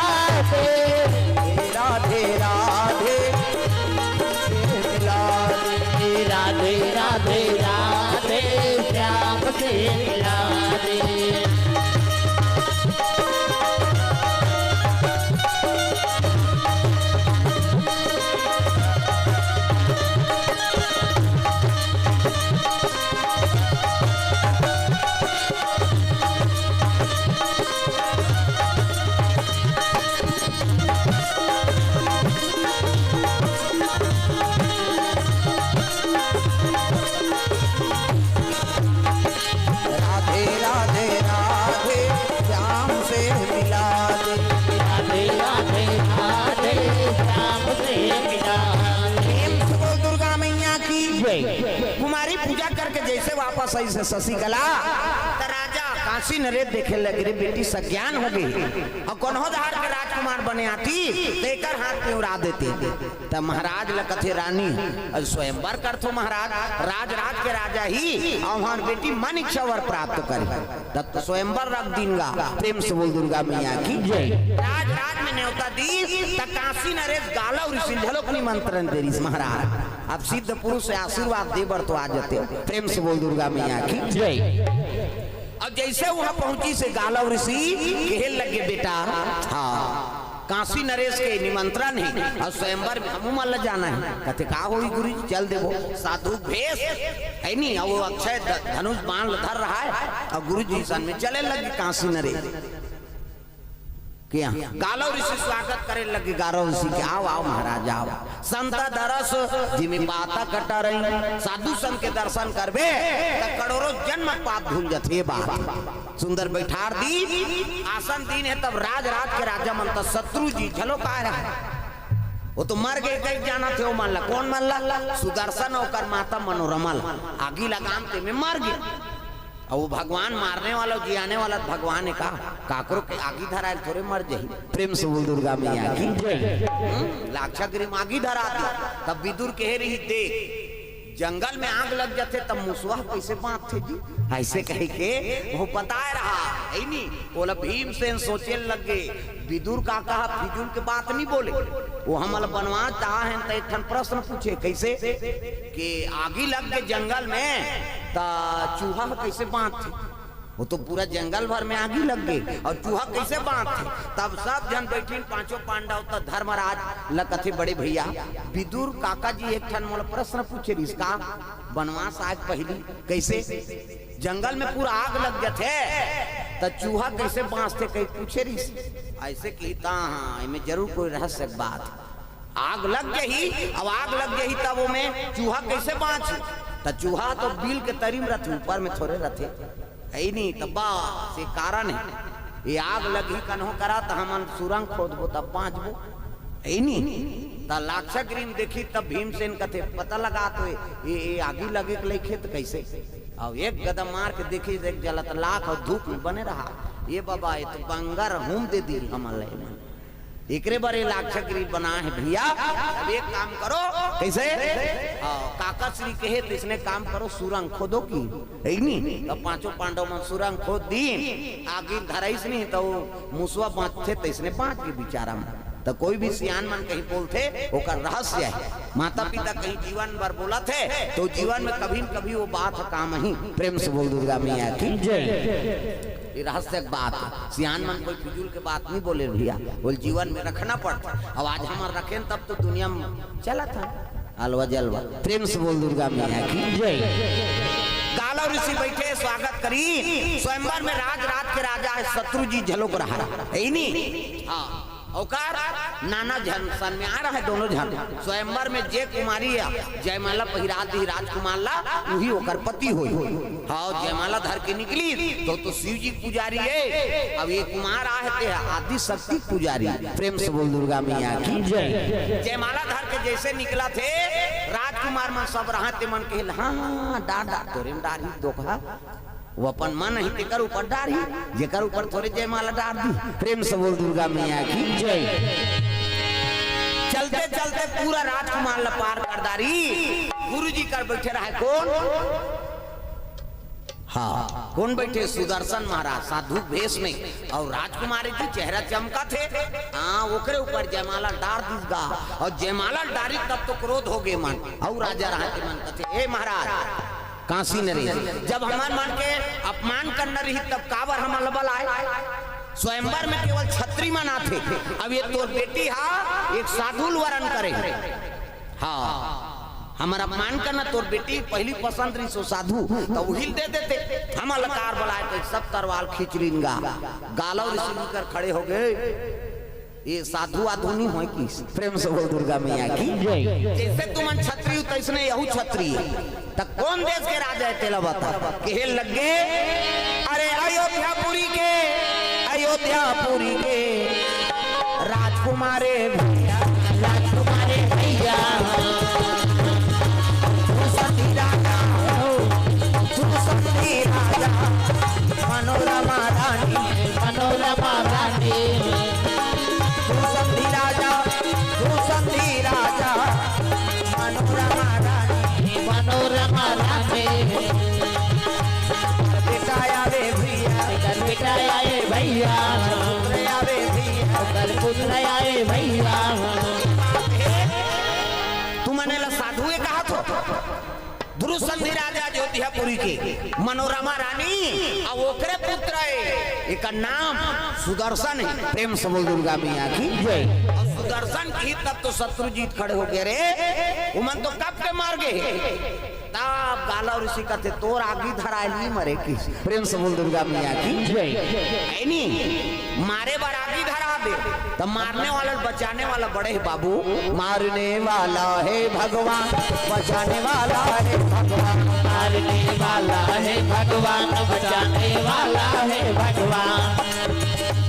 दे। राधे राधे, राधे राधे राधे, श्याम से मिला दे। राधे राधे राधे, श्याम से मिला दे। राधे राधे राधे, श्याम से मिला दे। प्रेम से बोल दुर्गा मैया की जय। कुमारी पूजा करके जैसे वापस आई से शशिकला, त राजा काशी नरेश देखे लगे, रे बेटी सज्ञान हो गई, अउ कोनो धार के राजकुमार बने आती, त एकर हाथ में उड़ा देते। त महाराज ल कथे, "रानी, अउ स्वयंवर करथो महाराज, राज राज के राजा ही, अउ हमार बेटी मन इच्छा वर प्राप्त करे।" तब तो स्वयंवर रख दीन गा। प्रेम से बोल दुर्गा मैया की जय। राज राज में न्योता दीस, त काशी नरेश गालव ऋषि ल घलोक निमंत्रण दे रिस महाराज। अब सिद्ध पुरुष से आशीर्वाद दे बर तो आ जाते। प्रेम से बोल दुर्गा मैया की जय। अब जैसे वहां पहुंची से गालव ऋषि कहे लगे, "बेटा, हाँ, काशी नरेश के निमंत्रण है अउ स्वयंवर में हमू मन ल जाना है।" कथे, "का होई गुरुजी, चल देबो।" साधु भेष है नी, अउ वो अक्षय ध-, धनुष बाण ल धर रहा है अउ गुरुजी सन में चले लगे काशी नरेश। के यहाँ गालव ऋषि स्वागत करे लगे, गालव ऋषि के, "आओ, आओ महाराज, आओ।" संत दरस जिमि पातक टरई, साधु संत के दर्शन करबे त करोड़ों जन्म पाप धुल जथे। बात सुंदर बैठार दीन, आसन दीन हे, तब राज राज के राजा मन त शत्रु जी घलो काय रहे, वो तो मर गे, कई जानथे वो मन ला, कोन मन ला? सुदर्शन, ओकर माता मनोरमा ला आगी लगाम ते में मर गे। अउ वो भगवान मारने वाला, जियाने वाला त भगवान हे का? काकरो के आगी धरायल थोरे मर जही। प्रेम से बोल दुर्गा मैया की। हम्म, लाक्षागृह में आगी धरा दी, तब विदुर कहे रही, "देख, जंगल में आग लग जाथे, तब मुसवा कैसे बांचथे जी?" ऐसे कहे के वो बताए रहा, है नी? बोला, भीमसेन सोचे लग गे, विदुर काका फिजूल के बात नहीं बोले, वो हमला बनवास चाहा है, त एक ठन प्रश्न पूछे, कैसे? के आगी लग के जंगल में, त चूहा ह कइसे बांचथे? वो तो पूरा जंगल भर में आगी लग गे अउ चूहा कइसे बांचथे? तब सब झन बइठिन, पांचों पांडव, त धर्मराज ल कथे, "बड़े भइया, विदुर काका जी एक ठन मोला प्रश्न पूछे रिहिस का, बनवास आय पहिली, कइसे जंगल में पूरा आग लग जथे, त चूहा कइसे बांचथे?" कहि पूछे रिहिस। अइसे किहिस त हाँ, एमे जरूर कोई रहस्य के बात हे। आग लग जही, अब आग लग जही तब ओमे चूहा कइसे बांचही? त चूहा तो बिल के तरी म रथे, ऊपर में थोरे रथे, हइ नी? त बस ये कारण हे, ये आग लगही कन्हो करा त हमन सुरंग खोदबो तब बांचबो, हइ नी? त लाक्षागृह म देखही तब भीमसेन कथे, "पता लगा तो ये, ये, ये आगी लगे के लइक हे त कइसे?" अउ एक गदा मार के देखही, एक जलत लाख अउ धूप में बने रहा। "ये बाबा, ये तो बंगर हूम दे दिही हमन ला एमन।" एकरे बर ये लाक्षागृह बनाए हे भइया। अब एक काम करो, कइसे? हाँ, काका श्री कहे तइसने काम करो, सुरंग खोदो कि, हइ नी? त पांचों पांडव मन सुरंग खोद दीन, आगी धराइस नहीं त वो मुसवा बांचथे तइसने बांच गे बिचारा मन। त कोई भी सियान मन कहीं बोलथे, ओकर रहस्य हे। माता पिता कहीं जीवन भर बोलथे, तो जीवन में कभी न कभी वो बात काम ही। प्रेम से बोल दुर्गा मैया की। जय। ये रहस्यक बात हे। सियान मन कोई फिजूल के बात नहीं बोले भैया, बोल जीवन में रखना पड़थे। अब आज हमन रखेन तब तो दुनिया में चलत हे अलवा जलवा। प्रेम से बोल दुर्गा मैया की। जय। गालव ऋषि बैठे स्वागत करी। स्वयंवर में राज राज के राजा हे शत्रुजीत झलोक रहा हे, हे नी? हाँ। ओकर नाना झन सन में आ रहा हे दोनों झन। स्वयंवर में जे कुमारी हे, जयमाला पहिरा दी राजकुमार ला, वही ओकर पति होई। हाँ, जयमाला धर के निकली तो, तो शिव जी पुजारी हे। अब ये कुमार आहे ते आदि शक्ति पुजारी। प्रेम से बोल दुर्गा मैया की। जय। जयमाला धर के जैसे निकलथे, राजकुमार मन सब रहा ते मन कहे, हाँ, हाँ, डार, डार, तोरे में डार ही धोखा। वो अपन मन ही तेकर ऊपर डारही, जेकर ऊपर थोरे जयमाला डार दी। प्रेम से बोल दुर्गा मैया की। जय। चलते चलते पूरा राजकुमार ला पार कर डारी। गुरु जी कर बैठे रहे कोन? हाँ, कोन बैठे? सुदर्शन महाराज साधु भेष में। अउ राजकुमारी जी चेहरा चमकथे। हाँ, ओकरे ऊपर जयमाला डार दिस गा। अउ जयमाला डारी तब तो क्रोध होगे मन। अउ राजा रहा के मन कथे, ए महाराज, काशी नरेश, जब हमर मन के अपमान करना रही, तब काबर हमन ला बलाए? स्वयंवर में केवल छत्री मन आथे। अब ये तोर बेटी हा एक साधु ल वरण करे। हाँ, हमर अपमान करना, तोर बेटी पहली पसंद रही सो साधु, त उही ल दे देते। हमन ला काबर बलाए, तो सब तरवार खींच लीन गा। गालव ऋषि निकर खड़े होगे। ये साधु आधु नहीं होय कि? प्रेम से बोल दुर्गा मैया की। जय। जैसे तुमन छत्री हो, तैसने यहू छत्री हे। त कोन देश के राजा हे, तेला बता। कहे लगे, अरे अयोध्यापुरी के, अयोध्यापुरी के राजकुमारे भैया, राजकुमारे भैया। भूसंधी राजा, भूसंधी राजा, मनोरमा रानी, मनोरमा रानी। भूसंधी राजा, भूसंधी राजा, मनोरमा रानी, मनोरमा रानी। बेटा आवे भैया, एकर बेटा आए भैया, पुत्र आवे भैया, ओकर पुत्र आए भैया। तुमन एला साधु ए कहत हो? भूसंधी राजा अयोध्यापुरी के मनोरमा रानी, अउ ओकरे पुत्र हे, एकर नाम सुदर्शन हे। प्रेम से बोल दुर्गा मैया की। जय। अउ सुदर्शन की तब तो शत्रुजीत खड़े होगे, रे, उमन तो कब के मर गे। तब गालव ऋषि कथे, तोर आगी धराय ली मरे की। प्रेम से बोल दुर्गा मैया की। जय। हे नी? मारे बर आगी धरा दे, त मारने वाला, बचाने वाला बड़े हे बाबू। मारने वाला है भगवान, बचाने वाला है भगवान। मारने वाला है भगवान, बचाने वाला है भगवान।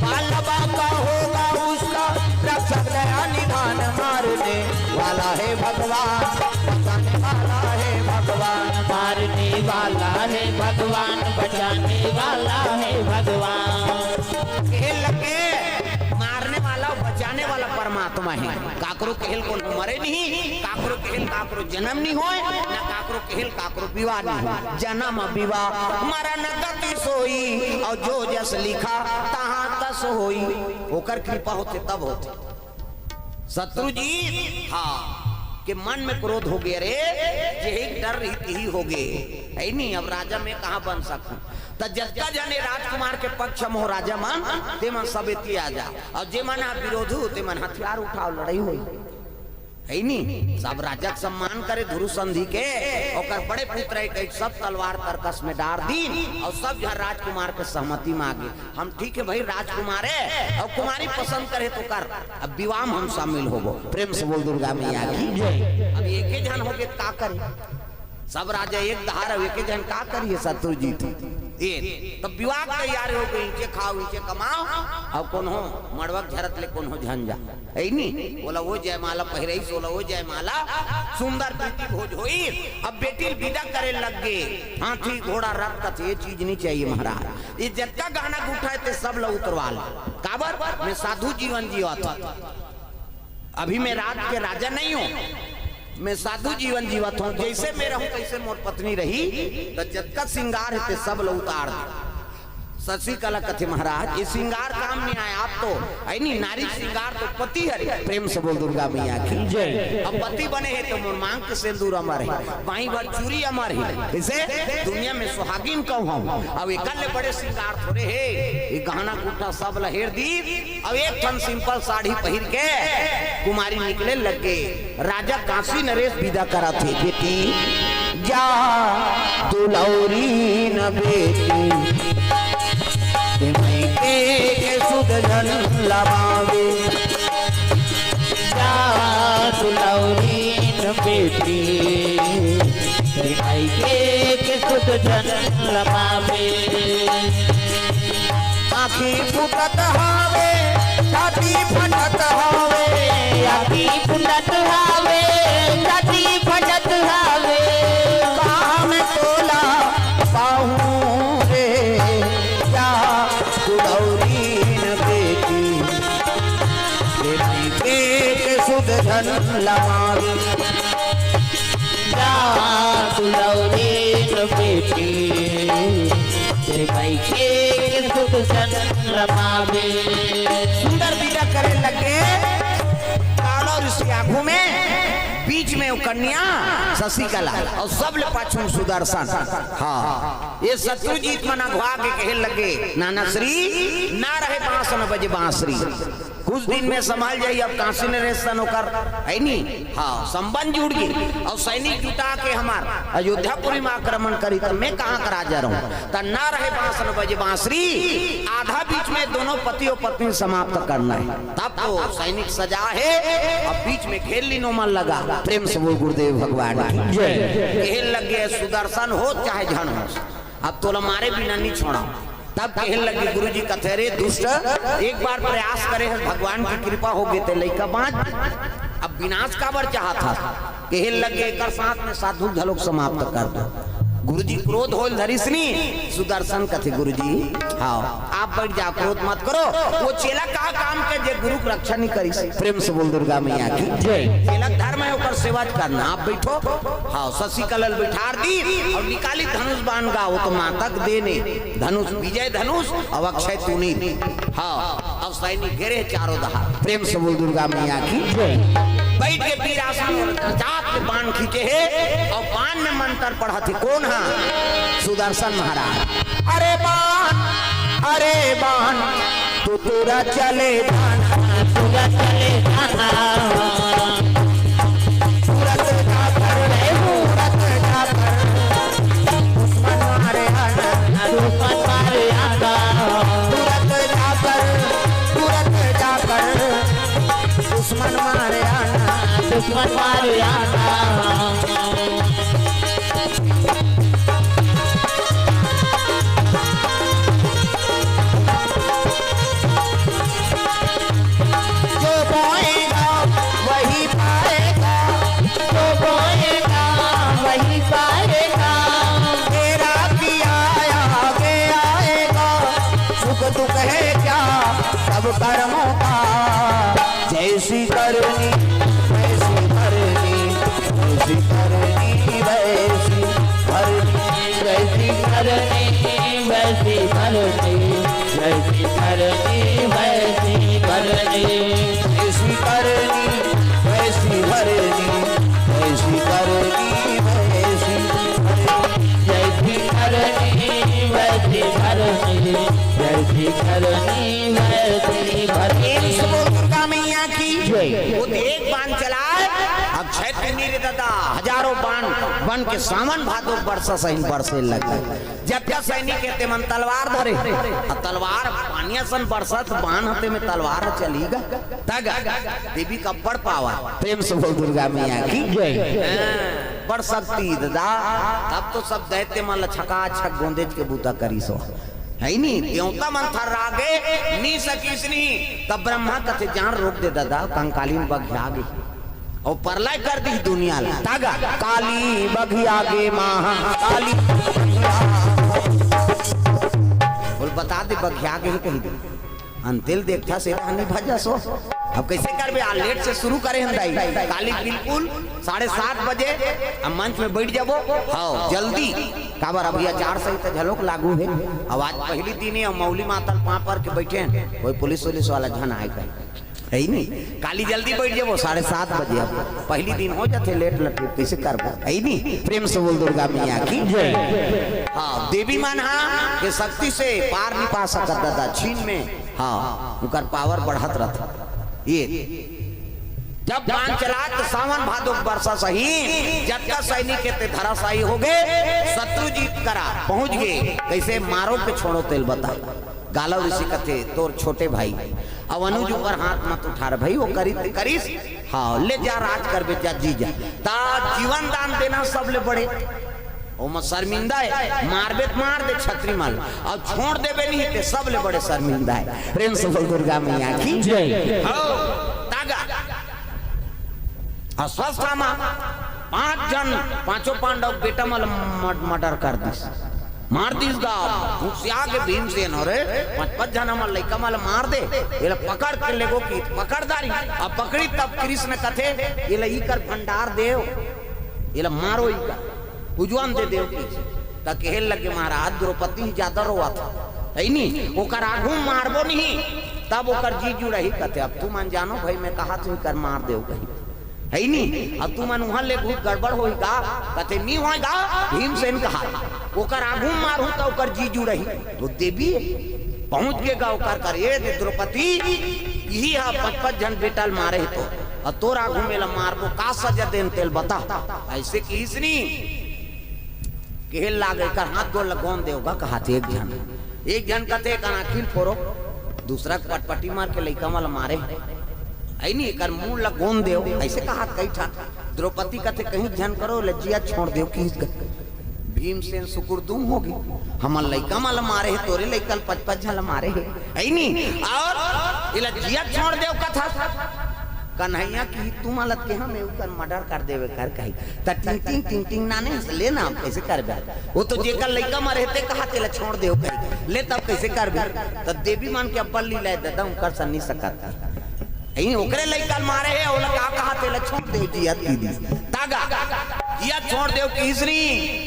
बालबा का होगा उसका रक्षक दया निधान। मारने वाला है भगवान, बचाने वाला है भगवान। मारने वाला है भगवान, बचाने वाला है भगवान। कहे लगे, मारने वाला अउ बचाने वाला परमात्मा हे। काकरो कहे ल कोनो मरे नहीं, काकरो कहे ल काकरो जनम नहीं होय, ना काकरो कहे ल काकरो विवाह नहीं होय। जनम विवाह मरण गति सोई, अउ जो जस लिखा तहाँ तस होई। ओकर कृपा होथे तब होथे। शत्रुजीत, हाँ, के मन में क्रोध होगे, अरे, जेही डर रही तिही होगे, हे नी? अब राजा मैं कहाँ बन सकहूँ? त जतका झन ए राजकुमार के पक्ष में हो राजा मन, ते मन सब एती आ जा, अउ जे मन हा विरोधी हो, ते मन हथियार उठाव, लड़ई होई, हे नी? सब राजा के सम्मान करे, भूसंधी के, ओकर बड़े पुत्र हे कहि सब तलवार तरकस में डार दीन, अउ सब झन राजकुमार के सहमति मांगे। हम ठीक हे भाई, राजकुमार हे अउ कुमारी पसंद करे त ओकर, अब विवाह में हम शामिल होबो। प्रेम से बोल दुर्गा मैया की। जय। अब एके झन होगे त का करे? सब राजा एक धार, अब एके झन का करिए? शत्रुजीत। ए, तब विवाह के तैयारी होगे, इचे खाव, इचे कमाव, अउ कोनो मड़वा के झरत ले कोनो झन जा। हे नी? ओला ओ जयमाला पहिराइस, ओला ओ जयमाला, सुंदर प्रीति भोज होई। अब बेटी ल विदा करे लग गे। हाथी, घोड़ा, रथ कथे, ये चीज नहीं चाहिए महाराज। ये जतका गहना गुठा हे, ते सब ला उतरवा ले। काबर? मैं साधु जीवन जीवत हूँ। अभी मैं राज के राजा नहीं हूँ, मैं साधु जीवन जीवत हूँ। जैसे मैं रहूँ, तैसे मोर पत्नी रही। त जतका श्रृंगार हे, ते सब ला उतार दे। शशिकला कथे, महाराज, ये श्रृंगार काम नहीं आय, आप तो, है नी, नारी श्रृंगार तो पति हरे। प्रेम से बोल दुर्गा मैया की जय। अब पति बने हे तो मोर मांग के सिंदूर अमर हे, बाई भर चूरी अमर हे। कइसे? दुनिया में सुहागिन कहूँ हम। अब एकर ले बड़े श्रृंगार थोड़े हे। ये गहना गुट्ठा सब ल हेर दी, अब एक ठन simple साड़ी पहिर के कुमारी निकले लगे। राजा काशी नरेश विदा कराथे, बेटी जा दुलौरी न बेटी, ते मइके के सुध झन लमावे। जा दुलौरी न बेटी, ते मइके के सुध झन लमावे। आँखी फूटत हावे, छाती फटत हावे, आँखी फूटत हावे, छाती फटत हावे। कहाँ में तोला पाहूँ रे, जा दुलौरी न बेटी, ले मइके के सुध झन लमावे। जा दुलौरी न बेटी, ते मइके के सुध झन लमावे। सुंदर विदा करे लगे, कालो ऋषि आगू में, बीच में वो कन्या शशिकला अउ सबले पाछू सुदर्शन। हाँ, ये शत्रुजीत मन अघवा के कहे लगे, नाना श्री, ना रहे बांस न बजे बांसुरी। कुछ दिन में संभल जाही, अब काशी नरेश सन ओकर, है नी? हाँ, संबंध जुड़ गे। अउ सैनिक जुटा के हमर अयोध्यापुरी में आक्रमण करी, त मैं कहाँ का राजा रहूं? त ना रहे बांस न बजे बांसुरी, आधा बीच में दोनों पति अउ पत्नी समाप्त करना हे। तब तो सैनिक सजा हे, अब बीच में घेर लीन ओमन ला। प्रेम से बोल गुरुदेव भगवान की जय। कहे लगे, सुदर्शन हो चाहे झन हो, अब तोला मारे बिना नहीं छोड़ा। तब कहे लगे, गुरुजी कथे, रे दुष्ट, एक बार प्रयास करे हस, भगवान की कृपा हो गे ते लइका बांच, अब विनाश काबर चाहत हस? कहे लगे, एकर साथ में साधु घलोक समाप्त कर दो। गुरुजी क्रोध होल धरिस नी, सुदर्शन कथे, गुरुजी, हाँ, आप बैठ जाओ, क्रोध मत करो। वो चेला का काम के जे गुरु के रक्षा नहीं करिस? प्रेम से बोल दुर्गा मैया की जय। चेला के धर्म हे ओकर सेवा करना। आप बैठो, हाँ, शशिकला ल बिठार दी अउ निकाली धनुष बाण गा, वो तो माता के देन हे, धनुष, विजय धनुष अउ अक्षय तूणीर। हाँ, अब सैनिक घेरे चारों दहा। प्रेम से बोल दुर्गा मैया की जय। बैठ के वीरासन जात के बाण खींचे हे अउ बाण में मंत्र पढ़त हे। कोन हा? सुदर्शन महाराज। अरे बाण, अरे बाण, तू तुरा चले जाना, तुरा चले जाना। तुरत जाकर, तुरत जाकर, दुश्मन मारे आना, दुश्मन मारे आना। तुरत जाकर, तुरत जाकर, दुश्मन मारे आना, दुश्मन मारे आना। जो बोएगा वही पाएगा, जो बोएगा वही पाएगा। तेरा किया आगे आएगा, सुख दुख है क्या सब कर्मों का। जैसी करनी वैसी भरनी, वैसी करनी वैसी भरनी। जैसी करनी वैसी भरनी, जैसी करनी वैसी भरनी। जैसी करनी वैसी भरनी, जैसी करनी वैसी भरनी। जैसी करनी वैसी भरनी, जैसी करनी वैसी भरनी। प्रेम से बोल दुर्गा मैया की जय। वो तो एक बाण चलाए, अक्षय तूणीर दादा, हजारों बाण बन के सावन भादो बरसा सहिन बरसे लगे। जब जब सैनिक हे ते मन तलवार धरे, अब तलवार पानिया सन बरसत, बाण हते में तलवार चली गा, तग देवी का बड़ पावर। प्रेम से बोल दुर्गा मैया की जय। हाँ, बड़ शक्ति दादा। तब तो सब दैत्य मन ल छका छक गोंदेज के बूता करिस हो। है नी? देवता मन थर्रा गे, नी सकिस नी। तब ब्रह्मा कथे, जान रोक दे दादा, कंकालीन बघिया गे। अउ परलय कर दिस दुनिया ला। तागा, काली बघिया गे माँ, काली बघिया। बोल, बता दे, बघिया गे कहि दे। अंतेल देखथा से रहनी भजा सो। अब कैसे करबे? आज लेट से शुरू करे हन दाई। काली बिल्कुल साढ़े सात बजे अब मंच में बैठ जाबो। हाँ, जल्दी। काबर अभी आचार संहिता घलोक लागू हे। अब आज पहली दिन हे, अब मौली मातल पाँव पर के बैठे हन, कोई पुलिस वुलिस वाला झन आए का, हे नहीं? काली जल्दी बैठ जाबो साढ़े सात बजे। अब पहली दिन हो जाथे लेट लट, कैसे करबो, हे नहीं? प्रेम से बोल दुर्गा मैया की जय। हाँ, देवी मन हा के शक्ति से पार नहीं पा सकत दादा, छीन में। हाँ, उनकर पावर बढ़त रहत। ये जब बाण चला तो सावन भादो के बरसा सही, जतका सैनिक हे ते धराशायी हो गए, शत्रु जी करा पहुंच गए। कैसे मारो के छोड़ो तेला बता। गालव ऋषि कथे, तोर छोटे भाई, अब अनुज ऊपर हाथ मत उठा रे भाई, वो करी ते करिस। हाँ, ले जा, राज करबे जा, जी जा। ता जीवन दान देना सबले बड़े। ओमा शर्मिंदा हे, मारबे त मार दे छतरी मल, अउ छोड़ देबे नहीं ते सबले बड़े शर्मिंदा हे। प्रेम से बोल दुर्गा मैया की जय। हो, तागा। अश्वत्थामा पांच झन, पांचों पांडव बेटा मल मर्डर कर दिस, मार दिस गा। घुसिया के भीमसेन, अरे पांच पांच झन हमर लइका मल मार दे, एला पकड़ के लेगो कि पकड़ दारी। अब पकड़ी तब कृष्ण कथे, एला ई कर भंडार देव, एला मारो ई कर। उजवन दे देव कहिस। त कहे लगे, महाराज, द्रौपदी ही ज्यादा रोवत हे, हे नी? ओकर आगू मारबो नहीं, तब ओकर जी जुड़ही कथे, अब तुमन जानो भाई, मैं कहा तू कर मार देव कही, हे नी? अब तुमन उहाँ ले बहुत गड़बड़ होही गा, कथे नी होय गा, भीमसेन कहा, ओकर आगू मारहूँ त ओकर जी जुड़ही। वो देवी हे, पहुंच के गा ओकर कर, ए दे द्रौपदी, इही हा पच पच झन बेटा ल मारे हे तो, अउ तोर आगू में ला मारबो, का सजा देन तेला बता। ऐसे कहिस नी, कहे लागे, कर हाथ गोड़ लगौन देव गा, कहाथे एक झन, एक झन कथे कर आँखी ल फोरो, दूसरा के पटपटी मार के लइका मन ल मारे, हे नी, कर मुंह लगौन देव, ऐसे कहात कई ठा। द्रौपदी कथे कहीं झन करो, लज्जिया छोड़ देव, कहिस गा। भीमसेन सुकुर दुम होगे, हमर लइका मन ल मारे हे, तोरे लइका ल पच पच झन ल मारे हे, हे नी? अउ एला जियत छोड़ देव कथा। कन्हैया कही, तुमन ल त केहा में ओकर मर्डर कर देवे कर कही, त टिंग टिंग टिंग टिंग नाने हस, ले ना, अब कैसे करबे? वो तो जेकर लइका मरे हे ते कहा तेला छोड़ देव कही, ले तब कैसे करबे? त देवी मन के अब्बल लीला हे ददा, उनकर सन नी सकत। हे नी, ओकरे लइका ल मारे हे, ओला का कहा तेला छोड़ देव जियत कहि दिस। तागा, जियत छोड़ देव कहिस नी,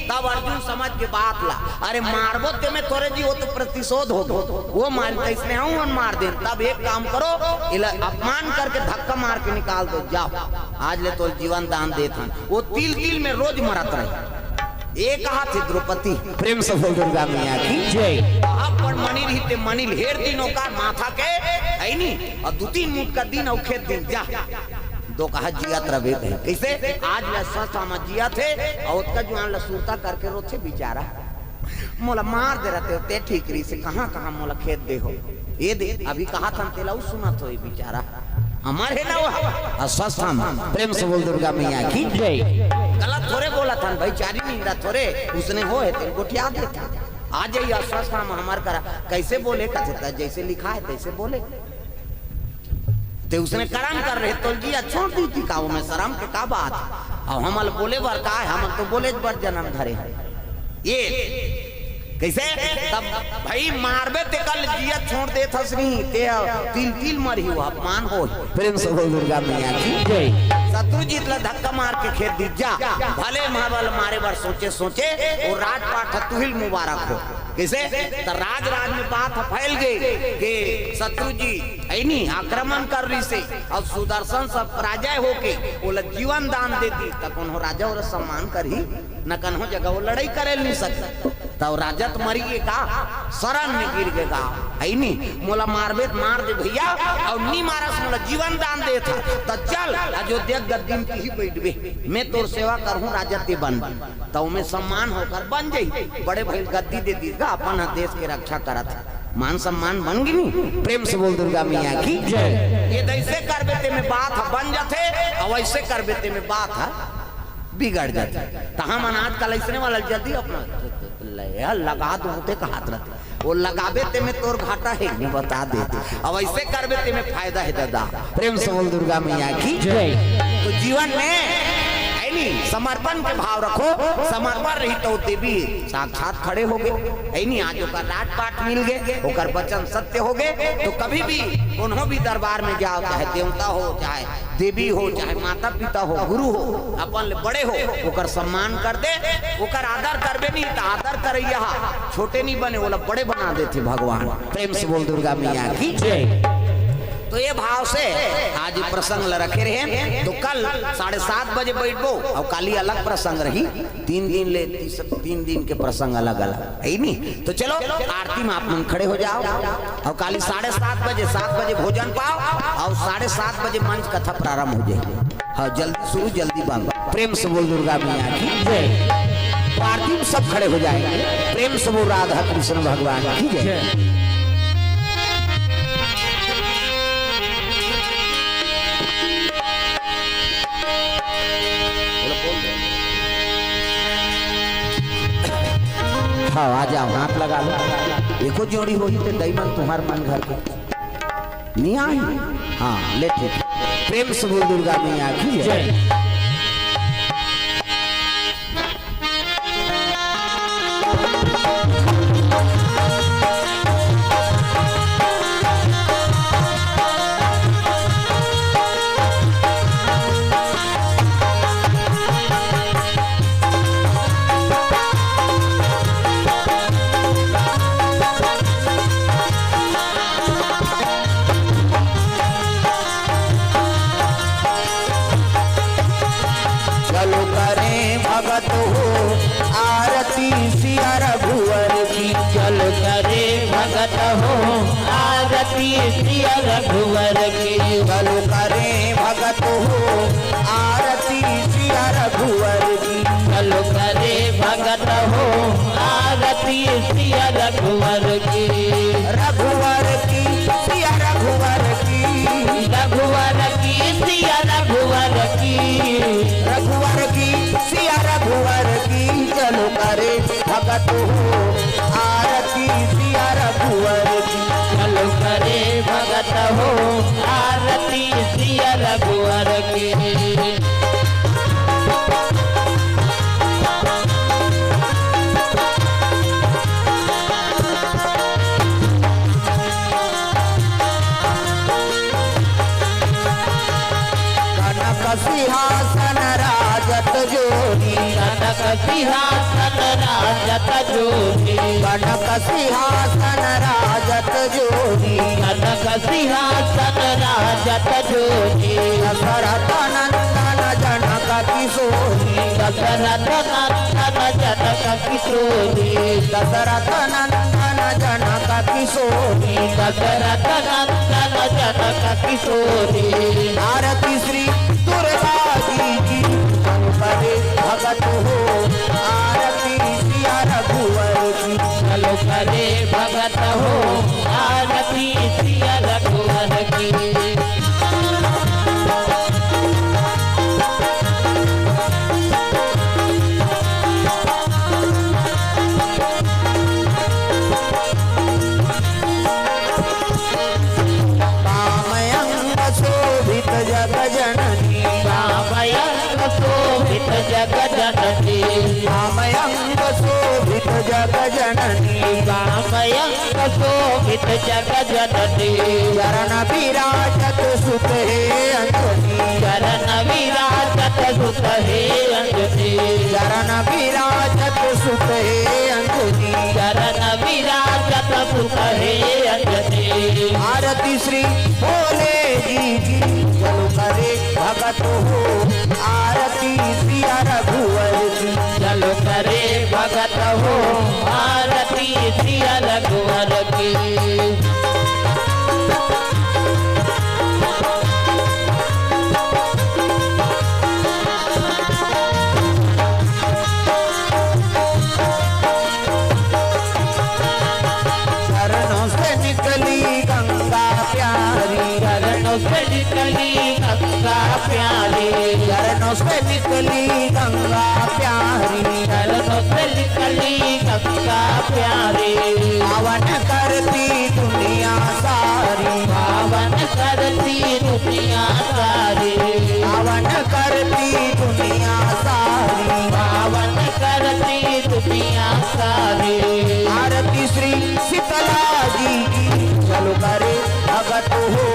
तब अर्जुन समझ के बात ला, अरे मारबो ते में तोरे जी, वो तो प्रतिशोध होगे, वो मार तइसने हूँ, हम मार देन। तब एक काम करो, एला अपमान करके धक्का मार के निकाल दो, जाओ, आज ले तोला जीवन दान देत हन। वो तिल तिल में रोज मरत रही। ए कहाथे द्रौपदी। प्रेम से बोल दुर्गा मैया की जय। अब पर मणि रहिते मणि ल हेर दिन ओकर माथा के, हे नी, अउ दू तीन मुठ कर दिन अउ खेद दिन जा। दो कहा जियत रबे कही। कैसे? आज ले अश्वत्थामा जियत हे, अउ ओतका जुआन ल सुरता करके रोथे बिचारा। मोला मार दे रहते होते ठीक रहिसे, कहाँ कहाँ मोला खेद दे हो। ए दे, अभी कहाथन तेला अउ सुनत होही बिचारा। अमर हे ना वो अश्वत्थामा। प्रेम से बोल दुर्गा मैया की जय। गलत थोरे बोलत हन भाई, चारी निंदा थोरे, उसने हो हे तेला गोठिया देथे। आ जाई अश्वत्थामा हमर करा, कैसे बोले कथे त जैसे लिखा हे तैसे बोले। ते उसने करम कर रहे, तोला जियत छोड़ दिही का, ओमे शरम के का बात? अउ हमन ल बोले बर का हे, हमन तो बोले बर जनम धरे हन। ए कैसे? तब भाई मारबे तेकर ल जियत छोड़ देत हस नहीं, ते तिल तिल मरही, वो अपमान होही। प्रेम से बोल दुर्गा मैया की जय। शत्रुजीत ला धक्का मार के खेद दिस जा, भले मारे बर सोचे सोचे, वो राजपाट ह तुहिल मुबारक हो। कैसे? त राज राज में बात ह फैल गे कि शत्रुजीत, हे नी, आक्रमण कर रहिसे, अउ सुदर्शन सब पराजय होके ओला जीवन दान दे दिस, त कोनो राजा ओला सम्मान करही? न कन्हो जगह वो लड़ाई करे नहीं सकता। तब राजा तो मरी गे का, शरण में गिर गे का, हे नी? मोला मारबे त मार दे भैया, अउ नी मारस मोला जीवन दान देत हस, त चल अयोध्या गद्दी में तिही बैठबे, मैं तोर सेवा करहूँ राजा ते बन। त ओमे सम्मान होकर बन जाही, बड़े भाई ल गद्दी दे दिस गा, अपन ह देश के रक्षा करत हे, मान सम्मान बन गे नी। प्रेम से बोल दुर्गा मैया की जय। ए तैसे करबे ते में बात ह बन जाथे, अउ ऐसे करबे ते में बात ह बिगड़ जाथे। त हमन आजकल अइसने वाला जल्दी अपना ले लगा दो होते कहात रहते, वो लगाबे ते में तोर घाटा हे, मैं बता देते, अउ ऐसे करबे ते में फायदा हे दादा। प्रेम से बोल दुर्गा मैया की जय। तो जीवन में नहीं, समर्पण के भाव रखो। समर्पण रही तो देवी साक्षात खड़े होगे। है नहीं, आज ओकर राजपाट मिल गे, ओकर वचन सत्य होगे, तो कभी भी कोनो भी दरबार में जाओ, चाहे देवता हो, चाहे देवी हो, चाहे माता पिता हो, गुरु हो, अपन ले बड़े हो, ओकर सम्मान कर दे। ओकर आदर करबे नहीं त आदर करइया ह छोटे नहीं बने, ओला बड़े बना देथे भगवान। प्रेम से बोल दुर्गा मैया की। जय। तो ये भाव से आज ये प्रसंग ल रखे रहे, तो कल साढ़े सात बजे बैठबो अउ काली अलग प्रसंग रही। तीन दिन ले तीस-, तीन दिन के प्रसंग अलग अलग है नहीं। तो चलो, आरती में आप मन खड़े हो जाओ अउ काली साढ़े सात बजे, सात बजे भोजन पाओ अउ साढ़े सात बजे मंच कथा प्रारंभ हो जाए। हाँ, जल्दी शुरू, जल्दी बंद। प्रेम से बोल दुर्गा मैया की जय। तो आरती में सब खड़े हो जाएंगे। प्रेम से बोल राधा कृष्ण भगवान की जय। जय। हाँ, आ जाओ, हाथ लगा लो। एको जोड़ी होही ते दई मन तुम्हार मन घर के। नहीं आई? हाँ, ले ठीक। प्रेम से बोल दुर्गा मैया की जय। जय। चलो करें भगत हो आरती सिया रघुवर की। चलो करें भगत हो आरती सिया रघुवर की। चलो करें भगत हो आरती सिया रघुवर की। चलो करें भगत हो आरती सिया रघुवर की। रघुवर की सिया रघुवर की। रघुवर की सिया रघुवर की। रघुवर की सिया रघुवर की। चलो करे भगत हो आरती सिया रघुवर की। चलो करे भगत हो आरती सिया रघुवर की। कनक सिंहासन राजत जोगी। कनक सिंहासन राजत जोगी। कनक सिंहासन राजत जोगी। कनक सिंहासन राजत जोगी। दशरथ नंदन जनक किशोरी। दशरथ नंदन जनक किशोरी। दशरथ नंदन जनक किशोरी। दशरथ नंदन जनक किशोरी। आरती श्री दुर्गा जी की। चलो करे भगत हो आरती सिया रघुवर की। चलो करे भगत हो आरती सिया रघुवर की। कामयंग शोभित जग जननी। कामयंग शोभित जग जननी। कामयंग शोभित जग जननी। कामयंग शोभित जग जननी। चरण विराजत सुत हे अंजनी। चरण विराजत सुत हे अंजनी। चरण विराजत सुत हे अंजनी। चरण विराजत सुत हे अंजनी। आरती श्री भोले जी की। चलो करे भगत हो आरती सिया रघुवर की। चलो करे भगत हो आरती सिया रघुवर की। चरणों से निकली गंगा प्यारी। चरणों से निकली गंगा प्यारी। चरणों से निकली गंगा प्यारी। चरणों से निकली गंगा प्यारी। पावन करती दुनिया सारी। पावन करती दुनिया सारी। पावन करती दुनिया हो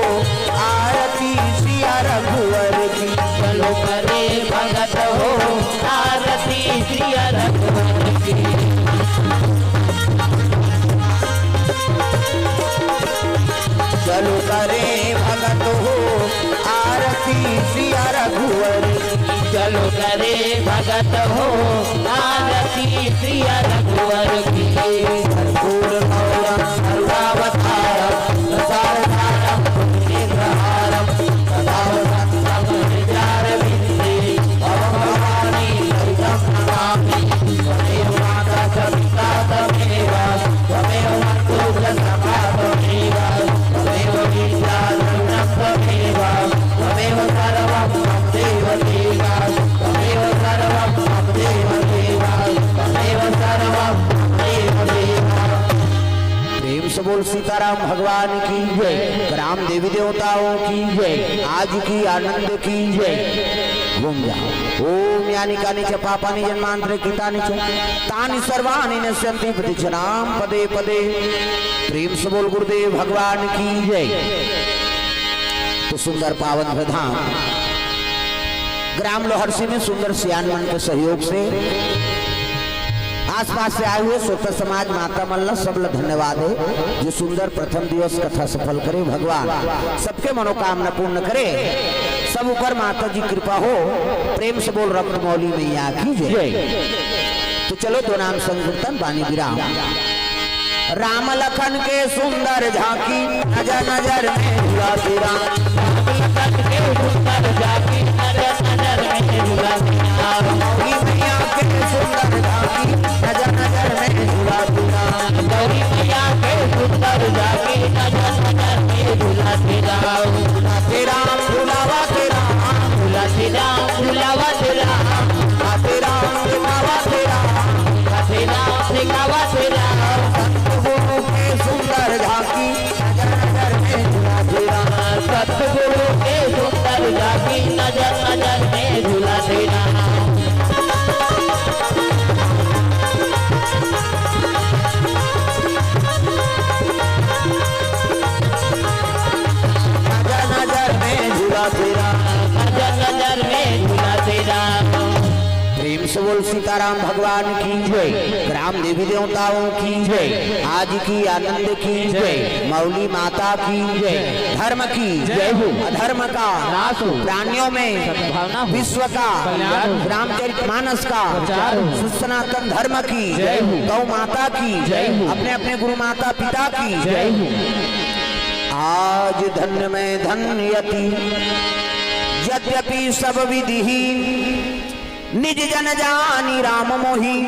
आरती सिया रघुवर की। चलो करे भगत हो आरती सिया रघुवर की। चलो करे भगत हो आरती सिया रघुवर की। चलो करे भगत हो आरती सिया रघुवर की। कर्पूर गौरम करुणावतारम रसावतारम नेत्रहारम सदा वसंतम हृदयारविंदे। भवभवानी सहितं नमामि। त्वमेव माता च पिता त्वमेव, त्वमेव बन्धु च सखा त्वमेव, त्वमेव विद्या द्रविणं त्वमेव, त्वमेव सर्वं मम देव देव, त्वमेव सर्वं मम देव देव, त्वमेव सर्वं मम देव देव। प्रेम से बोल सीताराम भगवान की जय, ग्राम देवी देवताओं की जय, आज की आनंद की जय। घूम जाओ। ओम यानि कानि च पापानि जन्मांतरे कृतानि च तानि सर्वाणि नश्यन्ति प्रतिक्षणाम पदे पदे। प्रेम से बोल गुरुदेव भगवान की जय। तो सुंदर पावन प्रधान ग्राम लोहरसी में सुंदर सियान मन के सहयोग से आसपास से आए हुए श्रोता समाज माता मन ला सब ला धन्यवाद है, जो सुंदर प्रथम दिवस कथा सफल करे भगवान, सबके मनोकामना पूर्ण करे, सब ऊपर माता जी कृपा हो। प्रेम से बोल रक्त मौली मैया की जय। जय। तो चलो दो नाम संकीर्तन बानी विराम। राम लखन के सुंदर झांकी नजर नजर में झुला तेरा। राम लखन के सुंदर झांकी नजर नजर में झुला तेरा। गौरी मैया के सुंदर झांकी नजर नजर में झुला तेरा। गौरी मैया के सुंदर झांकी नजर नजर में झुला तेरा। झुला तेरा, झुलावा तेरा। झुला तेरा, झुलावा तेरा। झुला तेरा, झुलावा तेरा। झुला तेरा, झुलावा तेरा। सतगुरु के सुंदर झांकी नजर नजर में झुला तेरा। सतगुरु के सुंदर झांकी नजर नजर में झुला तेरा। नजर नजर में झुला तेरा। नजर नजर में झुला तेरा। प्रेम से बोल सीताराम भगवान की जय, ग्राम देवी देवताओं की जय, आज की आनंद की जय, मौली माता की जय, धर्म की जय हो। अधर्म का नाश हो। प्राणियों में सद्भावना हो। विश्व का कल्याण हो। रामचरित मानस का प्रचार हो। सनातन धर्म की जय हो। गौ माता की जय हो। अपने अपने गुरु माता पिता की जय हो। आज धन्य मैं धन्य यति, यद्यपि सब विधि निज जन जानी राम मोहि।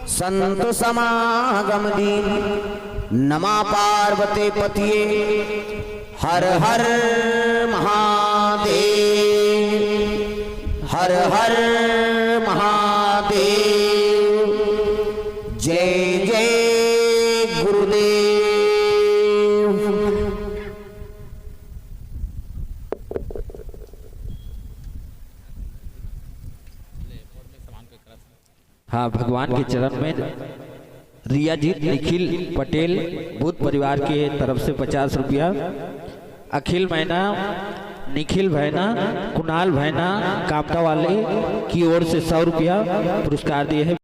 संत समागम दीन नमा पार्वती पतिये। हर हर महादेव, हर हर महादेव। जय जय गुरुदेव। हाँ, भगवान के चरण में रियाजीत निखिल पटेल बुद्ध परिवार के तरफ से पचास रुपया, अखिल मैना, निखिल भैना, कुणाल भैना कामता वाले की ओर से सौ रुपया पुरस्कार दिए हैं।